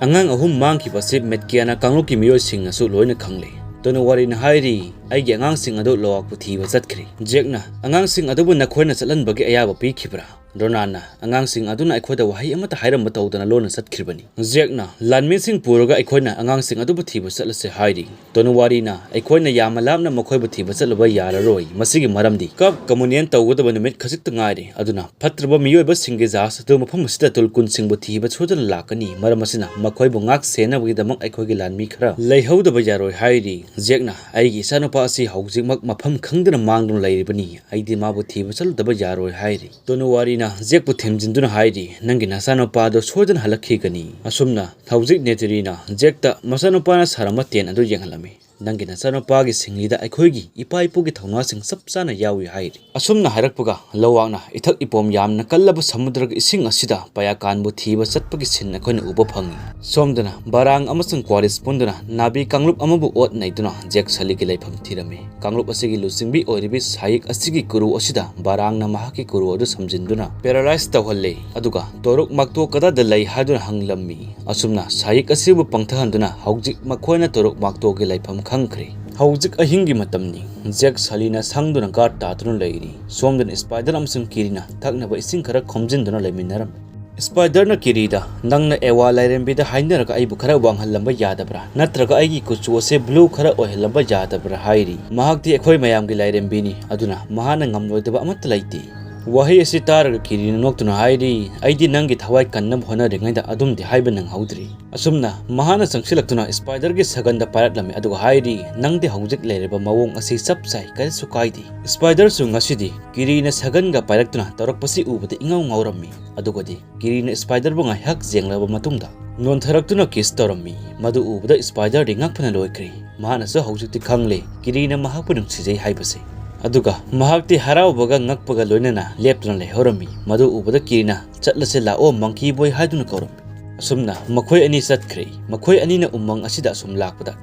ꯑꯉꯥꯡ ꯑꯍꯨꯝ ꯃꯥꯡꯈꯤꯕ ꯑꯁꯤ ꯃꯦꯠꯀꯤꯌꯥꯅ ꯀꯥꯡꯂꯨꯞꯀꯤ ꯃꯤꯑꯣꯏꯁꯤꯡꯅꯁꯨ ꯂꯣꯏꯅ ꯈꯪꯂꯦ꯫ ꯇꯣꯅꯨꯋꯥꯔꯤꯅ ꯍꯥꯏꯔꯤ, "ꯑꯩꯒꯤ ꯑꯉꯥꯡꯁꯤꯡ ꯑꯗꯨ ꯂꯣꯋꯥꯛꯄꯨ ꯊꯤꯕ ꯆꯠꯈ꯭ꯔꯦ"꯫ ꯖꯦꯛꯅ, "ꯑꯉꯥꯡꯁꯤꯡ ꯑꯗꯨꯕꯨ ꯅꯈꯣꯏꯅ ꯆꯠꯍꯟꯕꯒꯤ ꯑꯌꯥꯕ ꯄꯤꯈꯤꯕ꯭ꯔꯥ?" ꯔꯣꯅꯥꯟꯅ, "ꯑꯉꯥꯡꯁꯤꯡ ꯑꯗꯨꯅ ꯑꯩꯈꯣꯏꯗ ꯋꯥꯍꯩ ꯑꯃꯠꯇ ꯍꯥꯏꯔꯝꯕ ꯇꯧꯗꯅ ꯂꯣꯟꯅ ꯆꯠꯈ꯭ꯔꯤꯕꯅꯤ"꯫ ꯖꯦꯛꯅ, "ꯂꯥꯟꯃꯤꯁꯤꯡ ꯄꯨꯔꯒ ꯑꯩꯈꯣꯏꯅ ꯑꯉꯥꯡꯁꯤꯡ ꯑꯗꯨꯕꯨ ꯊꯤꯕ ꯆꯠꯂꯁꯦ" ꯍꯥꯏꯔꯤ꯫ ꯇꯣꯅꯨꯋꯥꯔꯤꯅ, "ꯑꯩꯈꯣꯏꯅ ꯌꯥꯝꯅ ꯂꯥꯞꯅ ꯃꯈꯣꯏꯕꯨ ꯊꯤꯕ ꯆꯠꯂꯨꯕ ꯌꯥꯔꯔꯣꯏ꯫ ꯃꯁꯤꯒꯤ ꯃꯔꯝꯗꯤ ꯀꯞ ꯀꯃꯨꯅꯤꯌꯟ ꯇꯧꯒꯗꯕ ꯅꯨꯃꯤꯠ ꯈꯖꯤꯛꯇ ꯉꯥꯏꯔꯦ꯫ ꯑꯗꯨꯅ ꯐꯠꯇ꯭ꯔꯕ ꯃꯤꯑꯣꯏꯕꯁꯤꯡꯒꯤ ꯖꯍꯥꯖ ꯑꯗꯨ ꯃꯐꯝ ꯑꯁꯤꯗ ꯇꯨꯜꯀꯨꯟꯁꯤꯡꯕꯨ ꯊꯤꯕ ꯁꯣꯏꯗꯅ ꯂꯥꯛꯀꯅꯤ꯫ ꯃꯔꯝ ꯑꯁꯤꯅ ꯃꯈꯣꯏꯕꯨ ꯉꯥꯛ ꯁꯦꯟꯅꯕꯒꯤꯗꯃꯛ ꯑꯩꯈꯣꯏꯒꯤ ꯂꯥꯟꯃꯤ ꯈꯔ ꯂꯩꯍꯧꯗꯕ ꯌꯥꯔꯣꯏ" ꯍꯥꯏꯔꯤ꯫ ꯖꯦꯛꯅ, "ꯑꯩꯒꯤ ꯏꯆꯥꯅꯨꯄꯥ ꯑꯁꯤ ꯍꯧꯖꯤꯛꯃꯛ ꯃꯐꯝ ꯈꯪꯗꯅ ꯃꯥꯡꯗꯨꯅ ꯂꯩꯔꯤꯕꯅꯤ꯫ ꯑꯩꯗꯤ ꯃꯥꯕꯨ ꯊꯤꯕ ꯆꯠꯂꯨꯗꯕ ꯌꯥꯔꯣꯏ" ꯍꯥꯏꯔꯤ꯫ ꯇꯣꯅꯨꯋꯥꯔꯤꯅ ꯖꯦꯛꯄꯨ ꯊꯦꯝꯖꯤꯟꯗꯨꯅ ꯍꯥꯏꯔꯤ, "ꯅꯪꯒꯤ ꯅꯆꯥꯅꯨꯄꯥꯗꯨ ꯁꯣꯏꯗꯅ ꯍꯜꯂꯛꯈꯤꯒꯅꯤ"꯫ ꯑꯁꯨꯝꯅ ꯍꯧꯖꯤꯛ ꯅꯦꯇꯤꯔꯤꯅ ꯖꯦꯛꯇ ꯃꯆꯥꯅꯨꯄꯥꯅ ꯁꯥꯔꯝꯕ ꯇꯦꯟ ꯑꯗꯨ ꯌꯦꯡꯍꯜꯂꯝꯃꯤ꯫ "ꯅꯪꯒꯤ ꯅꯆꯥꯅꯨꯄꯥꯒꯤ ꯁꯤꯡꯂꯤꯗ ꯑꯩꯈꯣꯏꯒꯤ ꯏꯄꯥ ꯏꯄꯨꯒꯤ ꯊꯧꯅꯥꯁꯤꯡ ꯆꯞ ꯆꯥꯅ ꯌꯥꯎꯏ" ꯍꯥꯏꯔꯤ꯫ ꯑꯁꯨꯝꯅ ꯍꯥꯏꯔꯛꯄꯒ ꯂꯣꯋꯥꯛꯅ ꯏꯊꯛ ꯏꯄꯣꯝ ꯌꯥꯝꯅ ꯀꯜꯂꯕ ꯁꯃꯨꯗ꯭ꯔꯒꯤ ꯏꯁꯤꯡ ꯑꯁꯤꯗ ꯄꯌꯥꯀꯥꯟꯕꯨ ꯊꯤꯕ ꯆꯠꯄꯒꯤ ꯁꯤꯟ ꯑꯩꯈꯣꯏꯅ ꯎꯕ ꯐꯪꯏ꯫ ꯁꯣꯝꯗꯅ ꯕꯥꯔꯥꯡ ꯑꯃꯁꯨꯡ ꯀ꯭ꯋꯥꯔꯤꯁ ꯄꯨꯟꯗꯨꯅ ꯅꯥꯕꯤ ꯀꯥꯡꯂꯨꯞ ꯑꯃꯕꯨ ꯑꯣꯠ ꯅꯩꯗꯨꯅ ꯖꯦꯛ ꯁꯂꯤꯒꯤ ꯂꯩꯐꯝ ꯊꯤꯔꯝꯃꯤ꯫ ꯀꯥꯡꯂꯨꯞ ꯑꯁꯤꯒꯤ ꯂꯨꯆꯤꯡꯕꯤ ꯑꯣꯏꯔꯤꯕꯤ ꯁꯥꯌꯤꯛ ꯑꯁꯤꯒꯤ ꯀꯨꯔꯨ ꯑꯁꯤꯗ ꯕꯥꯔꯥꯡꯅ ꯃꯍꯥꯛꯀꯤ ꯀꯨꯔꯨ ꯑꯗꯨ ꯁꯝꯖꯤꯟꯗꯨꯅ ꯄꯦꯔꯥꯂꯥꯏꯁ ꯇꯧꯍꯜꯂꯦ, ꯑꯗꯨꯒ ꯇꯣꯔꯨꯛ ꯃꯥꯛꯇꯣ ꯀꯗꯥꯏꯗ ꯂꯩ ꯍꯥꯏꯗꯨꯅ ꯍꯪꯂꯝꯃꯤ꯫ ꯑꯁꯨꯝꯅ ꯁꯥꯌꯤꯛ ꯑꯁꯤꯕꯨ ꯄꯪꯊꯍꯟꯗꯨꯅ ꯍꯧꯖꯤꯛ ꯃꯈꯣꯏꯅ ꯇꯣꯔꯨꯛ ꯃꯥꯛꯇꯣꯒꯤ ꯂꯩꯐꯝ ꯈꯪꯈ꯭ꯔꯦ꯫ ꯍꯧꯖꯤꯛ ꯑꯍꯤꯡꯒꯤ ꯃꯇꯝꯅꯤ꯫ ꯖꯦꯛ ꯁꯂꯤꯅ ꯁꯪꯗꯨꯅ ꯒꯥꯔꯗ ꯇꯥꯗꯨꯅ ꯂꯩꯔꯤ꯫ ꯁꯣꯝꯗꯅ ꯁ꯭ꯄꯥꯏꯗꯔ ꯑꯃꯁꯨꯡ ꯀꯤꯔꯤꯅ ꯊꯛꯅꯕ ꯏꯁꯤꯡ ꯈꯔ ꯈꯣꯝꯖꯤꯟꯗꯨꯅ ꯂꯩꯃꯤꯟꯅꯔꯝꯃꯤ꯫ ꯁ꯭ꯄꯥꯏꯗꯔꯅ ꯀꯤꯔꯤꯗ, "ꯅꯪꯅ ꯑꯦꯋꯥ ꯂꯥꯏꯔꯦꯝꯕꯤꯗ ꯍꯥꯏꯅꯔꯒ ꯑꯩꯕꯨ ꯈꯔ ꯋꯥꯡꯍꯜꯂꯝꯕ ꯌꯥꯗꯕ꯭ꯔꯥ? ꯅꯠꯇ꯭ꯔꯒ ꯑꯩꯒꯤ ꯀꯨꯆꯨ ꯑꯁꯦ ꯕ꯭ꯂꯨ ꯈꯔ ꯑꯣꯏꯍꯜꯂꯝꯕ ꯌꯥꯗꯕ꯭ꯔꯥ?" ꯍꯥꯏꯔꯤ꯫ ꯃꯍꯥꯛꯇꯤ ꯑꯩꯈꯣꯏ ꯃꯌꯥꯝꯒꯤ ꯂꯥꯏꯔꯦꯝꯕꯤꯅꯤ, ꯑꯗꯨꯅ ꯃꯍꯥꯛꯅ ꯉꯝꯂꯣꯏꯗꯕ ꯑꯃꯠꯇ ꯂꯩꯇꯦ꯫ ꯋꯥꯍꯩ ꯑꯁꯤ ꯇꯥꯔꯒ ꯀꯤꯔꯤꯅ ꯅꯣꯛꯇꯨꯅ ꯍꯥꯏꯔꯤ, "ꯑꯩꯗꯤ ꯅꯪꯒꯤ ꯊꯋꯥꯏ ꯀꯟꯅꯕ ꯍꯣꯠꯅꯔꯤꯉꯩꯗ ꯑꯗꯨꯝꯗꯤ ꯍꯥꯏꯕ ꯅꯪꯍꯧꯗ꯭ꯔꯤ"꯫ ꯑꯁꯨꯝꯅ ꯃꯍꯥꯛꯅ ꯆꯪꯁꯤꯜꯂꯛꯇꯨꯅ ꯁ꯭ꯄꯥꯏꯗꯔꯒꯤ ꯁꯒꯟꯗ ꯄꯥꯏꯔꯛꯂꯝꯃꯤ, ꯑꯗꯨꯒ ꯍꯥꯏꯔꯤ, "ꯅꯪꯗꯤ ꯍꯧꯖꯤꯛ ꯂꯩꯔꯤꯕ ꯃꯑꯣꯡ ꯑꯁꯤ ꯆꯞ ꯆꯥꯏ, ꯀꯔꯤꯁꯨ ꯀꯥꯏꯗꯦ"꯫ ꯁ꯭ꯄꯥꯏꯗꯔꯁꯨ ꯉꯁꯤꯗꯤ ꯀꯤꯔꯤꯅ ꯁꯒꯟꯒ ꯄꯥꯏꯔꯛꯇꯨꯅ ꯇꯧꯔꯛꯄꯁꯤ ꯎꯕꯗ ꯏꯉꯧ ꯉꯧꯔꯝꯃꯤ꯫ ꯑꯗꯨꯒꯗꯤ ꯀꯤꯔꯤꯅ ꯁ꯭ꯄꯥꯏꯗꯔꯕꯨ ꯉꯥꯏꯍꯥꯛ ꯌꯦꯡꯂꯕ ꯃꯇꯨꯡꯗ ꯅꯣꯟꯊꯔꯛꯇꯨꯅ ꯀꯤꯁ ꯇꯧꯔꯝꯃꯤ꯫ ꯃꯗꯨ ꯎꯕꯗ ꯁ꯭ꯄꯥꯏꯗꯔꯗꯤ ꯉꯛꯄꯅ ꯂꯣꯏꯈ꯭ꯔꯦ꯫ ꯃꯍꯥꯛꯅꯁꯨ ꯍꯧꯖꯤꯛꯇꯤ ꯈꯪꯂꯦ ꯀꯤꯔꯤꯅ ꯃꯍꯥꯛꯄꯨ ꯅꯨꯡꯁꯤꯖꯩ ꯍꯥꯏꯕꯁꯦ꯫ ꯑꯗꯨꯒ ꯃꯍꯥꯛꯇꯤ ꯍꯔꯥꯎꯕꯒ ꯉꯛꯄꯒ ꯂꯣꯏꯅꯅ ꯂꯦꯞꯇꯨꯅ ꯂꯩꯍꯧꯔꯝꯃꯤ꯫ ꯃꯗꯨ ꯎꯕꯗ ꯀꯤꯔꯤꯅ, "ꯆꯠꯂꯁꯦ ꯂꯥꯛꯑꯣ, ꯃꯪꯀꯤ ꯕꯣꯏ" ꯍꯥꯏꯗꯨꯅ ꯀꯧꯔꯝꯃꯤ꯫ ꯑꯁꯨꯝꯅ ꯃꯈꯣꯏ ꯑꯅꯤ ꯆꯠꯈ꯭ꯔꯦ꯫ ꯃꯈꯣꯏ ꯑꯅꯤꯅ ꯎꯃꯪ ꯑꯁꯤꯗ ꯑꯁꯨꯝ ꯂꯥꯛꯄꯗ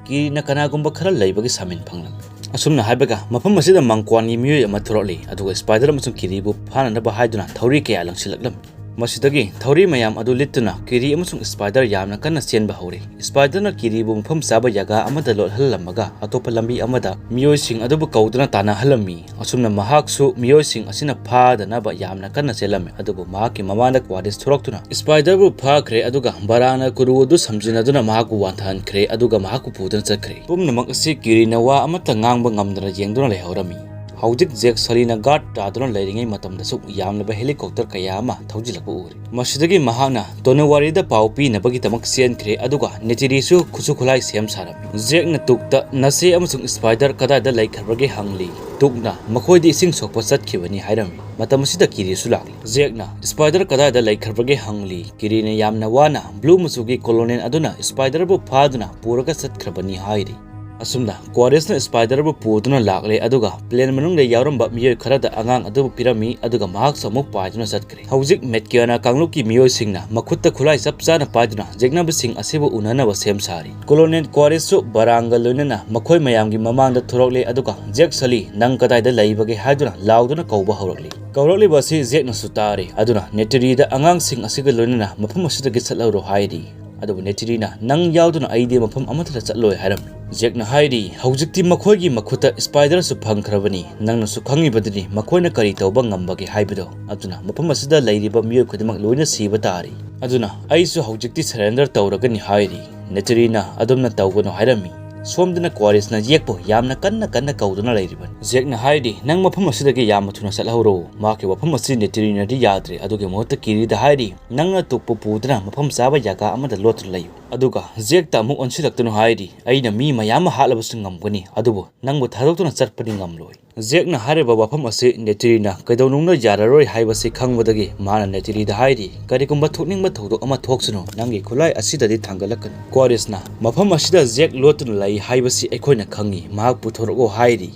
ꯀꯤꯔꯤꯅ ꯀꯅꯥꯒꯨꯝꯕ ꯈꯔ ꯂꯩꯕꯒꯤ ꯁꯥꯃꯤꯟ ꯐꯪꯂꯝꯃꯤ꯫ ꯑꯁꯨꯝꯅ ꯍꯥꯏꯕꯒ ꯃꯐꯝ ꯑꯁꯤꯗ ꯃꯪꯀ꯭ꯋꯥꯟꯒꯤ ꯃꯤꯑꯣꯏ ꯑꯃ ꯊꯣꯔꯛꯂꯤ, ꯑꯗꯨꯒ ꯁ꯭ꯄꯥꯏꯗꯔ ꯑꯃꯁꯨꯡ ꯀꯤꯔꯤꯕꯨ ꯐꯥꯅꯅꯕ ꯍꯥꯏꯗꯨꯅ ꯊꯧꯔꯤ ꯀꯌꯥ ꯂꯪꯁꯤꯜꯂꯛꯂꯝꯃꯤ꯫ ꯃꯁꯤꯗꯒꯤ ꯊꯧꯔꯤ ꯃꯌꯥꯝ ꯑꯗꯨ ꯂꯤꯠꯇꯨꯅ ꯀꯤꯔꯤ ꯑꯃꯁꯨꯡ ꯁ꯭ꯄꯥꯏꯗꯔ ꯌꯥꯝꯅ ꯀꯟꯅ ꯆꯦꯟꯕ ꯍꯧꯔꯦ꯫ ꯁ꯭ꯄꯥꯏꯗꯔꯅ ꯀꯤꯔꯤꯕꯨ ꯃꯐꯝ ꯆꯥꯕ ꯖꯒꯥ ꯑꯃꯗ ꯂꯣꯠꯍꯜꯂꯝꯃꯒ ꯑꯇꯣꯞꯄ ꯂꯝꯕꯤ ꯑꯃꯗ ꯃꯤꯑꯣꯏꯁꯤꯡ ꯑꯗꯨꯕꯨ ꯀꯧꯗꯨꯅ ꯇꯥꯟꯅꯍꯜꯂꯝꯃꯤ꯫ ꯑꯁꯨꯝꯅ ꯃꯍꯥꯛꯁꯨ ꯃꯤꯑꯣꯏꯁꯤꯡ ꯑꯁꯤꯅ ꯐꯥꯗꯅꯕ ꯌꯥꯝꯅ ꯀꯟꯅ ꯆꯦꯜꯂꯝꯃꯤ, ꯑꯗꯨꯕꯨ ꯃꯍꯥꯛꯀꯤ ꯃꯃꯥꯡꯗ ꯀ꯭ꯋꯥꯔꯤꯁ ꯊꯣꯔꯛꯇꯨꯅ ꯁ꯭ꯄꯥꯏꯗꯔꯕꯨ ꯐꯥꯈ꯭ꯔꯦ, ꯑꯗꯨꯒ ꯕꯔꯥꯅ ꯀꯨꯔꯨ ꯑꯗꯨ ꯁꯝꯖꯤꯟꯅꯗꯨꯅ ꯃꯍꯥꯛꯄꯨ ꯋꯥꯟꯊꯍꯟꯈ꯭ꯔꯦ, ꯑꯗꯨꯒ ꯃꯍꯥꯛꯄꯨ ꯄꯨꯗꯨꯅ ꯆꯠꯈ꯭ꯔꯦ꯫ ꯄꯨꯝꯅꯃꯛ ꯑꯁꯤ ꯀꯤꯔꯤꯅ ꯋꯥ ꯑꯃꯠꯇ ꯉꯥꯡꯕ ꯉꯝꯗꯅ ꯌꯦꯡꯗꯨꯅ ꯂꯩꯍꯧꯔꯝꯃꯤ꯫ ꯍꯧꯖꯤꯛ ꯖꯦꯛ ꯁꯂꯤꯅ ꯒꯥꯔꯗ ꯇꯥꯗꯨꯅ ꯂꯩꯔꯤꯉꯩ ꯃꯇꯝꯗꯁꯨ ꯌꯥꯝꯂꯕ ꯍꯦꯂꯤꯀꯣꯞꯇꯔ ꯀꯌꯥ ꯑꯃ ꯊꯧꯖꯤꯜꯂꯛꯄ ꯎꯔꯦ꯫ ꯃꯁꯤꯗꯒꯤ ꯃꯍꯥꯛꯅ ꯇꯣꯅꯋꯥꯔꯤꯗ ꯄꯥꯎ ꯄꯤꯅꯕꯒꯤꯗꯃꯛ ꯆꯦꯟꯈ꯭ꯔꯦ, ꯑꯗꯨꯒ ꯅꯦꯇꯤꯔꯤꯁꯨ ꯈꯨꯠꯁꯨ ꯈꯨꯠꯂꯥꯏ ꯁꯦꯝ ꯁꯥꯔꯝꯃꯤ꯫ ꯖꯦꯛꯅ ꯇꯨꯛꯇ, "ꯅꯆꯦ ꯑꯃꯁꯨꯡ ꯁ꯭ꯄꯥꯏꯗꯔ ꯀꯗꯥꯏꯗ ꯂꯩꯈ꯭ꯔꯕꯒꯦ?" ꯍꯪꯂꯤ꯫ ꯇꯨꯛꯅ, "ꯃꯈꯣꯏꯗꯤ ꯏꯁꯤꯡ ꯁꯣꯛꯄ ꯆꯠꯈꯤꯕꯅꯤ" ꯍꯥꯏꯔꯝꯃꯤ꯫ ꯃꯇꯝ ꯑꯁꯤꯗ ꯀꯤꯔꯤꯁꯨ ꯂꯥꯛꯂꯤ꯫ ꯖꯦꯛꯅ, "ꯁ꯭ꯄꯥꯏꯗꯔ ꯀꯗꯥꯏꯗ ꯂꯩꯈ꯭ꯔꯕꯒꯦ?" ꯍꯪꯂꯤ꯫ ꯀꯤꯔꯤꯅ ꯌꯥꯝꯅ ꯋꯥꯅ ꯕ꯭ꯂꯨ ꯃꯆꯨꯒꯤ ꯀꯣꯂꯣꯅꯦꯜ ꯑꯗꯨꯅ ꯁ꯭ꯄꯥꯏꯗꯔꯕꯨ ꯐꯥꯗꯨꯅ ꯄꯨꯔꯒ ꯆꯠꯈ꯭ꯔꯕꯅꯤ ꯍꯥꯏꯔꯤ꯫ ꯑꯁꯨꯝꯅ ꯀ꯭ꯋꯥꯔꯤꯁꯅ ꯁ꯭ꯄꯥꯏꯗꯔꯕꯨ ꯄꯨꯗꯨꯅ ꯂꯥꯛꯂꯦ, ꯑꯗꯨꯒ ꯄ꯭ꯂꯦꯟ ꯃꯅꯨꯡꯗ ꯌꯥꯎꯔꯝꯕ ꯃꯤꯑꯣꯏ ꯈꯔꯗ ꯑꯉꯥꯡ ꯑꯗꯨꯕꯨ ꯄꯤꯔꯝꯃꯤ, ꯑꯗꯨꯒ ꯃꯍꯥꯛꯁꯨ ꯑꯃꯨꯛ ꯄꯥꯏꯗꯨꯅ ꯆꯠꯈ꯭ꯔꯦ꯫ ꯍꯧꯖꯤꯛ ꯃꯦꯠꯀꯤꯌꯥꯅꯥ ꯀꯥꯡꯂꯨꯞꯀꯤ ꯃꯤꯑꯣꯏꯁꯤꯡꯅ ꯃꯈꯨꯠꯇ ꯈꯨꯠꯂꯥꯏ ꯆꯞ ꯆꯥꯅ ꯄꯥꯏꯗꯨꯅ ꯌꯦꯛꯅꯕꯁꯤꯡ ꯑꯁꯤꯕꯨ ꯎꯅꯅꯕ ꯁꯦꯝ ꯁꯥꯔꯤ꯫ ꯀꯣꯂꯣꯅꯦꯜ ꯀ꯭ꯋꯥꯔꯤꯁꯁꯨ ꯕꯔꯥꯡꯒ ꯂꯣꯏꯅꯅ ꯃꯈꯣꯏ ꯃꯌꯥꯝꯒꯤ ꯃꯃꯥꯡꯗ ꯊꯣꯔꯛꯂꯦ, ꯑꯗꯨꯒ, "ꯖꯦꯛ ꯁꯂꯤ, ꯅꯪ ꯀꯗꯥꯏꯗ ꯂꯩꯕꯒꯦ?" ꯍꯥꯏꯗꯨꯅ ꯂꯥꯎꯗꯨꯅ ꯀꯧꯕ ꯍꯧꯔꯛꯂꯤ꯫ ꯀꯧꯔꯛꯂꯤꯕ ꯑꯁꯤ ꯖꯦꯛꯅꯁꯨ ꯇꯥꯔꯤ, ꯑꯗꯨꯅ ꯅꯦꯇꯔꯤꯗ ꯑꯉꯥꯡꯁꯤꯡ ꯑꯁꯤꯒ ꯂꯣꯏꯅꯅ ꯃꯐꯝ ꯑꯁꯤꯗꯒꯤ ꯆꯠꯍꯧꯔꯣ ꯍꯥꯏꯔꯤ꯫ ꯑꯗꯨꯕꯨ ꯅꯦꯇꯤꯔꯤꯅ, "ꯅꯪ ꯌꯥꯎꯗꯅ ꯑꯩꯗꯤ ꯃꯐꯝ ꯑꯃꯠꯇꯗ ꯆꯠꯂꯣꯏ" ꯍꯥꯏꯔꯝꯃꯤ꯫ ꯖꯦꯛꯅ ꯍꯥꯏꯔꯤ, "ꯍꯧꯖꯤꯛꯇꯤ ꯃꯈꯣꯏꯒꯤ ꯃꯈꯨꯠꯇ ꯁ꯭ꯄꯥꯏꯗꯔꯁꯨ ꯐꯪꯈ꯭ꯔꯕꯅꯤ, ꯅꯪꯅꯁꯨ ꯈꯪꯉꯤꯕꯗꯨꯅꯤ ꯃꯈꯣꯏꯅ ꯀꯔꯤ ꯇꯧꯕ ꯉꯝꯕꯒꯦ ꯍꯥꯏꯕꯗꯣ꯫ ꯑꯗꯨꯅ ꯃꯐꯝ ꯑꯁꯤꯗ ꯂꯩꯔꯤꯕ ꯃꯤꯑꯣꯏ ꯈꯨꯗꯤꯡꯃꯛ ꯂꯣꯏꯅ ꯁꯤꯕ ꯇꯥꯔꯤ꯫ ꯑꯗꯨꯅ ꯑꯩꯁꯨ ꯍꯧꯖꯤꯛꯇꯤ surrender ꯇꯧꯔꯒꯅꯤ" ꯍꯥꯏꯔꯤ꯫ ꯅꯦꯇꯤꯔꯤꯅ, "ꯑꯗꯨꯝꯅ ꯇꯧꯒꯅꯨ" ꯍꯥꯏꯔꯝꯃꯤ꯫ ꯁꯣꯝꯗꯅ ꯀ꯭ꯋꯥꯔꯤꯁꯅ ꯖꯦꯛꯄꯨ ꯌꯥꯝꯅ ꯀꯟꯅ ꯀꯟꯅ ꯀꯧꯗꯨꯅ ꯂꯩꯔꯤꯕꯅꯤ꯫ ꯖꯦꯛꯅ ꯍꯥꯏꯔꯤ, "ꯅꯪ ꯃꯐꯝ ꯑꯁꯤꯗꯒꯤ ꯌꯥꯝꯅ ꯊꯨꯅ ꯆꯠꯍꯧꯔꯣ"꯫ ꯃꯍꯥꯛꯀꯤ ꯋꯥꯐꯝ ꯑꯁꯤ ꯅꯦꯇꯤꯔꯤꯅꯗꯤ ꯌꯥꯗ꯭ꯔꯦ꯫ ꯑꯗꯨꯒꯤ ꯃꯍꯨꯠꯇ ꯀꯤꯔꯤꯗ ꯍꯥꯏꯔꯤ, "ꯅꯪꯅ ꯇꯨꯞꯄꯨ ꯄꯨꯗꯨꯅ ꯃꯐꯝ ꯆꯥꯕ ꯖꯒꯥ ꯑꯃꯗ ꯂꯣꯠꯇꯨꯅ ꯂꯩꯌꯨ꯫ ꯑꯗꯨꯒ ꯖꯦꯛꯇ ꯑꯃꯨꯛ ꯑꯣꯟꯁꯤꯜꯂꯛꯇꯨꯅ ꯍꯥꯏꯔꯤ, 'ꯑꯩꯅ ꯃꯤ ꯃꯌꯥꯝ ꯑꯃ ꯍꯥꯠꯂꯕꯁꯨ ꯉꯝꯒꯅꯤ, ꯑꯗꯨꯕꯨ ꯅꯪꯕꯨ ꯊꯥꯗꯣꯛꯇꯨꯅ ꯆꯠꯄꯗꯤ ꯉꯝꯂꯣꯏ.'" ꯖꯦꯛꯅ ꯍꯥꯏꯔꯤꯕ ꯋꯥꯐꯝ ꯑꯁꯤ ꯅꯦꯇꯤꯔꯤꯅ ꯀꯩꯗꯧꯅꯨꯡꯗ ꯌꯥꯔꯔꯣꯏ ꯍꯥꯏꯕꯁꯤ ꯈꯪꯕꯗꯒꯤ ꯃꯥꯅ ꯅꯦꯇꯤꯔꯤꯗ ꯍꯥꯏꯔꯤ, "ꯀꯔꯤꯒꯨꯝꯕ ꯊꯣꯛꯅꯤꯡꯕ ꯊꯧꯗꯣꯛ ꯑꯃ ꯊꯣꯛꯁꯅꯨ, ꯅꯪꯒꯤ ꯈꯨꯠꯂꯥꯏ ꯑꯁꯤꯗꯗꯤ ꯊꯥꯡꯒꯠꯂꯛꯀꯅꯨ"꯫ ꯀ꯭ꯋꯥꯔꯤꯁꯅ, "ꯃꯐꯝ ꯑꯁꯤꯗ ꯖꯦꯛ ꯂꯣꯠꯇꯨꯅ ꯂꯩ ꯍꯥꯏꯕꯁꯤ ꯑꯩꯈꯣꯏꯅ ꯈꯪꯉꯤ, ꯃꯍꯥꯛ ꯄꯨꯊꯣꯔꯛꯑꯣ" ꯍꯥꯏꯔꯤ꯫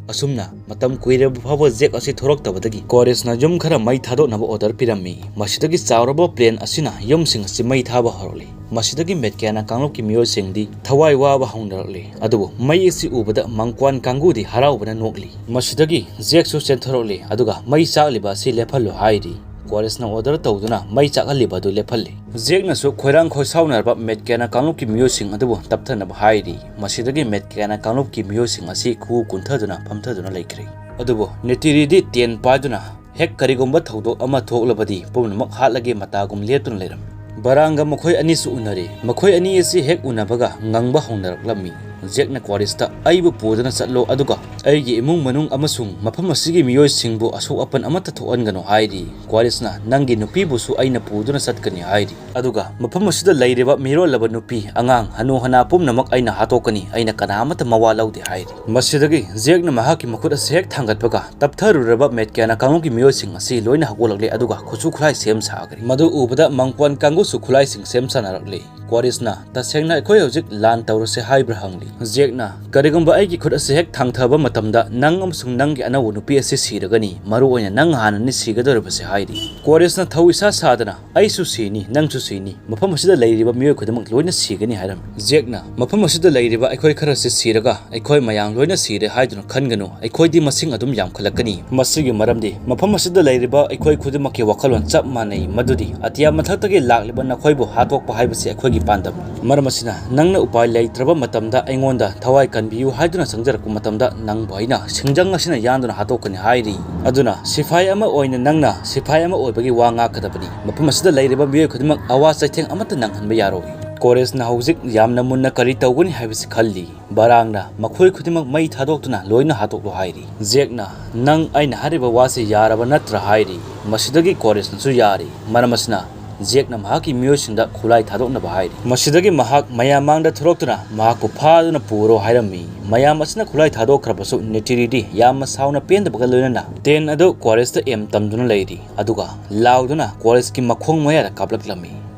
ꯑꯁꯨꯝꯅ ꯃꯇꯝ ꯀꯨꯏꯔꯕ ꯐꯥꯎꯕ ꯖꯦꯛ ꯑꯁꯤ ꯊꯣꯔꯛꯇꯕꯗꯒꯤ ꯀ꯭ꯋꯥꯔꯤꯁꯅ ꯌꯨꯝ ꯈꯔ ꯃꯩ ꯊꯥꯗꯣꯛꯅꯕ order ꯄꯤꯔꯝꯃꯤ꯫ ꯃꯁꯤꯗꯒꯤ ꯆꯥꯎꯔꯕ plane ꯑꯁꯤꯅ ꯌꯨꯝꯁꯤꯡ ꯑꯁꯤ ꯃꯩ ꯊꯥꯕ ꯍꯧꯔꯛꯂꯤ꯫ ꯃꯁꯤꯗꯒꯤ ꯃꯦꯠꯀꯤꯌꯥꯅꯥ ꯀꯥꯡꯂꯨꯞꯀꯤ ꯃꯤꯑꯣꯏꯁꯤꯡꯗꯤ ꯊꯋꯥꯏ ꯋꯥꯕ ꯍꯧꯅꯔꯛꯂꯤ꯫ ꯑꯗꯨꯕꯨ ꯃꯩ ꯑꯁꯤ ꯎꯕꯗ ꯃꯪꯀ꯭ꯋꯥꯟ ꯀꯥꯡꯕꯨꯗꯤ ꯍꯔꯥꯎꯕꯅ ꯅꯣꯛꯂꯤ꯫ ꯃꯁꯤꯗꯒꯤ ꯖꯦꯛꯁꯨ ꯆꯦꯟꯊꯣꯔꯛꯂꯤ, ꯑꯗꯨꯒ ꯃꯩ ꯆꯥꯛꯂꯤꯕ ꯑꯁꯤ ꯂꯦꯞꯍꯜꯂꯨ ꯍꯥꯏꯔꯤ꯫ ꯀ꯭ꯋꯥꯔꯤꯁꯅ order ꯇꯧꯗꯨꯅ ꯃꯩ ꯆꯥꯛꯍꯜꯂꯤꯕ ꯑꯗꯨ ꯂꯦꯞꯍꯜꯂꯤ꯫ ꯖꯦꯛꯅꯁꯨ ꯈꯣꯏꯔꯥꯡ ꯈꯣꯏꯁꯥꯎꯅꯔꯕ ꯃꯦꯠꯀꯤꯌꯥꯅꯥ ꯀꯥꯡꯂꯨꯞꯀꯤ ꯃꯤꯑꯣꯏꯁꯤꯡ ꯑꯗꯨꯕꯨ ꯇꯞꯊꯅꯕ ꯍꯥꯏꯔꯤ꯫ ꯃꯁꯤꯗꯒꯤ ꯃꯦꯠꯀꯤꯌꯥꯅꯥ ꯀꯥꯡꯂꯨꯞꯀꯤ ꯃꯤꯑꯣꯏꯁꯤꯡ ꯑꯁꯤ ꯈꯨꯎ ꯀꯨꯟꯊꯗꯨꯅ ꯐꯝꯊꯗꯨꯅ ꯂꯩꯈ꯭ꯔꯦ꯫ ꯑꯗꯨꯕꯨ ꯅꯦꯇꯤꯔꯤꯗꯤ ꯇꯦꯟ ꯄꯥꯏꯗꯨꯅ ꯍꯦꯛ ꯀꯔꯤꯒꯨꯝꯕ ꯊꯧꯗꯣꯛ ꯑꯃ ꯊꯣꯛꯂꯕꯗꯤ ꯄꯨꯝꯅꯃꯛ ꯍꯥꯠꯂꯒꯦ ꯃꯇꯥꯒꯨꯝ ꯂꯦꯞꯇꯨꯅ ꯂꯩꯔꯝꯃꯤ꯫ ꯕꯔꯥꯡꯒ ꯃꯈꯣꯏ ꯑꯅꯤꯁꯨ ꯎꯅꯔꯦ꯫ ꯃꯈꯣꯏ ꯑꯅꯤ ꯑꯁꯤ ꯍꯦꯛ ꯎꯅꯕꯒ ꯉꯪꯕ ꯍꯧꯅꯔꯛꯂꯝꯃꯤ꯫ ꯖꯦꯛꯅ ꯀ꯭ꯋꯥꯔꯤꯁꯇ, "ꯑꯩꯕꯨ ꯄꯨꯗꯨꯅ ꯆꯠꯂꯣ, ꯑꯗꯨꯒ ꯑꯩꯒꯤ ꯏꯃꯨꯡ ꯃꯅꯨꯡ ꯑꯃꯁꯨꯡ ꯃꯐꯝ ꯑꯁꯤꯒꯤ ꯃꯤꯑꯣꯏꯁꯤꯡꯕꯨ ꯑꯁꯣꯛ ꯑꯄꯟ ꯑꯃꯠꯇ ꯊꯣꯛꯍꯟꯒꯅꯨ" ꯍꯥꯏꯔꯤ꯫ ꯀ꯭ꯋꯥꯔꯤꯁꯅ, "ꯅꯪꯒꯤ ꯅꯨꯄꯤꯕꯨꯁꯨ ꯑꯩꯅ ꯄꯨꯗꯨꯅ ꯆꯠꯀꯅꯤ" ꯍꯥꯏꯔꯤ꯫ ꯑꯗꯨꯒ ꯃꯐꯝ ꯑꯁꯤꯗ ꯂꯩꯔꯤꯕ ꯃꯤꯔꯣꯜꯂꯕ ꯅꯨꯄꯤ, ꯑꯉꯥꯡ, ꯍꯅꯨ ꯍꯅꯥ ꯄꯨꯝꯅꯃꯛ ꯑꯩꯅ ꯍꯥꯠꯇꯣꯛꯀꯅꯤ, ꯑꯩꯅ ꯀꯅꯥ ꯑꯃꯠꯇ ꯃꯋꯥ ꯂꯧꯗꯦ ꯍꯥꯏꯔꯤ꯫ ꯃꯁꯤꯗꯒꯤ ꯖꯦꯛꯅ ꯃꯍꯥꯛꯀꯤ ꯃꯈꯨꯠ ꯑꯁꯤ ꯍꯦꯛ ꯊꯥꯡꯒꯠꯄꯒ, ꯇꯞꯊꯔꯨꯔꯕ ꯃꯦꯠꯀꯤꯌꯥꯅꯥ ꯀꯥꯡꯂꯨꯞꯀꯤ ꯃꯤꯑꯣꯏꯁꯤꯡ ꯑꯁꯤ ꯂꯣꯏꯅ ꯍꯧꯒꯠꯂꯛꯂꯦ, ꯑꯗꯨꯒ ꯈꯨꯠꯁꯨ ꯈꯨꯠꯂꯥꯏ ꯁꯦꯝ ꯁꯥꯈ꯭ꯔꯦ꯫ ꯃꯗꯨ ꯎꯕꯗ ꯃꯪꯀ꯭ꯋꯥꯟ ꯀꯥꯡꯕꯨꯁꯨ ꯈꯨꯠꯂꯥꯏꯁꯤꯡ ꯁꯦꯝ ꯁꯥꯅꯔꯛꯂꯦ꯫ ꯀꯣꯔꯤꯁꯅ, "ꯇꯁꯦꯡꯅ ꯑꯩꯈꯣꯏ ꯍꯧꯖꯤꯛ ꯂꯥꯟ ꯇꯧꯔꯁꯦ ꯍꯥꯏꯕ꯭ꯔꯥ?" ꯍꯪꯂꯤ꯫ ꯖꯦꯛꯅ, "ꯀꯔꯤꯒꯨꯝꯕ ꯑꯩꯒꯤ ꯈꯨꯠ ꯑꯁꯤ ꯍꯦꯛ ꯊꯥꯡꯊꯕ ꯃꯇꯝꯗ ꯅꯪ ꯑꯃꯁꯨꯡ ꯅꯪꯒꯤ ꯑꯅꯧꯕ ꯅꯨꯄꯤ ꯑꯁꯤ ꯁꯤꯔꯒꯅꯤ, ꯃꯔꯨ ꯑꯣꯏꯅ ꯅꯪ ꯍꯥꯟꯅꯅꯤ ꯁꯤꯒꯗꯧꯔꯤꯕꯁꯦ" ꯍꯥꯏꯔꯤ꯫ ꯀꯣꯔꯤꯁꯅ ꯊꯧ ꯏꯁꯥ ꯁꯥꯗꯅ, "ꯑꯩꯁꯨ ꯁꯤꯅꯤ, ꯅꯪꯁꯨ ꯁꯤꯅꯤ, ꯃꯐꯝ ꯑꯁꯤꯗ ꯂꯩꯔꯤꯕ ꯃꯤꯑꯣꯏ ꯈꯨꯗꯤꯡꯃꯛ ꯂꯣꯏꯅ ꯁꯤꯒꯅꯤ" ꯍꯥꯏꯔꯝꯃꯤ꯫ ꯖꯦꯛꯅ, "ꯃꯐꯝ ꯑꯁꯤꯗ ꯂꯩꯔꯤꯕ ꯑꯩꯈꯣꯏ ꯈꯔꯁꯤ ꯁꯤꯔꯒ ꯑꯩꯈꯣꯏ ꯃꯌꯥꯝ ꯂꯣꯏꯅ ꯁꯤꯔꯦ ꯍꯥꯏꯗꯨꯅ ꯈꯟꯒꯅꯨ, ꯑꯩꯈꯣꯏꯗꯤ ꯃꯁꯤꯡ ꯑꯗꯨꯝ ꯌꯥꯝꯈꯠꯂꯛꯀꯅꯤ꯫ ꯃꯁꯤꯒꯤ ꯃꯔꯝꯗꯤ ꯃꯐꯝ ꯑꯁꯤꯗ ꯂꯩꯔꯤꯕ ꯑꯩꯈꯣꯏ ꯈꯨꯗꯤꯡꯃꯛꯀꯤ ꯋꯥꯈꯜꯂꯣꯟ ꯆꯞ ꯃꯥꯟꯅꯩ, ꯃꯗꯨꯗꯤ ꯑꯇꯤꯌꯥ ꯃꯊꯛꯇꯒꯤ ꯂꯥꯛꯂꯤꯕ ꯅꯈꯣꯏꯕꯨ ꯍꯥꯠꯇꯣꯛꯄ ꯍꯥꯏꯕꯁꯤ ꯑꯩꯈꯣꯏꯒꯤ ꯄꯥꯟꯗꯝꯅꯤ꯫ ꯃꯔꯝ ꯑꯁꯤꯅ ꯅꯪꯅ ꯎꯄꯥꯏ ꯂꯩꯇ꯭ꯔꯕ ꯃꯇꯝꯗ ꯑꯩꯉꯣꯟꯗ ꯊꯋꯥꯏ ꯀꯟꯕꯤꯌꯨ ꯍꯥꯏꯗꯨꯅ ꯆꯪꯖꯔꯛꯄ ꯃꯇꯝꯗ ꯅꯪꯕꯨ ꯑꯩꯅ ꯁꯤꯡꯖꯪ ꯑꯁꯤꯅ ꯌꯥꯟꯗꯨꯅ ꯍꯥꯠꯇꯣꯛꯀꯅꯤ" ꯍꯥꯏꯔꯤ꯫ ꯑꯗꯨꯅ ꯁꯤꯐꯥꯏ ꯑꯃ ꯑꯣꯏꯅ ꯅꯪꯅ ꯁꯤꯐꯥꯏ ꯑꯃ ꯑꯣꯏꯕꯒꯤ ꯋꯥ ꯉꯥꯛꯀꯗꯕꯅꯤ꯫ ꯃꯐꯝ ꯑꯁꯤꯗ ꯂꯩꯔꯤꯕ ꯃꯤꯑꯣꯏ ꯈꯨꯗꯤꯡꯃꯛ ꯑꯋꯥ ꯆꯩꯊꯦꯡ ꯑꯃꯠꯇ ꯅꯪꯍꯟꯕ ꯌꯥꯔꯣꯏ꯫ ꯀꯣꯔꯤꯁꯅ ꯍꯧꯖꯤꯛ ꯌꯥꯝꯅ ꯃꯨꯟꯅ ꯀꯔꯤ ꯇꯧꯒꯅꯤ ꯍꯥꯏꯕꯁꯤ ꯈꯜꯂꯤ꯫ ꯕꯔꯥꯡꯅ, "ꯃꯈꯣꯏ ꯈꯨꯗꯤꯡꯃꯛ ꯃꯩ ꯊꯥꯗꯣꯛꯇꯨꯅ ꯂꯣꯏꯅ ꯍꯥꯠꯇꯣꯛꯂꯣ" ꯍꯥꯏꯔꯤ꯫ ꯖꯦꯛꯅ, "ꯅꯪ ꯑꯩꯅ ꯍꯥꯏꯔꯤꯕ ꯋꯥꯁꯤ ꯌꯥꯔꯕ ꯅꯠꯇ꯭ꯔꯥ?" ꯍꯥꯏꯔꯤ꯫ ꯃꯁꯤꯗꯒꯤ ꯀꯣꯔꯤꯁꯅꯁꯨ ꯌꯥꯔꯤ꯫ ꯃꯔꯝ ꯑꯁꯤꯅ ꯖꯦꯛꯅ ꯃꯍꯥꯛꯀꯤ ꯃꯤꯑꯣꯏꯁꯤꯡꯗ ꯈꯨꯠꯂꯥꯏ ꯊꯥꯗꯣꯛꯅꯕ ꯍꯥꯏꯔꯤ꯫ ꯃꯁꯤꯗꯒꯤ ꯃꯍꯥꯛ ꯃꯌꯥꯝ ꯃꯥꯡꯗ ꯊꯣꯛꯂꯛꯇꯨꯅ ꯃꯍꯥꯛꯄꯨ ꯐꯥꯗꯨꯅ ꯄꯨꯔꯣ ꯍꯥꯏꯔꯝꯃꯤ꯫ ꯃꯌꯥꯝ ꯑꯁꯤꯅ ꯈꯨꯠꯂꯥꯏ ꯊꯥꯗꯣꯛꯈ꯭ꯔꯕꯁꯨ ꯅꯤꯇꯤꯔꯤꯗꯤ ꯌꯥꯝꯅ ꯁꯥꯎꯅ ꯄꯦꯟꯗꯕꯒ ꯂꯣꯏꯅꯅ ꯇꯦꯟ ꯑꯗꯨ ꯀꯣꯔꯤꯁꯇ ꯑꯦꯝ ꯇꯝꯗꯨꯅ ꯂꯩꯔꯤ꯫ ꯑꯗꯨꯒ ꯂꯥꯎꯗꯨꯅ ꯀꯣꯔꯤꯁꯀꯤ ꯃꯈꯣꯡ ꯃꯌꯥꯗ ꯀꯥꯞꯂꯛꯂꯝꯃꯤ꯫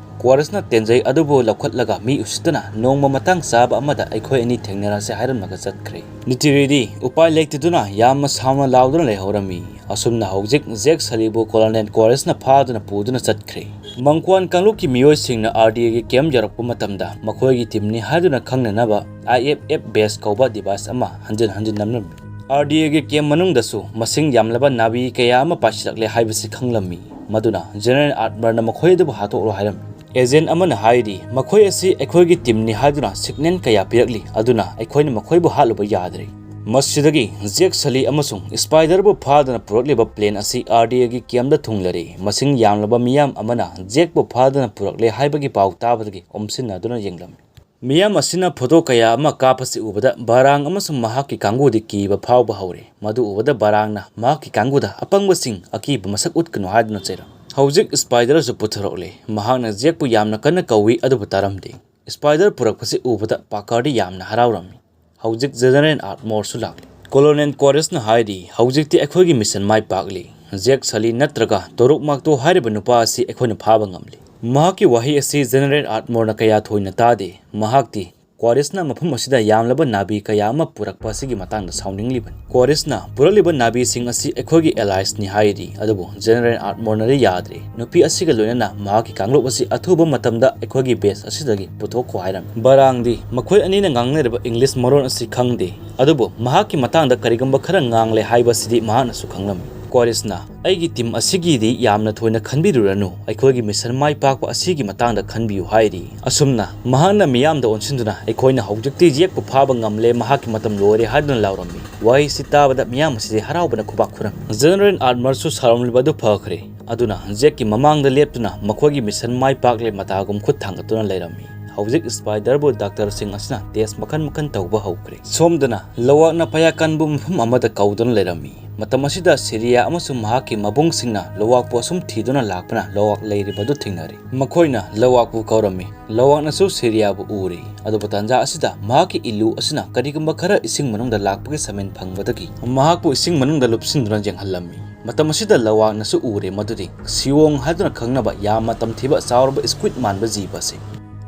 ꯀꯣꯔꯤꯁꯅ ꯇꯦꯟꯖꯩ ꯑꯗꯨꯕꯨ ꯂꯧꯈꯠꯂꯒ ꯃꯤ ꯎꯁꯤꯠꯇꯅ ꯅꯣꯡꯃ ꯃꯇꯥꯡ ꯆꯥꯕ ꯑꯃꯗ ꯑꯩꯈꯣꯏ ꯑꯅꯤ ꯊꯦꯡꯅꯔꯁꯦ ꯍꯥꯏꯔꯝꯂꯒ ꯆꯠꯈ꯭ꯔꯦ꯫ ꯅꯤꯇꯤꯔꯤꯗꯤ ꯎꯄꯥꯏ ꯂꯩꯇꯗꯨꯅ ꯌꯥꯝꯅ ꯁꯥꯎꯅ ꯂꯥꯎꯗꯨꯅ ꯂꯩꯍꯧꯔꯝꯃꯤ꯫ ꯑꯁꯨꯝꯅ ꯍꯧꯖꯤꯛ ꯖꯦꯛ ꯁꯂꯤꯕꯨ ꯀꯣꯂꯣꯅꯦꯜ ꯀꯣꯔꯤꯁꯅ ꯐꯥꯗꯨꯅ ꯄꯨꯗꯨꯅ ꯆꯠꯈ꯭ꯔꯦ꯫ ꯃꯪꯀ꯭ꯋꯥꯟ ꯀꯥꯡꯂꯨꯞꯀꯤ ꯃꯤꯑꯣꯏꯁꯤꯡꯅ ꯑꯥꯔ ꯗꯤ ꯑꯦꯒꯤ ꯀꯦꯝꯞ ꯌꯧꯔꯛꯄ ꯃꯇꯝꯗ ꯃꯈꯣꯏꯒꯤ ꯇꯤꯝꯅꯤ ꯍꯥꯏꯗꯨꯅ ꯈꯪꯅꯅꯕ ꯑꯥꯏ ꯑꯦꯐ ꯑꯦꯐ ꯕꯦꯁ ꯀꯧꯕ ꯗꯤꯚꯥꯏꯁ ꯑꯃ ꯍꯟꯖꯤꯟ ꯍꯟꯖꯤꯟ ꯅꯝꯂꯝꯃꯤ꯫ ꯑꯥꯔ ꯗꯤ ꯑꯦꯒꯤ ꯀꯦꯝꯞ ꯃꯅꯨꯡꯗꯁꯨ ꯃꯁꯤꯡ ꯌꯥꯝꯂꯕ ꯅꯥꯚꯤ ꯀꯌꯥ ꯑꯃ ꯄꯥꯏꯁꯤꯜꯂꯛꯂꯦ ꯍꯥꯏꯕꯁꯤ ꯈꯪꯂꯝꯃꯤ꯫ ꯃꯗꯨꯅ ꯖꯦꯅꯔꯦꯜ ꯑꯥꯔꯃꯔꯅ ꯃꯈꯣꯏ ꯑꯗꯨꯕꯨ ꯍꯥꯠꯇꯣꯛꯂꯣ ꯍꯥꯏꯔꯝꯃꯤ꯫ ꯑꯦꯖꯦꯟ ꯑꯃꯅ ꯍꯥꯏꯔꯤ, "ꯃꯈꯣꯏ ꯑꯁꯤ ꯑꯩꯈꯣꯏꯒꯤ ꯇꯤꯝꯅꯤ ꯍꯥꯏꯗꯨꯅ ꯁꯤꯒꯅꯦꯜ ꯀꯌꯥ ꯄꯤꯔꯛꯂꯤ, ꯑꯗꯨꯅ ꯑꯩꯈꯣꯏꯅ ꯃꯈꯣꯏꯕꯨ ꯍꯥꯠꯂꯨꯕ ꯌꯥꯗ꯭ꯔꯦ"꯫ ꯃꯁꯤꯗꯒꯤ ꯖꯦꯛ ꯁꯂꯤ ꯑꯃꯁꯨꯡ ꯁ꯭ꯄꯥꯏꯗꯔꯕꯨ ꯐꯥꯗꯨꯅ ꯄꯨꯔꯛꯂꯤꯕ ꯄ꯭ꯂꯦꯟ ꯑꯁꯤ ꯑꯥꯔ ꯗꯤ ꯑꯦꯒꯤ ꯀꯦꯝꯗ ꯊꯨꯡꯂꯔꯦ꯫ ꯃꯁꯤꯡ ꯌꯥꯝꯂꯕ ꯃꯤꯌꯥꯝ ꯑꯃꯅ ꯖꯦꯛꯄꯨ ꯐꯥꯗꯨꯅ ꯄꯨꯔꯛꯂꯦ ꯍꯥꯏꯕꯒꯤ ꯄꯥꯎ ꯇꯥꯕꯗꯒꯤ ꯑꯣꯝꯁꯤꯟꯅꯗꯨꯅ ꯌꯦꯡꯂꯝꯃꯤ꯫ ꯃꯤꯌꯥꯝ ꯑꯁꯤꯅ ꯐꯣꯇꯣ ꯀꯌꯥ ꯑꯃ ꯀꯥꯞꯄꯁꯤ ꯎꯕꯗ ꯕꯥꯔꯥꯡ ꯑꯃꯁꯨꯡ ꯃꯍꯥꯛꯀꯤ ꯀꯥꯡꯕꯨꯗꯤ ꯀꯤꯕ ꯐꯥꯎꯕ ꯍꯧꯔꯦ꯫ ꯃꯗꯨ ꯎꯕꯗ ꯕꯥꯔꯥꯡꯅ ꯃꯍꯥꯛꯀꯤ ꯀꯥꯡꯕꯨꯗ, "ꯑꯄꯪꯕꯁꯤꯡ, ꯑꯀꯤꯕ ꯃꯁꯛ ꯎꯠꯀꯅꯨ" ꯍꯥꯏꯗꯨꯅ ꯆꯩꯔꯝꯃꯤ꯫ ꯍꯧꯖꯤꯛ ꯁ꯭ꯄꯥꯏꯗꯔꯁꯨ ꯄꯨꯊꯣꯔꯛꯂꯦ꯫ ꯃꯍꯥꯛꯅ ꯖꯦꯛꯄꯨ ꯌꯥꯝꯅ ꯀꯟꯅ ꯀꯧꯏ, ꯑꯗꯨꯕꯨ ꯇꯥꯔꯝꯗꯦ꯫ ꯁ꯭ꯄꯥꯏꯗꯔ ꯄꯨꯔꯛꯄꯁꯤ ꯎꯕꯗ ꯄꯥꯀꯔꯗꯤ ꯌꯥꯝꯅ ꯍꯔꯥꯎꯔꯝꯃꯤ꯫ ꯍꯧꯖꯤꯛ ꯖꯦꯅꯔꯦꯜ ꯑꯥꯔꯃꯣꯔꯁꯨ ꯂꯥꯛꯂꯤ꯫ ꯀꯣꯂꯣꯅꯦꯜ ꯀꯣꯔꯤꯁꯅ ꯍꯥꯏꯔꯤ, "ꯍꯧꯖꯤꯛꯇꯤ ꯑꯩꯈꯣꯏꯒꯤ ꯃꯤꯁꯟ ꯃꯥꯏ ꯄꯥꯛꯂꯤ꯫ ꯖꯦꯛ ꯁꯂꯤ ꯅꯠꯇ꯭ꯔꯒ ꯇꯣꯔꯨꯛ ꯃꯥꯛꯇꯣ ꯍꯥꯏꯔꯤꯕ ꯅꯨꯄꯥ ꯑꯁꯤ ꯑꯩꯈꯣꯏꯅ ꯐꯥꯕ ꯉꯝꯂꯤ"꯫ ꯃꯍꯥꯛꯀꯤ ꯋꯥꯍꯩ ꯑꯁꯤ ꯖꯦꯅꯔꯦꯜ ꯑꯥꯔꯠꯃꯣꯔꯅ ꯀꯌꯥ ꯊꯣꯏꯅ ꯇꯥꯗꯦ꯫ ꯃꯍꯥꯛꯇꯤ ꯀ꯭ꯋꯥꯔꯤꯁꯅ ꯃꯐꯝ ꯑꯁꯤꯗ ꯌꯥꯝꯂꯕ ꯅꯥꯕꯤ ꯀꯌꯥ ꯑꯃ ꯄꯨꯔꯛꯄ ꯑꯁꯤꯒꯤ ꯃꯇꯥꯡꯗ ꯁꯥꯎꯅꯤꯡꯂꯤꯕꯅꯤ꯫ ꯀ꯭ꯋꯥꯔꯤꯁꯅ ꯄꯨꯔꯛꯂꯤꯕ ꯅꯥꯕꯤꯁꯤꯡ ꯑꯁꯤ ꯑꯩꯈꯣꯏꯒꯤ ꯑꯦꯂꯥꯏꯁꯅꯤ ꯍꯥꯏꯔꯤ, ꯑꯗꯨꯕꯨ ꯖꯦꯅꯔꯦꯜ ꯑꯥꯔꯠꯃꯣꯔꯅꯗꯤ ꯌꯥꯗ꯭ꯔꯦ꯫ ꯅꯨꯄꯤ ꯑꯁꯤꯒ ꯂꯣꯏꯅꯅ ꯃꯍꯥꯛꯀꯤ ꯀꯥꯡꯂꯨꯞ ꯑꯁꯤ ꯑꯊꯨꯕ ꯃꯇꯝꯗ ꯑꯩꯈꯣꯏꯒꯤ ꯕꯦꯁ ꯑꯁꯤꯗꯒꯤ ꯄꯨꯊꯣꯛꯈꯣ ꯍꯥꯏꯔꯝꯃꯤ꯫ ꯕꯔꯥꯡꯗꯤ ꯃꯈꯣꯏ ꯑꯅꯤꯅ ꯉꯥꯡꯅꯔꯤꯕ ꯏꯪꯂꯤꯁ ꯃꯔꯣꯟ ꯑꯁꯤ ꯈꯪꯗꯦ, ꯑꯗꯨꯕꯨ ꯃꯍꯥꯛꯀꯤ ꯃꯇꯥꯡꯗ ꯀꯔꯤꯒꯨꯝꯕ ꯈꯔ ꯉꯥꯡꯂꯦ ꯍꯥꯏꯕꯁꯤꯗꯤ ꯃꯍꯥꯛꯅꯁꯨ ꯈꯪꯂꯝꯃꯤ꯫ ꯀ꯭ꯋꯥꯔꯤꯁꯅ, "ꯑꯩꯒꯤ ꯇꯤꯝ ꯑꯁꯤꯒꯤꯗꯤ ꯌꯥꯝꯅ ꯊꯣꯏꯅ ꯈꯟꯕꯤꯔꯨꯔꯅꯨ, ꯑꯩꯈꯣꯏꯒꯤ ꯃꯤꯁꯟ ꯃꯥꯏ ꯄꯥꯛꯄ ꯑꯁꯤꯒꯤ ꯃꯇꯥꯡꯗ ꯈꯟꯕꯤꯌꯨ" ꯍꯥꯏꯔꯤ꯫ ꯑꯁꯨꯝꯅ ꯃꯍꯥꯛꯅ ꯃꯤꯌꯥꯝꯗ ꯑꯣꯟꯁꯤꯟꯗꯨꯅ, "ꯑꯩꯈꯣꯏꯅ ꯍꯧꯖꯤꯛꯇꯤ ꯌꯦꯛꯄ ꯐꯥꯕ ꯉꯝꯂꯦ, ꯃꯍꯥꯛꯀꯤ ꯃꯇꯝ ꯂꯣꯏꯔꯦ" ꯍꯥꯏꯗꯨꯅ ꯂꯥꯎꯔꯝꯃꯤ꯫ ꯋꯥꯍꯩꯁꯤ ꯇꯥꯕꯗ ꯃꯤꯌꯥꯝ ꯑꯁꯤꯗꯤ ꯍꯔꯥꯎꯕꯅ ꯈꯨꯕꯥꯛ ꯈꯨꯔꯝꯃꯤ꯫ ꯖꯦꯅꯔꯦꯜ ꯑꯥꯔꯠꯃꯔꯁꯨ ꯁꯥꯎꯔꯝꯂꯤꯕ ꯑꯗꯨ ꯐꯈ꯭ꯔꯦ꯫ ꯑꯗꯨꯅ ꯖꯦꯛꯀꯤ ꯃꯃꯥꯡꯗ ꯂꯦꯞꯇꯨꯅ ꯃꯈꯣꯏꯒꯤ ꯃꯤꯁꯟ ꯃꯥꯏ ꯄꯥꯛꯂꯦ ꯃꯇꯥꯒꯨꯝ ꯈꯨꯠ ꯊꯥꯡꯒꯠꯇꯨꯅ ꯂꯩꯔꯝꯃꯤ꯫ ꯍꯧꯖꯤꯛ ꯁ꯭ꯄꯥꯏꯗꯔꯕꯨ ꯗꯥꯛꯇꯔꯁꯤꯡ ꯑꯁꯤꯅ ꯇꯦꯁ ꯃꯈꯜ ꯃꯈꯜ ꯇꯧꯕ ꯍꯧꯈ꯭ꯔꯦ꯫ ꯁꯣꯝꯗꯅ ꯂꯣꯋꯥꯛꯅ ꯄꯌꯥꯀꯟꯕꯨ ꯃꯐꯝ ꯑꯃꯗ ꯀꯧꯗꯨꯅ ꯂꯩꯔꯝꯃꯤ꯫ ꯃꯇꯝ ꯑꯁꯤꯗ ꯁꯤꯔꯤꯌꯥ ꯑꯃꯁꯨꯡ ꯃꯍꯥꯛꯀꯤ ꯃꯕꯨꯡꯁꯤꯡꯅ ꯂꯣꯋꯥꯛꯄꯨ ꯑꯁꯨꯝ ꯊꯤꯗꯨꯅ ꯂꯥꯛꯄꯅ ꯂꯣꯋꯥꯛ ꯂꯩꯔꯤꯕꯗꯨ ꯊꯦꯡꯅꯔꯦ꯫ ꯃꯈꯣꯏꯅ ꯂꯣꯋꯥꯛꯄꯨ ꯀꯧꯔꯝꯃꯤ꯫ ꯂꯣꯋꯥꯛꯅꯁꯨ ꯁꯤꯔꯤꯌꯥꯕꯨ ꯎꯔꯦ꯫ ꯑꯗꯨꯕꯨ ꯇꯥꯟꯖꯥ ꯑꯁꯤꯗ ꯃꯍꯥꯛꯀꯤ ꯏꯂꯨ ꯑꯁꯤꯅ ꯀꯔꯤꯒꯨꯝꯕ ꯈꯔ ꯏꯁꯤꯡ ꯃꯅꯨꯡꯗ ꯂꯥꯛꯄꯒꯤ ꯁꯃꯦꯟ ꯐꯪꯕꯗꯒꯤ ꯃꯍꯥꯛꯄꯨ ꯏꯁꯤꯡ ꯃꯅꯨꯡꯗ ꯂꯨꯞꯁꯤꯟꯗꯨꯅ ꯌꯦꯡꯍꯜꯂꯝꯃꯤ꯫ ꯃꯇꯝ ꯑꯁꯤꯗ ꯂꯣꯋꯥꯛꯅꯁꯨ ꯎꯔꯦ ꯃꯗꯨꯗꯤ ꯁꯤꯌꯣꯡ ꯍꯥꯏꯗꯨꯅ ꯈꯪꯅꯕ ꯌꯥꯝꯅ ꯇꯝꯊꯤꯕ ꯆꯥꯎꯔꯕ ꯁ꯭ꯀ꯭ꯋꯤꯗ ꯃꯥꯟꯕ ꯖꯤꯕ ꯑꯁꯤ꯫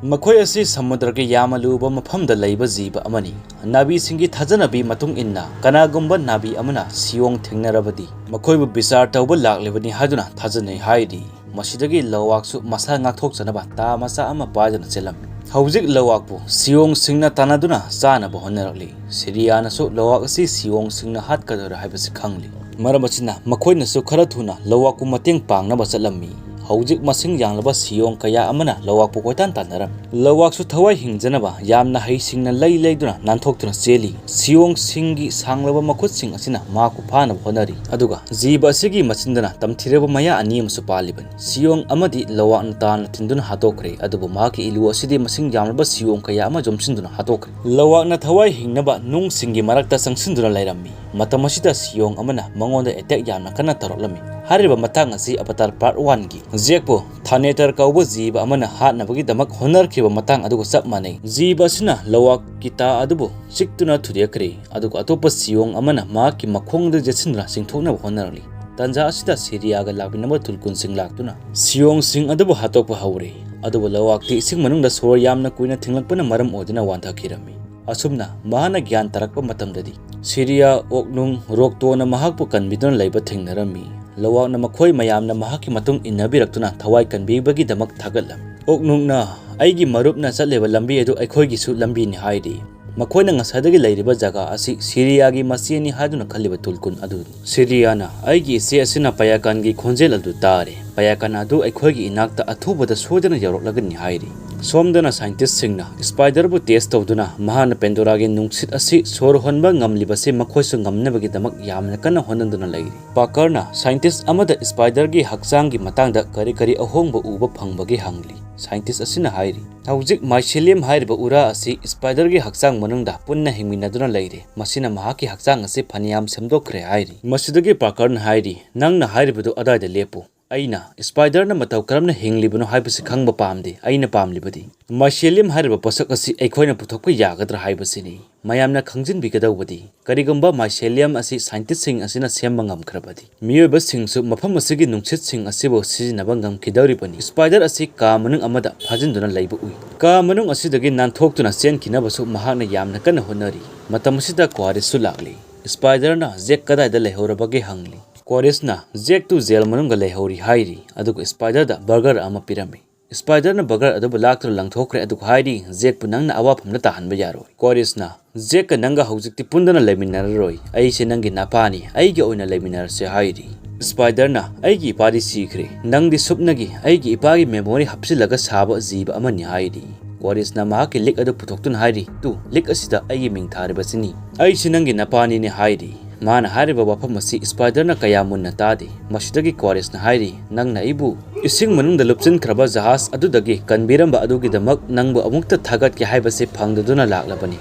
ꯃꯈꯣꯏ ꯑꯁꯤ ꯁꯃꯨꯗ꯭ꯔꯒꯤ ꯌꯥꯝꯅ ꯂꯨꯕ ꯃꯐꯝꯗ ꯂꯩꯕ ꯖꯤꯕ ꯑꯃꯅꯤ꯫ ꯅꯥꯕꯤꯁꯤꯡꯒꯤ ꯊꯥꯖꯅꯕꯤ ꯃꯇꯨꯡ ꯏꯟꯅ, ꯀꯅꯥꯒꯨꯝꯕ ꯅꯥꯕꯤ ꯑꯃꯅ ꯁꯤꯌꯣꯡ ꯊꯦꯡꯅꯔꯕꯗꯤ ꯃꯈꯣꯏꯕꯨ ꯕꯤꯆꯥꯔ ꯇꯧꯕ ꯂꯥꯛꯂꯤꯕꯅꯤ ꯍꯥꯏꯗꯨꯅ ꯊꯥꯖꯅꯩ ꯍꯥꯏꯔꯤ꯫ ꯃꯁꯤꯗꯒꯤ ꯂꯣꯋꯥꯛꯁꯨ ꯃꯁꯥ ꯉꯥꯛꯊꯣꯛꯆꯅꯕ ꯇꯥ ꯃꯆꯥ ꯑꯃ ꯄꯥꯏꯗꯨꯅ ꯆꯦꯜꯂꯝꯃꯤ꯫ ꯍꯧꯖꯤꯛ ꯂꯣꯋꯥꯛꯄꯨ ꯁꯤꯌꯣꯡꯁꯤꯡꯅ ꯇꯥꯟꯅꯗꯨꯅ ꯆꯥꯅꯕ ꯍꯣꯠꯅꯔꯛꯂꯤ꯫ ꯁꯤꯔꯤꯌꯥꯅꯁꯨ ꯂꯣꯋꯥꯛ ꯑꯁꯤ ꯁꯤꯌꯣꯡꯁꯤꯡꯅ ꯍꯥꯠꯀꯗꯧꯔꯦ ꯍꯥꯏꯕꯁꯤ ꯈꯪꯂꯤ꯫ ꯃꯔꯝ ꯑꯁꯤꯅ ꯃꯈꯣꯏꯅꯁꯨ ꯈꯔ ꯊꯨꯅ ꯂꯣꯋꯥꯛꯄꯨ ꯃꯇꯦꯡ ꯄꯥꯡꯅꯕ ꯆꯠꯂꯝꯃꯤ꯫ ꯍꯧꯖꯤꯛ ꯃꯁꯤꯡ ꯌꯥꯝꯂꯕ ꯁꯤꯌꯣꯡ ꯀꯌꯥ ꯑꯃꯅ ꯂꯣꯋꯥꯛꯄꯨ ꯀꯣꯏꯇꯥꯟ ꯇꯥꯟꯅꯔꯝꯃꯤ꯫ ꯂꯣꯋꯥꯛꯁꯨ ꯊꯋꯥꯏ ꯍꯤꯡꯖꯅꯕ ꯌꯥꯝꯅ ꯍꯩꯁꯤꯡꯅ ꯂꯩ ꯂꯩꯗꯨꯅ ꯅꯥꯟꯊꯣꯛꯇꯨꯅ ꯆꯦꯜꯂꯤ꯫ ꯁꯤꯌꯣꯡꯁꯤꯡꯒꯤ ꯁꯥꯡꯂꯕ ꯃꯈꯨꯠꯁꯤꯡ ꯑꯁꯤꯅ ꯃꯍꯥꯛꯄꯨ ꯐꯥꯅꯕ ꯍꯣꯠꯅꯔꯤ, ꯑꯗꯨꯒ ꯖꯤꯕ ꯑꯁꯤꯒꯤ ꯃꯆꯤꯟꯗꯅ ꯇꯝꯊꯤꯔꯕ ꯃꯌꯥ ꯑꯅꯤ ꯑꯃꯁꯨ ꯄꯥꯜꯂꯤꯕꯅꯤ꯫ ꯁꯤꯌꯣꯡ ꯑꯃꯗꯤ ꯂꯣꯋꯥꯛꯅ ꯇꯥꯅ ꯊꯤꯟꯗꯨꯅ ꯍꯥꯠꯇꯣꯛꯈ꯭ꯔꯦ, ꯑꯗꯨꯕꯨ ꯃꯍꯥꯛꯀꯤ ꯏꯂꯨ ꯑꯁꯤꯗꯤ ꯃꯁꯤꯡ ꯌꯥꯝꯂꯕ ꯁꯤꯌꯣꯡ ꯀꯌꯥ ꯑꯃ ꯌꯣꯝꯁꯤꯟꯗꯨꯅ ꯍꯥꯠꯇꯣꯛꯈ꯭ꯔꯦ꯫ ꯂꯣꯋꯥꯛꯅ ꯊꯋꯥꯏ ꯍꯤꯡꯅꯕ ꯅꯨꯡꯁꯤꯡꯒꯤ ꯃꯔꯛꯇ ꯆꯪꯁꯤꯟꯗꯨꯅ ꯂꯩꯔꯝꯃꯤ꯫ ꯃꯇꯝ ꯑꯁꯤꯗ ꯁꯤꯌꯣꯡ ꯑꯃꯅ ꯃꯉꯣꯟꯗ ꯑꯦꯇꯦꯛ ꯌꯥꯝꯅ ꯀꯟꯅ ꯇꯧꯔꯛꯂꯝꯃꯤ꯫ ꯍꯥꯏꯔꯤꯕ ꯃꯇꯥꯡ ꯑꯁꯤ ꯑꯕꯇꯥꯔ ꯄꯥꯔꯠ ꯋꯥꯟꯒꯤ ꯖꯦꯛꯄꯨ ꯊꯥꯅꯦꯇꯔ ꯀꯧꯕ ꯖꯤꯕ ꯑꯃꯅ ꯍꯥꯠꯅꯕꯒꯤꯗꯃꯛ ꯍꯣꯠꯅꯔꯛꯈꯤꯕ ꯃꯇꯥꯡ ꯑꯗꯨꯒ ꯆꯞ ꯃꯥꯟꯅꯩ꯫ ꯖꯤꯕ ꯑꯁꯤꯅ ꯂꯣꯋꯥꯛꯀꯤ ꯇꯥ ꯑꯗꯨꯕꯨ ꯆꯤꯛꯇꯨꯅ ꯊꯨꯗꯦꯛꯈ꯭ꯔꯦ, ꯑꯗꯨꯒ ꯑꯇꯣꯞꯄ ꯁꯤꯌꯣꯡ ꯑꯃꯅ ꯃꯍꯥꯛꯀꯤ ꯃꯈꯣꯡꯗ ꯌꯦꯠꯁꯤꯟꯗꯨꯅ ꯆꯤꯡꯊꯣꯛꯅꯕ ꯍꯣꯠꯅꯔꯛꯂꯤ꯫ ꯇꯥꯟꯖꯥ ꯑꯁꯤꯗ ꯁꯤꯔꯤꯌꯥꯒ ꯂꯥꯛꯃꯤꯟꯅꯕ ꯇꯨꯜꯀꯨꯟꯁꯤꯡ ꯂꯥꯛꯇꯨꯅ ꯁꯤꯌꯣꯡꯁꯤꯡ ꯑꯗꯨꯕꯨ ꯍꯥꯠꯇꯣꯛꯄ ꯍꯧꯔꯦ꯫ ꯑꯗꯨꯕꯨ ꯂꯋꯥꯛꯇꯤ ꯏꯁꯤꯡ ꯃꯅꯨꯡꯗ ꯁꯣꯔ ꯌꯥꯝꯅ ꯀꯨꯏꯅ ꯊꯤꯡꯂꯛꯄꯅ ꯃꯔꯝ ꯑꯣꯏꯗꯨꯅ ꯋꯥꯟꯊꯈꯤꯔꯝꯃꯤ꯫ ꯑꯁꯨꯝꯅ ꯃꯍꯥꯛꯅ ꯒ꯭ꯌꯥꯟ ꯇꯥꯔꯛꯄ ꯃꯇꯝꯗꯗꯤ ꯁꯤꯔꯤꯌꯥ, ꯑꯣꯛꯅꯨꯡ, ꯔꯣꯛꯇꯣꯅ ꯃꯍꯥꯛꯄꯨ ꯀꯟꯕꯤꯗꯨꯅ ꯂꯩꯕ ꯊꯦꯡꯅꯔꯝꯃꯤ꯫ ꯂꯋꯥꯛꯅ ꯃꯈꯣꯏ ꯃꯌꯥꯝꯅ ꯃꯍꯥꯛꯀꯤ ꯃꯇꯨꯡ ꯏꯟꯅꯕꯤꯔꯛꯇꯨꯅ ꯊꯋꯥꯏ ꯀꯟꯕꯤꯕꯒꯤꯗꯃꯛ ꯊꯥꯒꯠꯂꯝꯃꯤ꯫ ꯑꯣꯛꯅꯨꯡꯅ, "ꯑꯩꯒꯤ ꯃꯔꯨꯞꯅ ꯆꯠꯂꯤꯕ ꯂꯝꯕꯤ ꯑꯗꯨ ꯑꯩꯈꯣꯏꯒꯤꯁꯨ ꯂꯝꯕꯤꯅꯤ" ꯍꯥꯏꯔꯤ꯫ ꯃꯈꯣꯏꯅ ꯉꯁꯥꯏꯗꯒꯤ ꯂꯩꯔꯤꯕ ꯖꯒꯥ ꯑꯁꯤ ꯁꯤꯔꯤꯌꯥꯒꯤ ꯃꯆꯦꯅꯤ ꯍꯥꯏꯗꯨꯅ ꯈꯜꯂꯤꯕ ꯇꯨꯜꯀꯨꯟ ꯑꯗꯨꯅꯤ꯫ ꯁꯤꯔꯤꯌꯥꯅ, "ꯑꯩꯒꯤ ꯏꯆꯦ ꯑꯁꯤꯅ ꯄꯌꯥꯀꯥꯟꯒꯤ ꯈꯣꯟꯖꯦꯜ ꯑꯗꯨ ꯇꯥꯔꯦ꯫ ꯄꯌꯥꯀꯥꯟ ꯑꯗꯨ ꯑꯩꯈꯣꯏꯒꯤ ꯏꯅꯥꯛꯇ ꯑꯊꯨꯕꯗ ꯁꯣꯏꯗꯅ ꯌꯧꯔꯛꯂꯒꯅꯤ" ꯍꯥꯏꯔꯤ꯫ ꯁꯣꯝꯗꯅ ꯁꯥꯏꯟꯇꯤꯁꯁꯤꯡꯅ ꯁ꯭ꯄꯥꯏꯗꯔꯕꯨ ꯇꯦꯁ ꯇꯧꯗꯨꯅ ꯃꯍꯥꯛꯅ ꯄꯦꯟꯗꯣꯔꯥꯒꯤ ꯅꯨꯡꯁꯤꯠ ꯑꯁꯤ ꯁꯣꯔ ꯍꯣꯟꯕ ꯉꯝꯂꯤꯕꯁꯤ ꯃꯈꯣꯏꯁꯨ ꯉꯝꯅꯕꯒꯤꯗꯃꯛ ꯌꯥꯝꯅ ꯀꯟꯅ ꯍꯣꯠꯅꯗꯨꯅ ꯂꯩꯔꯤ꯫ ꯄꯥꯀꯔꯅ ꯁꯥꯏꯟꯇꯤꯁ ꯑꯃꯗ ꯁ꯭ꯄꯥꯏꯗꯔꯒꯤ ꯍꯛꯆꯥꯡꯒꯤ ꯃꯇꯥꯡꯗ ꯀꯔꯤ ꯀꯔꯤ ꯑꯍꯣꯡꯕ ꯎꯕ ꯐꯪꯕꯒꯦ ꯍꯪꯂꯤ꯫ ꯁꯥꯏꯟꯇꯤꯁ ꯑꯁꯤꯅ ꯍꯥꯏꯔꯤ, "ꯍꯧꯖꯤꯛ ꯃꯥꯏꯁꯦꯂꯤꯌꯝ ꯍꯥꯏꯔꯤꯕ ꯎꯔꯥ ꯑꯁꯤ ꯁ꯭ꯄꯥꯏꯗꯔꯒꯤ ꯍꯛꯆꯥꯡ ꯃꯅꯨꯡꯗ ꯄꯨꯟꯅ ꯍꯤꯡꯃꯤꯟꯅꯗꯨꯅ ꯂꯩꯔꯦ꯫ ꯃꯁꯤꯅ ꯃꯍꯥꯛꯀꯤ ꯍꯛꯆꯥꯡ ꯑꯁꯤ ꯐꯅꯌꯥꯝ ꯁꯦꯝꯗꯣꯛꯈ꯭ꯔꯦ" ꯍꯥꯏꯔꯤ꯫ ꯃꯁꯤꯗꯒꯤ ꯄꯥꯀꯔꯅ ꯍꯥꯏꯔꯤ, "ꯅꯪꯅ ꯍꯥꯏꯔꯤꯕꯗꯨ ꯑꯗꯥꯏꯗ ꯂꯦꯞꯄꯨ꯫ ꯑꯩꯅ ꯁ꯭ꯄꯥꯏꯗꯔꯅ ꯃꯇꯧ ꯀꯔꯝꯅ ꯍꯤꯡꯂꯤꯕꯅꯣ ꯍꯥꯏꯕꯁꯤ ꯈꯪꯕ ꯄꯥꯝꯗꯦ꯫ ꯑꯩꯅ ꯄꯥꯝꯂꯤꯕꯗꯤ ꯃꯥꯏꯁꯦꯂꯤꯌꯝ ꯍꯥꯏꯔꯤꯕ ꯄꯣꯠꯁꯛ ꯑꯁꯤ ꯑꯩꯈꯣꯏꯅ ꯄꯨꯊꯣꯛꯄ ꯌꯥꯒꯗ꯭ꯔꯥ ꯍꯥꯏꯕꯁꯤꯅꯤ꯫ ꯃꯌꯥꯝꯅ ꯈꯪꯖꯤꯟꯕꯤꯒꯗꯧꯕꯗꯤ, ꯀꯔꯤꯒꯨꯝꯕ ꯃꯥꯏꯁꯦꯂꯤꯌꯝ ꯑꯁꯤ ꯁꯥꯏꯟꯇꯤꯁꯁꯤꯡ ꯑꯁꯤꯅ ꯁꯦꯝꯕ ꯉꯝꯈ꯭ꯔꯕꯗꯤ, ꯃꯤꯑꯣꯏꯕꯁꯤꯡꯁꯨ ꯃꯐꯝ ꯑꯁꯤꯒꯤ ꯅꯨꯡꯁꯤꯠꯁꯤꯡ ꯑꯁꯤꯕꯨ ꯁꯤꯖꯤꯟꯅꯕ ꯉꯝꯈꯤꯗꯧꯔꯤꯕꯅꯤ꯫ ꯁ꯭ꯄꯥꯏꯗꯔ ꯑꯁꯤ ꯀꯥ ꯃꯅꯨꯡ ꯑꯃꯗ ꯐꯥꯖꯤꯟꯗꯨꯅ ꯂꯩꯕ ꯎꯏ꯫ ꯀꯥ ꯃꯅꯨꯡ ꯑꯁꯤꯗꯒꯤ ꯅꯥꯟꯊꯣꯛꯇꯨꯅ ꯆꯦꯟꯈꯤꯅꯕꯁꯨ ꯃꯍꯥꯛꯅ ꯌꯥꯝꯅ ꯀꯟꯅ ꯍꯣꯠꯅꯔꯤ꯫ ꯃꯇꯝ ꯑꯁꯤꯗ ꯀ꯭ꯋꯥꯔꯤꯁꯁꯨ ꯂꯥꯛꯂꯤ꯫ ꯁ꯭ꯄꯥꯏꯗꯔꯅ ꯖꯦꯛ ꯀꯗꯥꯏꯗ ꯂꯩꯍꯧꯔꯕꯒꯦ ꯍꯪꯂꯤ꯫ ꯀ꯭ꯋꯥꯔꯤꯁꯅ ꯖꯦꯛꯇꯨ ꯖꯦꯜ ꯃꯅꯨꯡꯗ ꯂꯩꯍꯧꯔꯤ ꯍꯥꯏꯔꯤ, ꯑꯗꯨꯒ ꯁ꯭ꯄꯥꯏꯗꯔꯗ ꯕꯔꯒꯔ ꯑꯃ ꯄꯤꯔꯝꯃꯤ꯫ ꯁ꯭ꯄꯥꯏꯗꯔꯅ ꯕꯔꯒꯔ ꯑꯗꯨꯕꯨ ꯂꯥꯛꯇꯨꯅ ꯂꯪꯊꯣꯛꯈ꯭ꯔꯦ, ꯑꯗꯨꯒ ꯍꯥꯏꯔꯤ, "ꯖꯦꯛꯄꯨ ꯅꯪꯅ ꯑꯋꯥꯐꯝꯗ ꯇꯥꯍꯟꯕ ꯌꯥꯔꯣꯏ"꯫ ꯀ꯭ꯋꯥꯔꯤꯁꯅ, "ꯖꯦꯛꯀ ꯅꯪꯒ ꯍꯧꯖꯤꯛꯇꯤ ꯄꯨꯟꯗꯅ ꯂꯩꯃꯤꯟꯅꯔꯔꯣꯏ꯫ ꯑꯩꯁꯦ ꯅꯪꯒꯤ ꯅꯄꯥꯅꯤ, ꯑꯩꯒꯤ ꯑꯣꯏꯅ ꯂꯩꯃꯤꯟꯅꯔꯁꯦ" ꯍꯥꯏꯔꯤ꯫ ꯁ꯭ꯄꯥꯏꯗꯔꯅ, "ꯑꯩꯒꯤ ꯏꯄꯥꯗꯤ ꯁꯤꯈ꯭ꯔꯦ꯫ ꯅꯪꯗꯤ ꯁꯨꯞꯅꯒꯤ ꯑꯩꯒꯤ ꯏꯄꯥꯒꯤ ꯃꯦꯃꯣꯔꯤ ꯍꯥꯞꯆꯤꯜꯂꯒ ꯁꯥꯕ ꯖꯤꯕ ꯑꯃꯅꯤ" ꯍꯥꯏꯔꯤ꯫ ꯀ꯭ꯋꯥꯔꯤꯁꯅ ꯃꯍꯥꯛꯀꯤ ꯂꯤꯛ ꯑꯗꯨ ꯄꯨꯊꯣꯛꯇꯨꯅ ꯍꯥꯏꯔꯤ, "ꯇꯨ, ꯂꯤꯛ ꯑꯁꯤꯗ ꯑꯩꯒꯤ ꯃꯤꯡ ꯊꯥꯔꯤꯕꯁꯤꯅꯤ꯫ ꯑꯩꯁꯤ ꯅꯪꯒꯤ ꯅꯄꯥꯅꯤꯅꯦ" ꯍꯥꯏꯔꯤ꯫ ꯃꯥꯅ ꯍꯥꯏꯔꯤꯕ ꯋꯥꯐꯝ ꯑꯁꯤ ꯁ꯭ꯄꯥꯏꯗꯔꯅ ꯀꯌꯥ ꯃꯨꯟꯅ ꯇꯥꯗꯦ꯫ ꯃꯁꯤꯗꯒꯤ ꯀ꯭ꯋꯥꯔꯤꯁꯅ ꯍꯥꯏꯔꯤ, "ꯅꯪꯅ ꯑꯩꯕꯨ ꯏꯁꯤꯡ ꯃꯅꯨꯡꯗ ꯂꯨꯞꯆꯤꯟꯈ꯭ꯔꯕ ꯖꯍꯥꯖ ꯑꯗꯨꯗꯒꯤ ꯀꯟꯕꯤꯔꯝꯕ ꯑꯗꯨꯒꯤꯗꯃꯛ ꯅꯪꯕꯨ ꯑꯃꯨꯛꯇ ꯊꯥꯒꯠꯀꯦ ꯍꯥꯏꯕꯁꯤ ꯐꯪꯗꯗꯨꯅ ꯂꯥꯛꯂꯕꯅꯤ꯫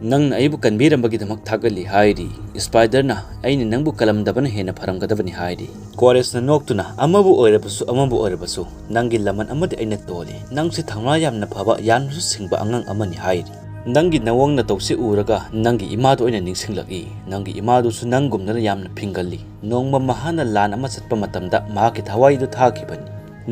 ꯅꯪꯅ ꯑꯩꯕꯨ ꯀꯟꯕꯤꯔꯝꯕꯒꯤꯗꯃꯛ ꯊꯥꯒꯠꯂꯤ" ꯍꯥꯏꯔꯤ꯫ ꯁ꯭ꯄꯥꯏꯗꯔꯅ, "ꯑꯩꯅ ꯅꯪꯕꯨ ꯀꯜꯂꯝꯗꯕꯅ ꯍꯦꯟꯅ ꯐꯔꯝꯒꯗꯕꯅꯤ" ꯍꯥꯏꯔꯤ꯫ ꯀ꯭ꯋꯥꯔꯤꯁꯅ ꯅꯣꯛꯇꯨꯅ, "ꯑꯃꯕꯨ ꯑꯣꯏꯔꯕꯁꯨ, ꯑꯃꯕꯨ ꯑꯣꯏꯔꯕꯁꯨ, ꯅꯪꯒꯤ ꯂꯃꯟ ꯑꯃꯗꯤ ꯑꯩꯅ ꯇꯣꯜꯂꯤ꯫ ꯅꯪꯁꯤ ꯊꯧꯅꯥ ꯌꯥꯝꯅ ꯐꯕ, ꯌꯥꯝꯅꯁꯨ ꯁꯤꯡꯕ ꯑꯉꯥꯡ ꯑꯃꯅꯤ" ꯍꯥꯏꯔꯤ꯫ ꯅꯪꯒꯤ ꯅꯋꯣꯡ ꯅꯇꯧꯁꯤ ꯎꯔꯒ ꯅꯪꯒꯤ ꯏꯃꯥꯗꯨ ꯑꯣꯏꯅ ꯅꯤꯡꯁꯤꯡꯂꯛꯏ꯫ ꯅꯪꯒꯤ ꯏꯃꯥꯗꯨꯁꯨ ꯅꯪꯒꯨꯝꯅ ꯌꯥꯝꯅ ꯐꯤꯡꯒꯜꯂꯤ꯫ ꯅꯣꯡꯃ ꯃꯍꯥꯛꯅ ꯂꯥꯟ ꯑꯃ ꯆꯠꯄ ꯃꯇꯝꯗ ꯃꯍꯥꯛꯀꯤ ꯊꯋꯥꯏꯗꯨ ꯊꯥꯈꯤꯕꯅꯤ꯫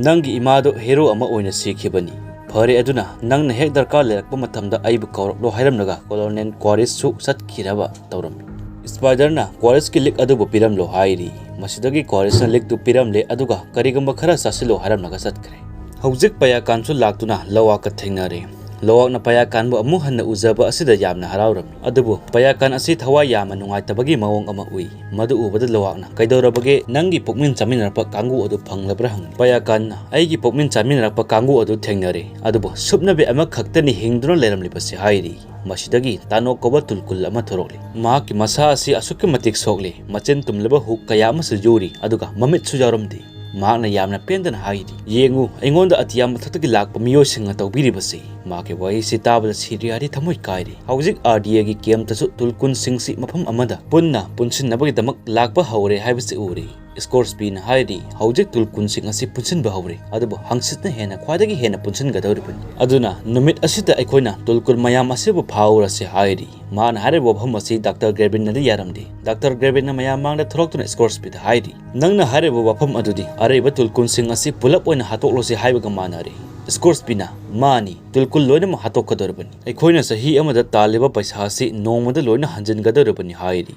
ꯅꯪꯒꯤ ꯏꯃꯥꯗꯨ ꯍꯦꯔꯣ ꯑꯃ ꯑꯣꯏꯅ ꯁꯤꯈꯤꯕꯅꯤ꯫ ꯐꯔꯦ, ꯑꯗꯨꯅ ꯅꯪꯅ ꯍꯦꯛ ꯗꯔꯀꯥꯔ ꯂꯩꯔꯛꯄ ꯃꯇꯝꯗ ꯑꯩꯕꯨ ꯀꯧꯔꯛꯂꯣ ꯍꯥꯏꯔꯝꯂꯒ ꯀꯣꯂꯣꯅꯦꯜ ꯀ꯭ꯋꯥꯔꯤꯁꯁꯨ ꯆꯠꯈꯤꯅꯕ ꯇꯧꯔꯝꯃꯤ꯫ ꯁ꯭ꯄꯥꯏꯗꯔꯅ ꯀ꯭ꯋꯥꯔꯤꯁꯀꯤ ꯂꯤꯛ ꯑꯗꯨꯕꯨ ꯄꯤꯔꯝꯂꯣ ꯍꯥꯏꯔꯤ꯫ ꯃꯁꯤꯗꯒꯤ ꯀ꯭ꯋꯥꯔꯤꯁꯅ ꯂꯤꯛꯇꯨ ꯄꯤꯔꯝꯂꯦ, ꯑꯗꯨꯒ ꯀꯔꯤꯒꯨꯝꯕ ꯈꯔ ꯆꯥꯁꯤꯜꯂꯣ ꯍꯥꯏꯔꯝꯂꯒ ꯆꯠꯈ꯭ꯔꯦ꯫ ꯍꯧꯖꯤꯛ ꯄꯌꯥꯀꯥꯟꯁꯨ ꯂꯥꯛꯇꯨꯅ ꯂꯣꯋꯥꯛꯀ ꯊꯦꯡꯅꯔꯦ꯫ ꯂꯣꯋꯥꯛꯅ ꯄꯌꯥꯀꯥꯟꯕꯨ ꯑꯃꯨꯛ ꯍꯟꯅ ꯎꯖꯕ ꯑꯁꯤꯗ ꯌꯥꯝꯅ ꯍꯔꯥꯎꯔꯝꯃꯤ꯫ ꯑꯗꯨꯕꯨ ꯄꯌꯥꯀꯥꯟ ꯑꯁꯤ ꯊꯋꯥꯏ ꯌꯥꯝꯅ ꯅꯨꯡꯉꯥꯏꯇꯕꯒꯤ ꯃꯑꯣꯡ ꯑꯃ ꯎꯏ꯫ ꯃꯗꯨ ꯎꯕꯗ ꯂꯣꯋꯥꯛꯅ, "ꯀꯩꯗꯧꯔꯕꯒꯦ? ꯅꯪꯒꯤ ꯄꯨꯛꯃꯤꯟ ꯆꯥꯃꯤꯟꯅꯔꯛꯄ ꯀꯥꯡꯕꯨ ꯑꯗꯨ ꯐꯪꯂꯕ꯭ꯔꯥ?" ꯍꯪꯉꯤ꯫ ꯄꯌꯥꯀꯥꯟꯅ, "ꯑꯩꯒꯤ ꯄꯨꯛꯃꯤꯟ ꯆꯥꯃꯤꯟꯅꯔꯛꯄ ꯀꯥꯡꯕꯨ ꯑꯗꯨ ꯊꯦꯡꯅꯔꯦ, ꯑꯗꯨꯕꯨ ꯁꯨꯞꯅꯕꯤ ꯑꯃꯈꯛꯇꯅꯤ ꯍꯤꯡꯗꯨꯅ ꯂꯩꯔꯝꯂꯤꯕꯁꯤ" ꯍꯥꯏꯔꯤ꯫ ꯃꯁꯤꯗꯒꯤ ꯇꯥꯅꯣ ꯀꯧꯕ ꯇꯨꯜꯀꯨꯜ ꯑꯃ ꯊꯣꯔꯛꯂꯤ꯫ ꯃꯍꯥꯛꯀꯤ ꯃꯁꯥ ꯑꯁꯤ ꯑꯁꯨꯛꯀꯤ ꯃꯇꯤꯛ ꯁꯣꯛꯂꯤ, ꯃꯆꯤꯟ ꯇꯨꯝꯂꯕ ꯍꯨꯛ ꯀꯌꯥ ꯑꯃꯁꯨ ꯌꯨꯔꯤ, ꯑꯗꯨꯒ ꯃꯃꯤꯠꯁꯨ ꯌꯥꯎꯔꯝꯗꯦ꯫ ꯃꯍꯥꯛꯅ ꯌꯥꯝꯅ ꯄꯦꯟꯗꯅ ꯍꯥꯏꯔꯤ, "ꯌꯦꯡꯉꯨ, ꯑꯩꯉꯣꯟꯗ ꯑꯇꯤꯌꯥ ꯃꯊꯛꯇꯒꯤ ꯂꯥꯛꯄ ꯃꯤꯑꯣꯏꯁꯤꯡꯅ ꯇꯧꯕꯤꯔꯤꯕꯁꯤ!" ꯃꯍꯥꯛꯀꯤ ꯋꯥꯍꯩꯁꯤ ꯇꯥꯕꯗ ꯁꯤꯔꯤꯌꯥꯗꯤ ꯊꯃꯣꯏ ꯀꯥꯏꯔꯦ꯫ ꯍꯧꯖꯤꯛ ꯑꯥꯔꯗꯤꯌꯥꯒꯤ ꯀꯦꯝꯇꯁꯨ ꯇꯨꯜꯀꯨꯟꯁꯤꯡꯁꯤ ꯃꯐꯝ ꯑꯃꯗ ꯄꯨꯟꯅ ꯄꯨꯟꯁꯤꯟꯅꯕꯒꯤꯗꯃꯛ ꯂꯥꯛꯄ ꯍꯧꯔꯦ ꯍꯥꯏꯕꯁꯤ ꯎꯔꯦ꯫ ꯁ꯭ꯀꯣꯔꯁꯕꯤꯅ ꯍꯥꯏꯔꯤ, "ꯍꯧꯖꯤꯛ ꯇꯨꯜꯀꯨꯟꯁꯤꯡ ꯑꯁꯤ ꯄꯨꯟꯁꯤꯟꯕ ꯍꯧꯔꯦ, ꯑꯗꯨꯕꯨ ꯍꯪꯆꯤꯠꯅ ꯍꯦꯟꯅ ꯈ꯭ꯋꯥꯏꯗꯒꯤ ꯍꯦꯟꯅ ꯄꯨꯟꯁꯤꯟꯒꯗꯧꯔꯤꯕꯅꯤ꯫ ꯑꯗꯨꯅ ꯅꯨꯃꯤꯠ ꯑꯁꯤꯗ ꯑꯩꯈꯣꯏꯅ ꯇꯨꯜꯀꯨꯟ ꯃꯌꯥꯝ ꯑꯁꯤꯕꯨ ꯐꯥꯎꯔꯁꯤ" ꯍꯥꯏꯔꯤ꯫ ꯃꯥꯅ ꯍꯥꯏꯔꯤꯕ ꯋꯥꯐꯝ ꯑꯁꯤ ꯗꯥꯛꯇꯔ ꯒ꯭ꯔꯦꯕꯤꯟꯅꯗꯤ ꯌꯥꯔꯝꯗꯦ꯫ ꯗꯥꯛꯇꯔ ꯒ꯭ꯔꯦꯕꯤꯟꯅ ꯃꯌꯥꯝ ꯃꯥꯡꯗ ꯊꯣꯛꯂꯛꯇꯨꯅ ꯁ꯭ꯀꯣꯔꯁꯕꯤꯗ ꯍꯥꯏꯔꯤ, "ꯅꯪꯅ ꯍꯥꯏꯔꯤꯕ ꯋꯥꯐꯝ ꯑꯗꯨꯗꯤ ꯑꯔꯩꯕ ꯇꯨꯜꯀꯨꯟꯁꯤꯡ ꯑꯁꯤ ꯄꯨꯂꯞ ꯑꯣꯏꯅ ꯍꯥꯠꯇꯣꯛꯂꯁꯤ ꯍꯥꯏꯕꯒ ꯃꯥꯟꯅꯔꯦ꯫" ꯁ꯭ꯀꯣꯔꯁꯕꯤꯅ, "ꯃꯥꯅꯤ, ꯇꯨꯜꯀꯨꯟ ꯂꯣꯏꯅꯃꯛ ꯍꯥꯠꯇꯣꯛꯀꯗꯧꯔꯤꯕꯅꯤ꯫ ꯑꯩꯈꯣꯏꯅ ꯆꯍꯤ ꯑꯃꯗ ꯇꯥꯜꯂꯤꯕ ꯄꯩꯁꯥ ꯑꯁꯤ ꯅꯣꯡꯃꯗ ꯂꯣꯏꯅ ꯍꯟꯖꯤꯟꯒꯗꯧꯔꯤꯕꯅꯤ" ꯍꯥꯏꯔꯤ꯫